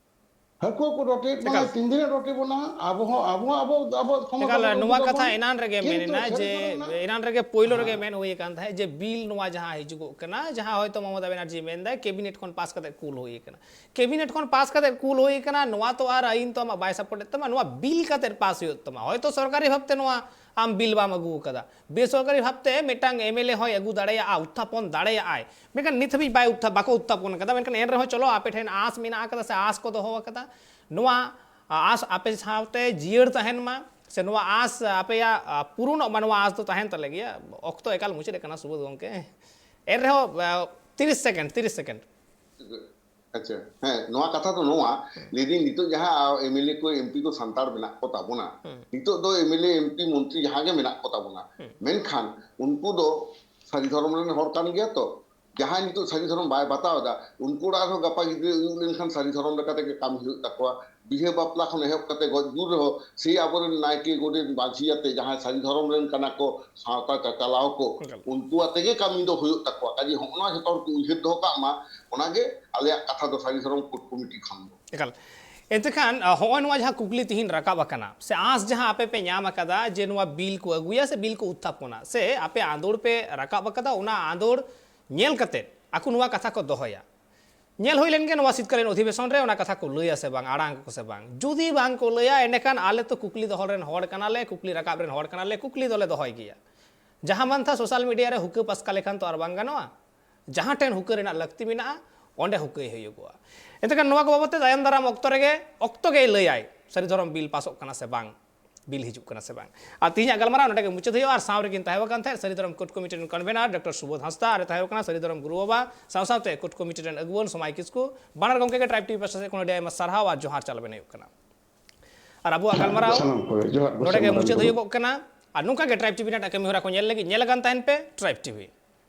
ᱦᱟᱹᱠᱩ ᱦᱚᱸᱠᱚ ᱨᱚᱴᱮᱭᱮᱫ ᱵᱚᱱᱟᱭ, ᱮᱠᱟᱞ᱾ ᱛᱤᱱ ᱫᱤᱱᱮ ᱨᱚᱴᱮ ᱵᱚᱱᱟ? ᱟᱵᱚ ᱦᱚᱸ, ᱟᱵᱚ ᱦᱚᱸ ᱟᱵᱚ, ᱟᱵᱚ ᱠᱷᱚᱢᱚᱛᱟ ᱮᱠᱟᱞ, ᱵᱚᱱ ᱱᱚᱣᱟ ᱩᱫᱩᱜ ᱠᱟᱛᱷᱟ ᱟᱵᱚᱱ᱾ ᱮᱱᱟᱱ ᱨᱮᱜᱮ ᱠᱤᱱᱛᱩ ᱢᱮᱱᱮᱱᱟ ᱥᱟᱹᱨᱤ ᱡᱮ, ᱫᱷᱚᱨᱚᱢ ᱨᱮᱱᱟᱜ ᱮᱱᱟᱱ ᱨᱮᱜᱮ ᱯᱳᱭᱞᱳ ᱨᱮᱜᱮ ᱦᱮᱸ᱾ ᱢᱮᱱ ᱦᱩᱭ ᱟᱠᱟᱱ ᱛᱟᱦᱮᱸᱫ ᱡᱮ ᱵᱤᱞ ᱱᱚᱣᱟ ᱡᱟᱦᱟᱸ ᱦᱤᱡᱩᱜᱚᱜ ᱠᱟᱱᱟ, ᱡᱟᱦᱟᱸ ᱦᱚᱭᱛᱳ ᱢᱚᱢᱚᱛᱟ ᱵᱮᱱᱟᱨᱡᱤ ᱢᱮᱱᱫᱟᱭ ᱠᱮᱵᱤᱱᱮᱴ ᱠᱷᱚᱱ ᱯᱟᱥ ᱠᱟᱛᱮ ᱠᱩᱞ ᱦᱩᱭ ᱟᱠᱟᱱᱟ, ᱠᱮᱵᱤᱱᱮᱴ ᱠᱷᱚᱱ ᱯᱟᱥ ᱠᱟᱛᱮ ᱠᱩᱞ ᱦᱩᱭ ᱟᱠᱟᱱᱟ, ᱱᱚᱣᱟ ᱛᱚ ᱟᱨ ᱟᱹᱭᱤᱱ ᱛᱚ ᱟᱢᱟᱜ ᱵᱟᱭ ᱥᱟᱯᱳᱨᱴ ᱮᱫ ᱛᱟᱢᱟ, ᱱᱚᱣᱟ ᱵᱤᱞ ᱠᱟᱛᱮ ᱯᱟᱥ ᱦᱩᱭᱩᱜ ᱛᱟᱢᱟ᱾ ᱦᱚᱭᱛᱳ ᱥᱚᱨᱠᱟᱨᱤ ᱵᱷᱟᱵᱛᱮ ᱱᱚᱣᱟ ᱟᱢ ᱵᱤᱞ ᱵᱟᱢ ᱟᱹᱜᱩ ᱟᱠᱟᱫᱟ, ᱵᱮᱥᱚᱨᱠᱟᱨᱤ ᱵᱷᱟᱵᱛᱮ ᱢᱤᱫᱴᱟᱝ ᱮᱢᱮᱞᱮ ᱦᱚᱸᱭ ᱟᱹᱜᱩ ᱫᱟᱲᱮᱭᱟᱜᱼᱟ, ᱩᱛᱛᱷᱟᱯᱚᱱ ᱫᱟᱲᱮᱭᱟᱜᱼᱟᱭ, ᱢᱮᱱᱠᱷᱟᱱ ᱱᱤᱛ ᱦᱟᱹᱵᱤᱡ ᱵᱟᱭ ᱩᱛᱛᱷᱟ-, ᱵᱟᱠᱚ ᱩᱛᱛᱷᱟᱯᱚᱱ ᱟᱠᱟᱫᱟ᱾ ᱢᱮᱱᱠᱷᱟᱱ ᱮᱱ ᱨᱮᱦᱚᱸ ᱪᱚᱞᱚ ᱟᱯᱮ ᱴᱷᱮᱱ ᱟᱸᱥ ᱢᱮᱱᱟᱜ ᱟᱠᱟᱫᱟ ᱥᱮ ᱟᱸᱥ ᱠᱚ ᱫᱚᱦᱚ ᱟᱠᱟᱫᱟ, ᱱᱚᱣᱟ ᱟᱸᱥ ᱟᱯᱮ ᱥᱟᱶᱛᱮ ᱡᱤᱭᱟᱹᱲ ᱛᱟᱦᱮᱱ ᱢᱟ, ᱥᱮ ᱱᱚᱣᱟ ᱟᱸᱥ ᱟᱯᱮᱭᱟᱜ, ᱟ, ᱯᱩᱨᱩᱱᱚᱜ ᱢᱟ, ᱱᱚᱣᱟ ᱟᱸᱥ ᱫᱚ ᱛᱟᱦᱮᱱ ᱛᱟᱞᱮ ᱜᱮᱭᱟ᱾ ᱚᱠᱛᱚ ᱮᱠᱟᱞ ᱢᱩᱪᱟᱹᱫ ᱟᱠᱟᱱᱟ ᱥᱩᱵᱳᱫᱷ ᱜᱚᱢᱠᱮ, ᱮᱱ ᱨᱮᱦᱚᱸ, ᱟ, ᱛᱤᱨᱤᱥ ᱥᱮᱠᱮᱱᱰ, ᱛᱤᱨᱤᱥ ᱥᱮᱠᱮᱱᱰ᱾ ᱟᱪᱪᱷᱟ, ᱦᱮᱸ, ᱱᱚᱣᱟ ᱠᱟᱛᱷᱟ ᱫᱚ ᱱᱚᱣᱟ, ᱞᱟᱹᱭᱫᱟᱹᱧ ᱱᱤᱛᱚᱜ ᱡᱟᱦᱟᱸ ᱮᱢ ᱮᱞ ᱮ ᱠᱚ, ᱮᱢ ᱯᱤ ᱠᱚ ᱥᱟᱱᱛᱟᱲ ᱢᱮᱱᱟᱜ ᱠᱚ ᱛᱟᱵᱚᱱᱟ, ᱦᱩᱸ᱾ ᱱᱤᱛᱚᱜ ᱫᱚ ᱮᱢ ᱮᱞ ᱮ, ᱮᱢ ᱯᱤ, ᱢᱚᱱᱛᱨᱤ ᱡᱟᱦᱟᱸ ᱜᱮ ᱢᱮᱱᱟᱜ ᱠᱚ ᱛᱟᱵᱚᱱᱟ, ᱦᱩᱸ᱾ ᱢᱮᱱᱠᱷᱟᱱ ᱩᱱᱠᱩ ᱫᱚ ᱥᱟᱹᱨᱤ ᱫᱷᱚᱨᱚᱢ ᱨᱮᱱ ᱦᱚᱲ ᱠᱟᱱ ᱜᱮᱭᱟ ᱛᱚ᱾ ᱡᱟᱦᱟᱸᱭ ᱱᱤᱛᱚᱜ ᱥᱟᱹᱨᱤ ᱫᱷᱚᱨᱚᱢ ᱵᱟᱭ ᱵᱟᱛᱟᱣ ᱮᱫᱟ, ᱩᱱᱠᱩ ᱚᱲᱟᱜ ᱨᱮᱦᱚᱸ ᱜᱟᱯᱟ ᱜᱤᱫᱽᱨᱟᱹ ᱟᱹᱭᱩᱵ ᱞᱮᱱᱠᱷᱟᱱ ᱥᱟᱹᱨᱤ ᱫᱷᱚᱨᱚᱢ ᱞᱮᱠᱟ ᱛᱮᱜᱮ ᱠᱟᱹᱢᱤ ᱦᱩᱭᱩᱜ ᱛᱟᱠᱚᱣᱟ᱾ ᱵᱤᱦᱟᱹ ᱵᱟᱯᱞᱟ ᱠᱷᱚᱱ ᱮᱦᱚᱵ ᱠᱟᱛᱮ ᱜᱚᱡ ᱜᱩᱨ ᱨᱮᱦᱚᱸ ᱥᱮᱭ ᱟᱵᱚᱨᱮᱱ ᱱᱟᱭᱠᱮ, ᱜᱚᱰᱮᱛ, ᱢᱟᱹᱡᱷᱤ ᱟᱛᱮ ᱡᱟᱦᱟᱸᱭ ᱥᱟᱹᱨᱤ ᱫᱷᱚᱨᱚᱢ ᱨᱮᱱ ᱠᱟᱱᱟ ᱠᱚ, ᱥᱟᱶᱛᱟ ᱪᱟᱪᱟᱞᱟᱣ ᱠᱚ, ᱮᱠᱟᱞ᱾ ᱩᱱᱠᱩ ᱟᱛᱮ ᱜᱮ ᱠᱟᱹᱢᱤ ᱫᱚ ᱦᱩᱭᱩᱜ ᱛᱟᱠᱚᱣᱟ᱾ ᱠᱟᱡᱮ ᱦᱚᱸᱜᱼᱚ ᱱᱚᱣᱟ ᱡᱷᱚᱛᱚ ᱦᱚᱲ ᱠᱚ ᱩᱭᱦᱟᱹᱨ ᱫᱚᱦᱚ ᱠᱟᱜ ᱢᱟ, ᱚᱱᱟᱜᱮ ᱟᱞᱮᱭᱟᱜ ᱠᱟᱛᱷᱟ ᱫᱚ ᱥᱟᱹᱨᱤ ᱫᱷᱚᱨᱚᱢ ᱠᱳᱰ ᱠᱚᱢᱤᱴᱤ ᱠᱷᱚᱱ ᱫᱚ᱾ ᱮᱠᱟᱞ᱾ ᱮᱱᱛᱮ ᱠᱷᱟᱱ, ᱟ, ᱦᱚᱸᱜᱼᱚᱭ ᱱᱚᱣᱟ ᱡᱟᱦᱟᱸ ᱠᱩᱠᱞᱤ ᱛᱤᱦᱤᱧ ᱨᱟᱠᱟᱵ ᱟᱠᱟᱱᱟ, ᱥᱮ ᱟᱸᱥ ᱡᱟᱦᱟᱸ ᱟᱯᱮ ᱯᱮ ᱧᱟᱢ ᱟᱠᱟᱫᱟ ᱡᱮ ᱱᱚᱣᱟ ᱵᱤᱞ ᱠᱚ ᱟᱹᱜᱩᱭᱟ ᱥᱮ ᱵᱤᱞ ᱠᱚ ᱩᱛᱛᱷᱟᱯᱚᱱᱟ, ᱥᱮ ᱟᱯᱮ ᱟᱸᱫᱳᱲ ᱯᱮ ᱨᱟᱠᱟᱵ ᱟᱠᱟᱫᱟ, ᱚᱱᱟ ᱟᱸᱫᱳᱲ ᱧᱮᱞ ᱠᱟᱛᱮ ᱟᱠᱚ ᱱᱚᱣᱟ ᱠᱟᱛᱷᱟ ᱠᱚ ᱫᱚᱦᱚᱭᱟ᱾ ᱧᱮᱞ ᱦᱩᱭ ᱞᱮᱱ ᱜᱮ ᱱᱚᱣᱟ ᱥᱤᱛᱠᱟᱞᱤᱱ ᱚᱫᱷᱤᱵᱮᱥᱚᱱ ᱨᱮ ᱚᱱᱟ ᱠᱟᱛᱷᱟ ᱠᱚ ᱞᱟᱹᱭᱟ ᱥᱮ ᱵᱟᱝ, ᱟᱲᱟᱝ ᱟᱠᱚ ᱥᱮ ᱵᱟᱝ᱾ ᱡᱩᱫᱤ ᱵᱟᱝ ᱠᱚ ᱞᱟᱹᱭᱟ, ᱮᱸᱰᱮᱠᱷᱟᱱ ᱟᱞᱮ ᱛᱚ ᱠᱩᱠᱞᱤ ᱫᱚᱦᱚ ᱨᱮᱱ ᱦᱚᱲ ᱠᱟᱱᱟᱞᱮ, ᱠᱩᱠᱞᱤ ᱨᱟᱠᱟᱵ ᱨᱮᱱ ᱦᱚᱲ ᱠᱟᱱᱟᱞᱮ, ᱠᱩᱠᱞᱤ ᱫᱚᱞᱮ ᱫᱚᱦᱚᱭ ᱜᱮᱭᱟ᱾ ᱡᱟᱦᱟᱸ ᱢᱟᱱᱛᱷᱟ ᱥᱳᱥᱟᱞ ᱢᱤᱰᱤᱭᱟ ᱨᱮ ᱦᱩᱠᱟᱹ ᱯᱟᱥᱠᱟ ᱞᱮᱠᱷᱟᱱ ᱛᱚ ᱟᱨ ᱵᱟᱝ ᱜᱟᱱᱚᱜᱼᱟ᱾ ᱡᱟᱦᱟᱸ ᱴᱷᱮᱱ ᱦᱩᱠᱟᱹ ᱨᱮᱱᱟᱜ ᱞᱟᱹᱠᱛᱤ ᱢᱮᱱᱟᱜᱼᱟ, ᱚᱸᱰᱮ ᱦᱩᱠᱟᱹᱭ ᱦᱩᱭᱩᱜᱚᱜᱼᱟ᱾ ᱮᱱᱛᱮ ᱠᱷᱟᱱ ᱱᱚᱣᱟ ᱠᱚ ᱵᱟᱵᱚᱫ ᱛᱮ ᱛᱟᱭᱚᱢ ᱫᱟᱨᱟᱢ ᱚᱠᱛᱚ ᱨᱮᱜᱮ, ᱚᱠᱛᱚ ᱜᱮᱭ ᱞᱟᱹᱭᱟᱭ ᱥᱟᱹᱨᱤ ᱫᱷᱚᱨᱚᱢ ᱵᱤᱞ ᱯᱟᱥᱚᱜ ᱠᱟᱱᱟ ᱥᱮ ᱵᱟᱝ᱾ ᱵᱤᱞ ᱦᱤᱡᱩᱜ ᱠᱟᱱᱟ ᱥᱮ ᱵᱟᱝ᱾ ᱟᱨ ᱛᱮᱦᱮᱧᱟᱜ ᱜᱟᱞᱢᱟᱨᱟᱣ ᱱᱚᱰᱮ ᱜᱮ ᱢᱩᱪᱟᱹᱫ ᱦᱩᱭᱩᱜᱼᱟ᱾ ᱟᱨ ᱥᱟᱶ ᱨᱮᱠᱤᱱ ᱛᱟᱦᱮᱸ ᱠᱟᱱ ᱛᱟᱦᱮᱸᱫ ᱥᱟᱹᱨᱤ ᱫᱷᱚᱨᱚᱢ ᱠᱳᱰ ᱠᱚᱢᱤᱴᱤ ᱨᱮᱱ ᱠᱚᱱᱵᱷᱮᱱᱟᱨ ᱰᱚᱠᱴᱚᱨ ᱥᱩᱵᱳᱫᱷ ᱦᱟᱸᱥᱫᱟ, ᱟᱨᱮ ᱛᱟᱦᱮᱸ ᱠᱟᱱᱟ ᱥᱟᱹᱨᱤ ᱫᱷᱚᱨᱚᱢ ᱜᱩᱨᱩ ᱵᱟᱵᱟ, ᱥᱟᱶ ᱥᱟᱶᱛᱮ ᱠᱳᱰ ᱠᱚᱢᱤᱴᱤ ᱨᱮᱱ ᱟᱹᱜᱩᱣᱟᱹᱱ ᱥᱚᱢᱟᱭ ᱠᱤᱥᱠᱩ᱾ ᱵᱟᱱᱟᱨ ᱜᱚᱢᱠᱮ ᱜᱮ ᱴᱨᱟᱭᱤᱵᱽ ᱴᱤᱵᱷᱤ ᱯᱟᱦᱴᱟ ᱥᱮᱫ ᱠᱷᱚᱱ ᱟᱹᱰᱤ ᱟᱭᱢᱟ ᱥᱟᱨᱦᱟᱣ ᱟᱨ ᱡᱚᱦᱟᱨ ᱪᱟᱞ ᱟᱵᱮᱱ ᱦᱩᱭᱩᱜ ᱠᱟᱱᱟ᱾ ᱟᱨ ᱟᱵᱚᱣᱟᱜ ᱜᱟᱞᱢᱟᱨᱟᱣ ᱥᱟᱱᱟᱢ ᱠᱚᱜᱮ ᱡᱚᱦᱟᱨ ᱜᱮ, ᱱᱚᱰᱮ ᱜᱮ ᱥᱟᱱᱟᱢ ᱢᱩᱪᱟᱹᱫ ᱫᱟᱨᱟᱭ ᱦᱩᱭᱩᱜᱚᱜ ᱠᱟᱱᱟ᱾ ᱟᱨ ᱱᱚᱝᱠᱟ ᱜᱮ ᱴᱨᱟᱭᱤᱵᱽ ᱴᱤᱵᱷᱤ ᱨᱮᱱᱟᱜ ᱠᱟᱹᱢᱤ ᱦᱚᱨᱟ ᱠᱚ ᱧᱮᱞ ᱞᱟᱹᱜᱤᱫ ᱧᱮᱞ ᱟᱠᱟᱱ ᱛᱟᱦᱮᱱ ᱯᱮ ᱴᱨᱟᱭᱤᱵᱽ ᱴᱤᱵᱷᱤ᱾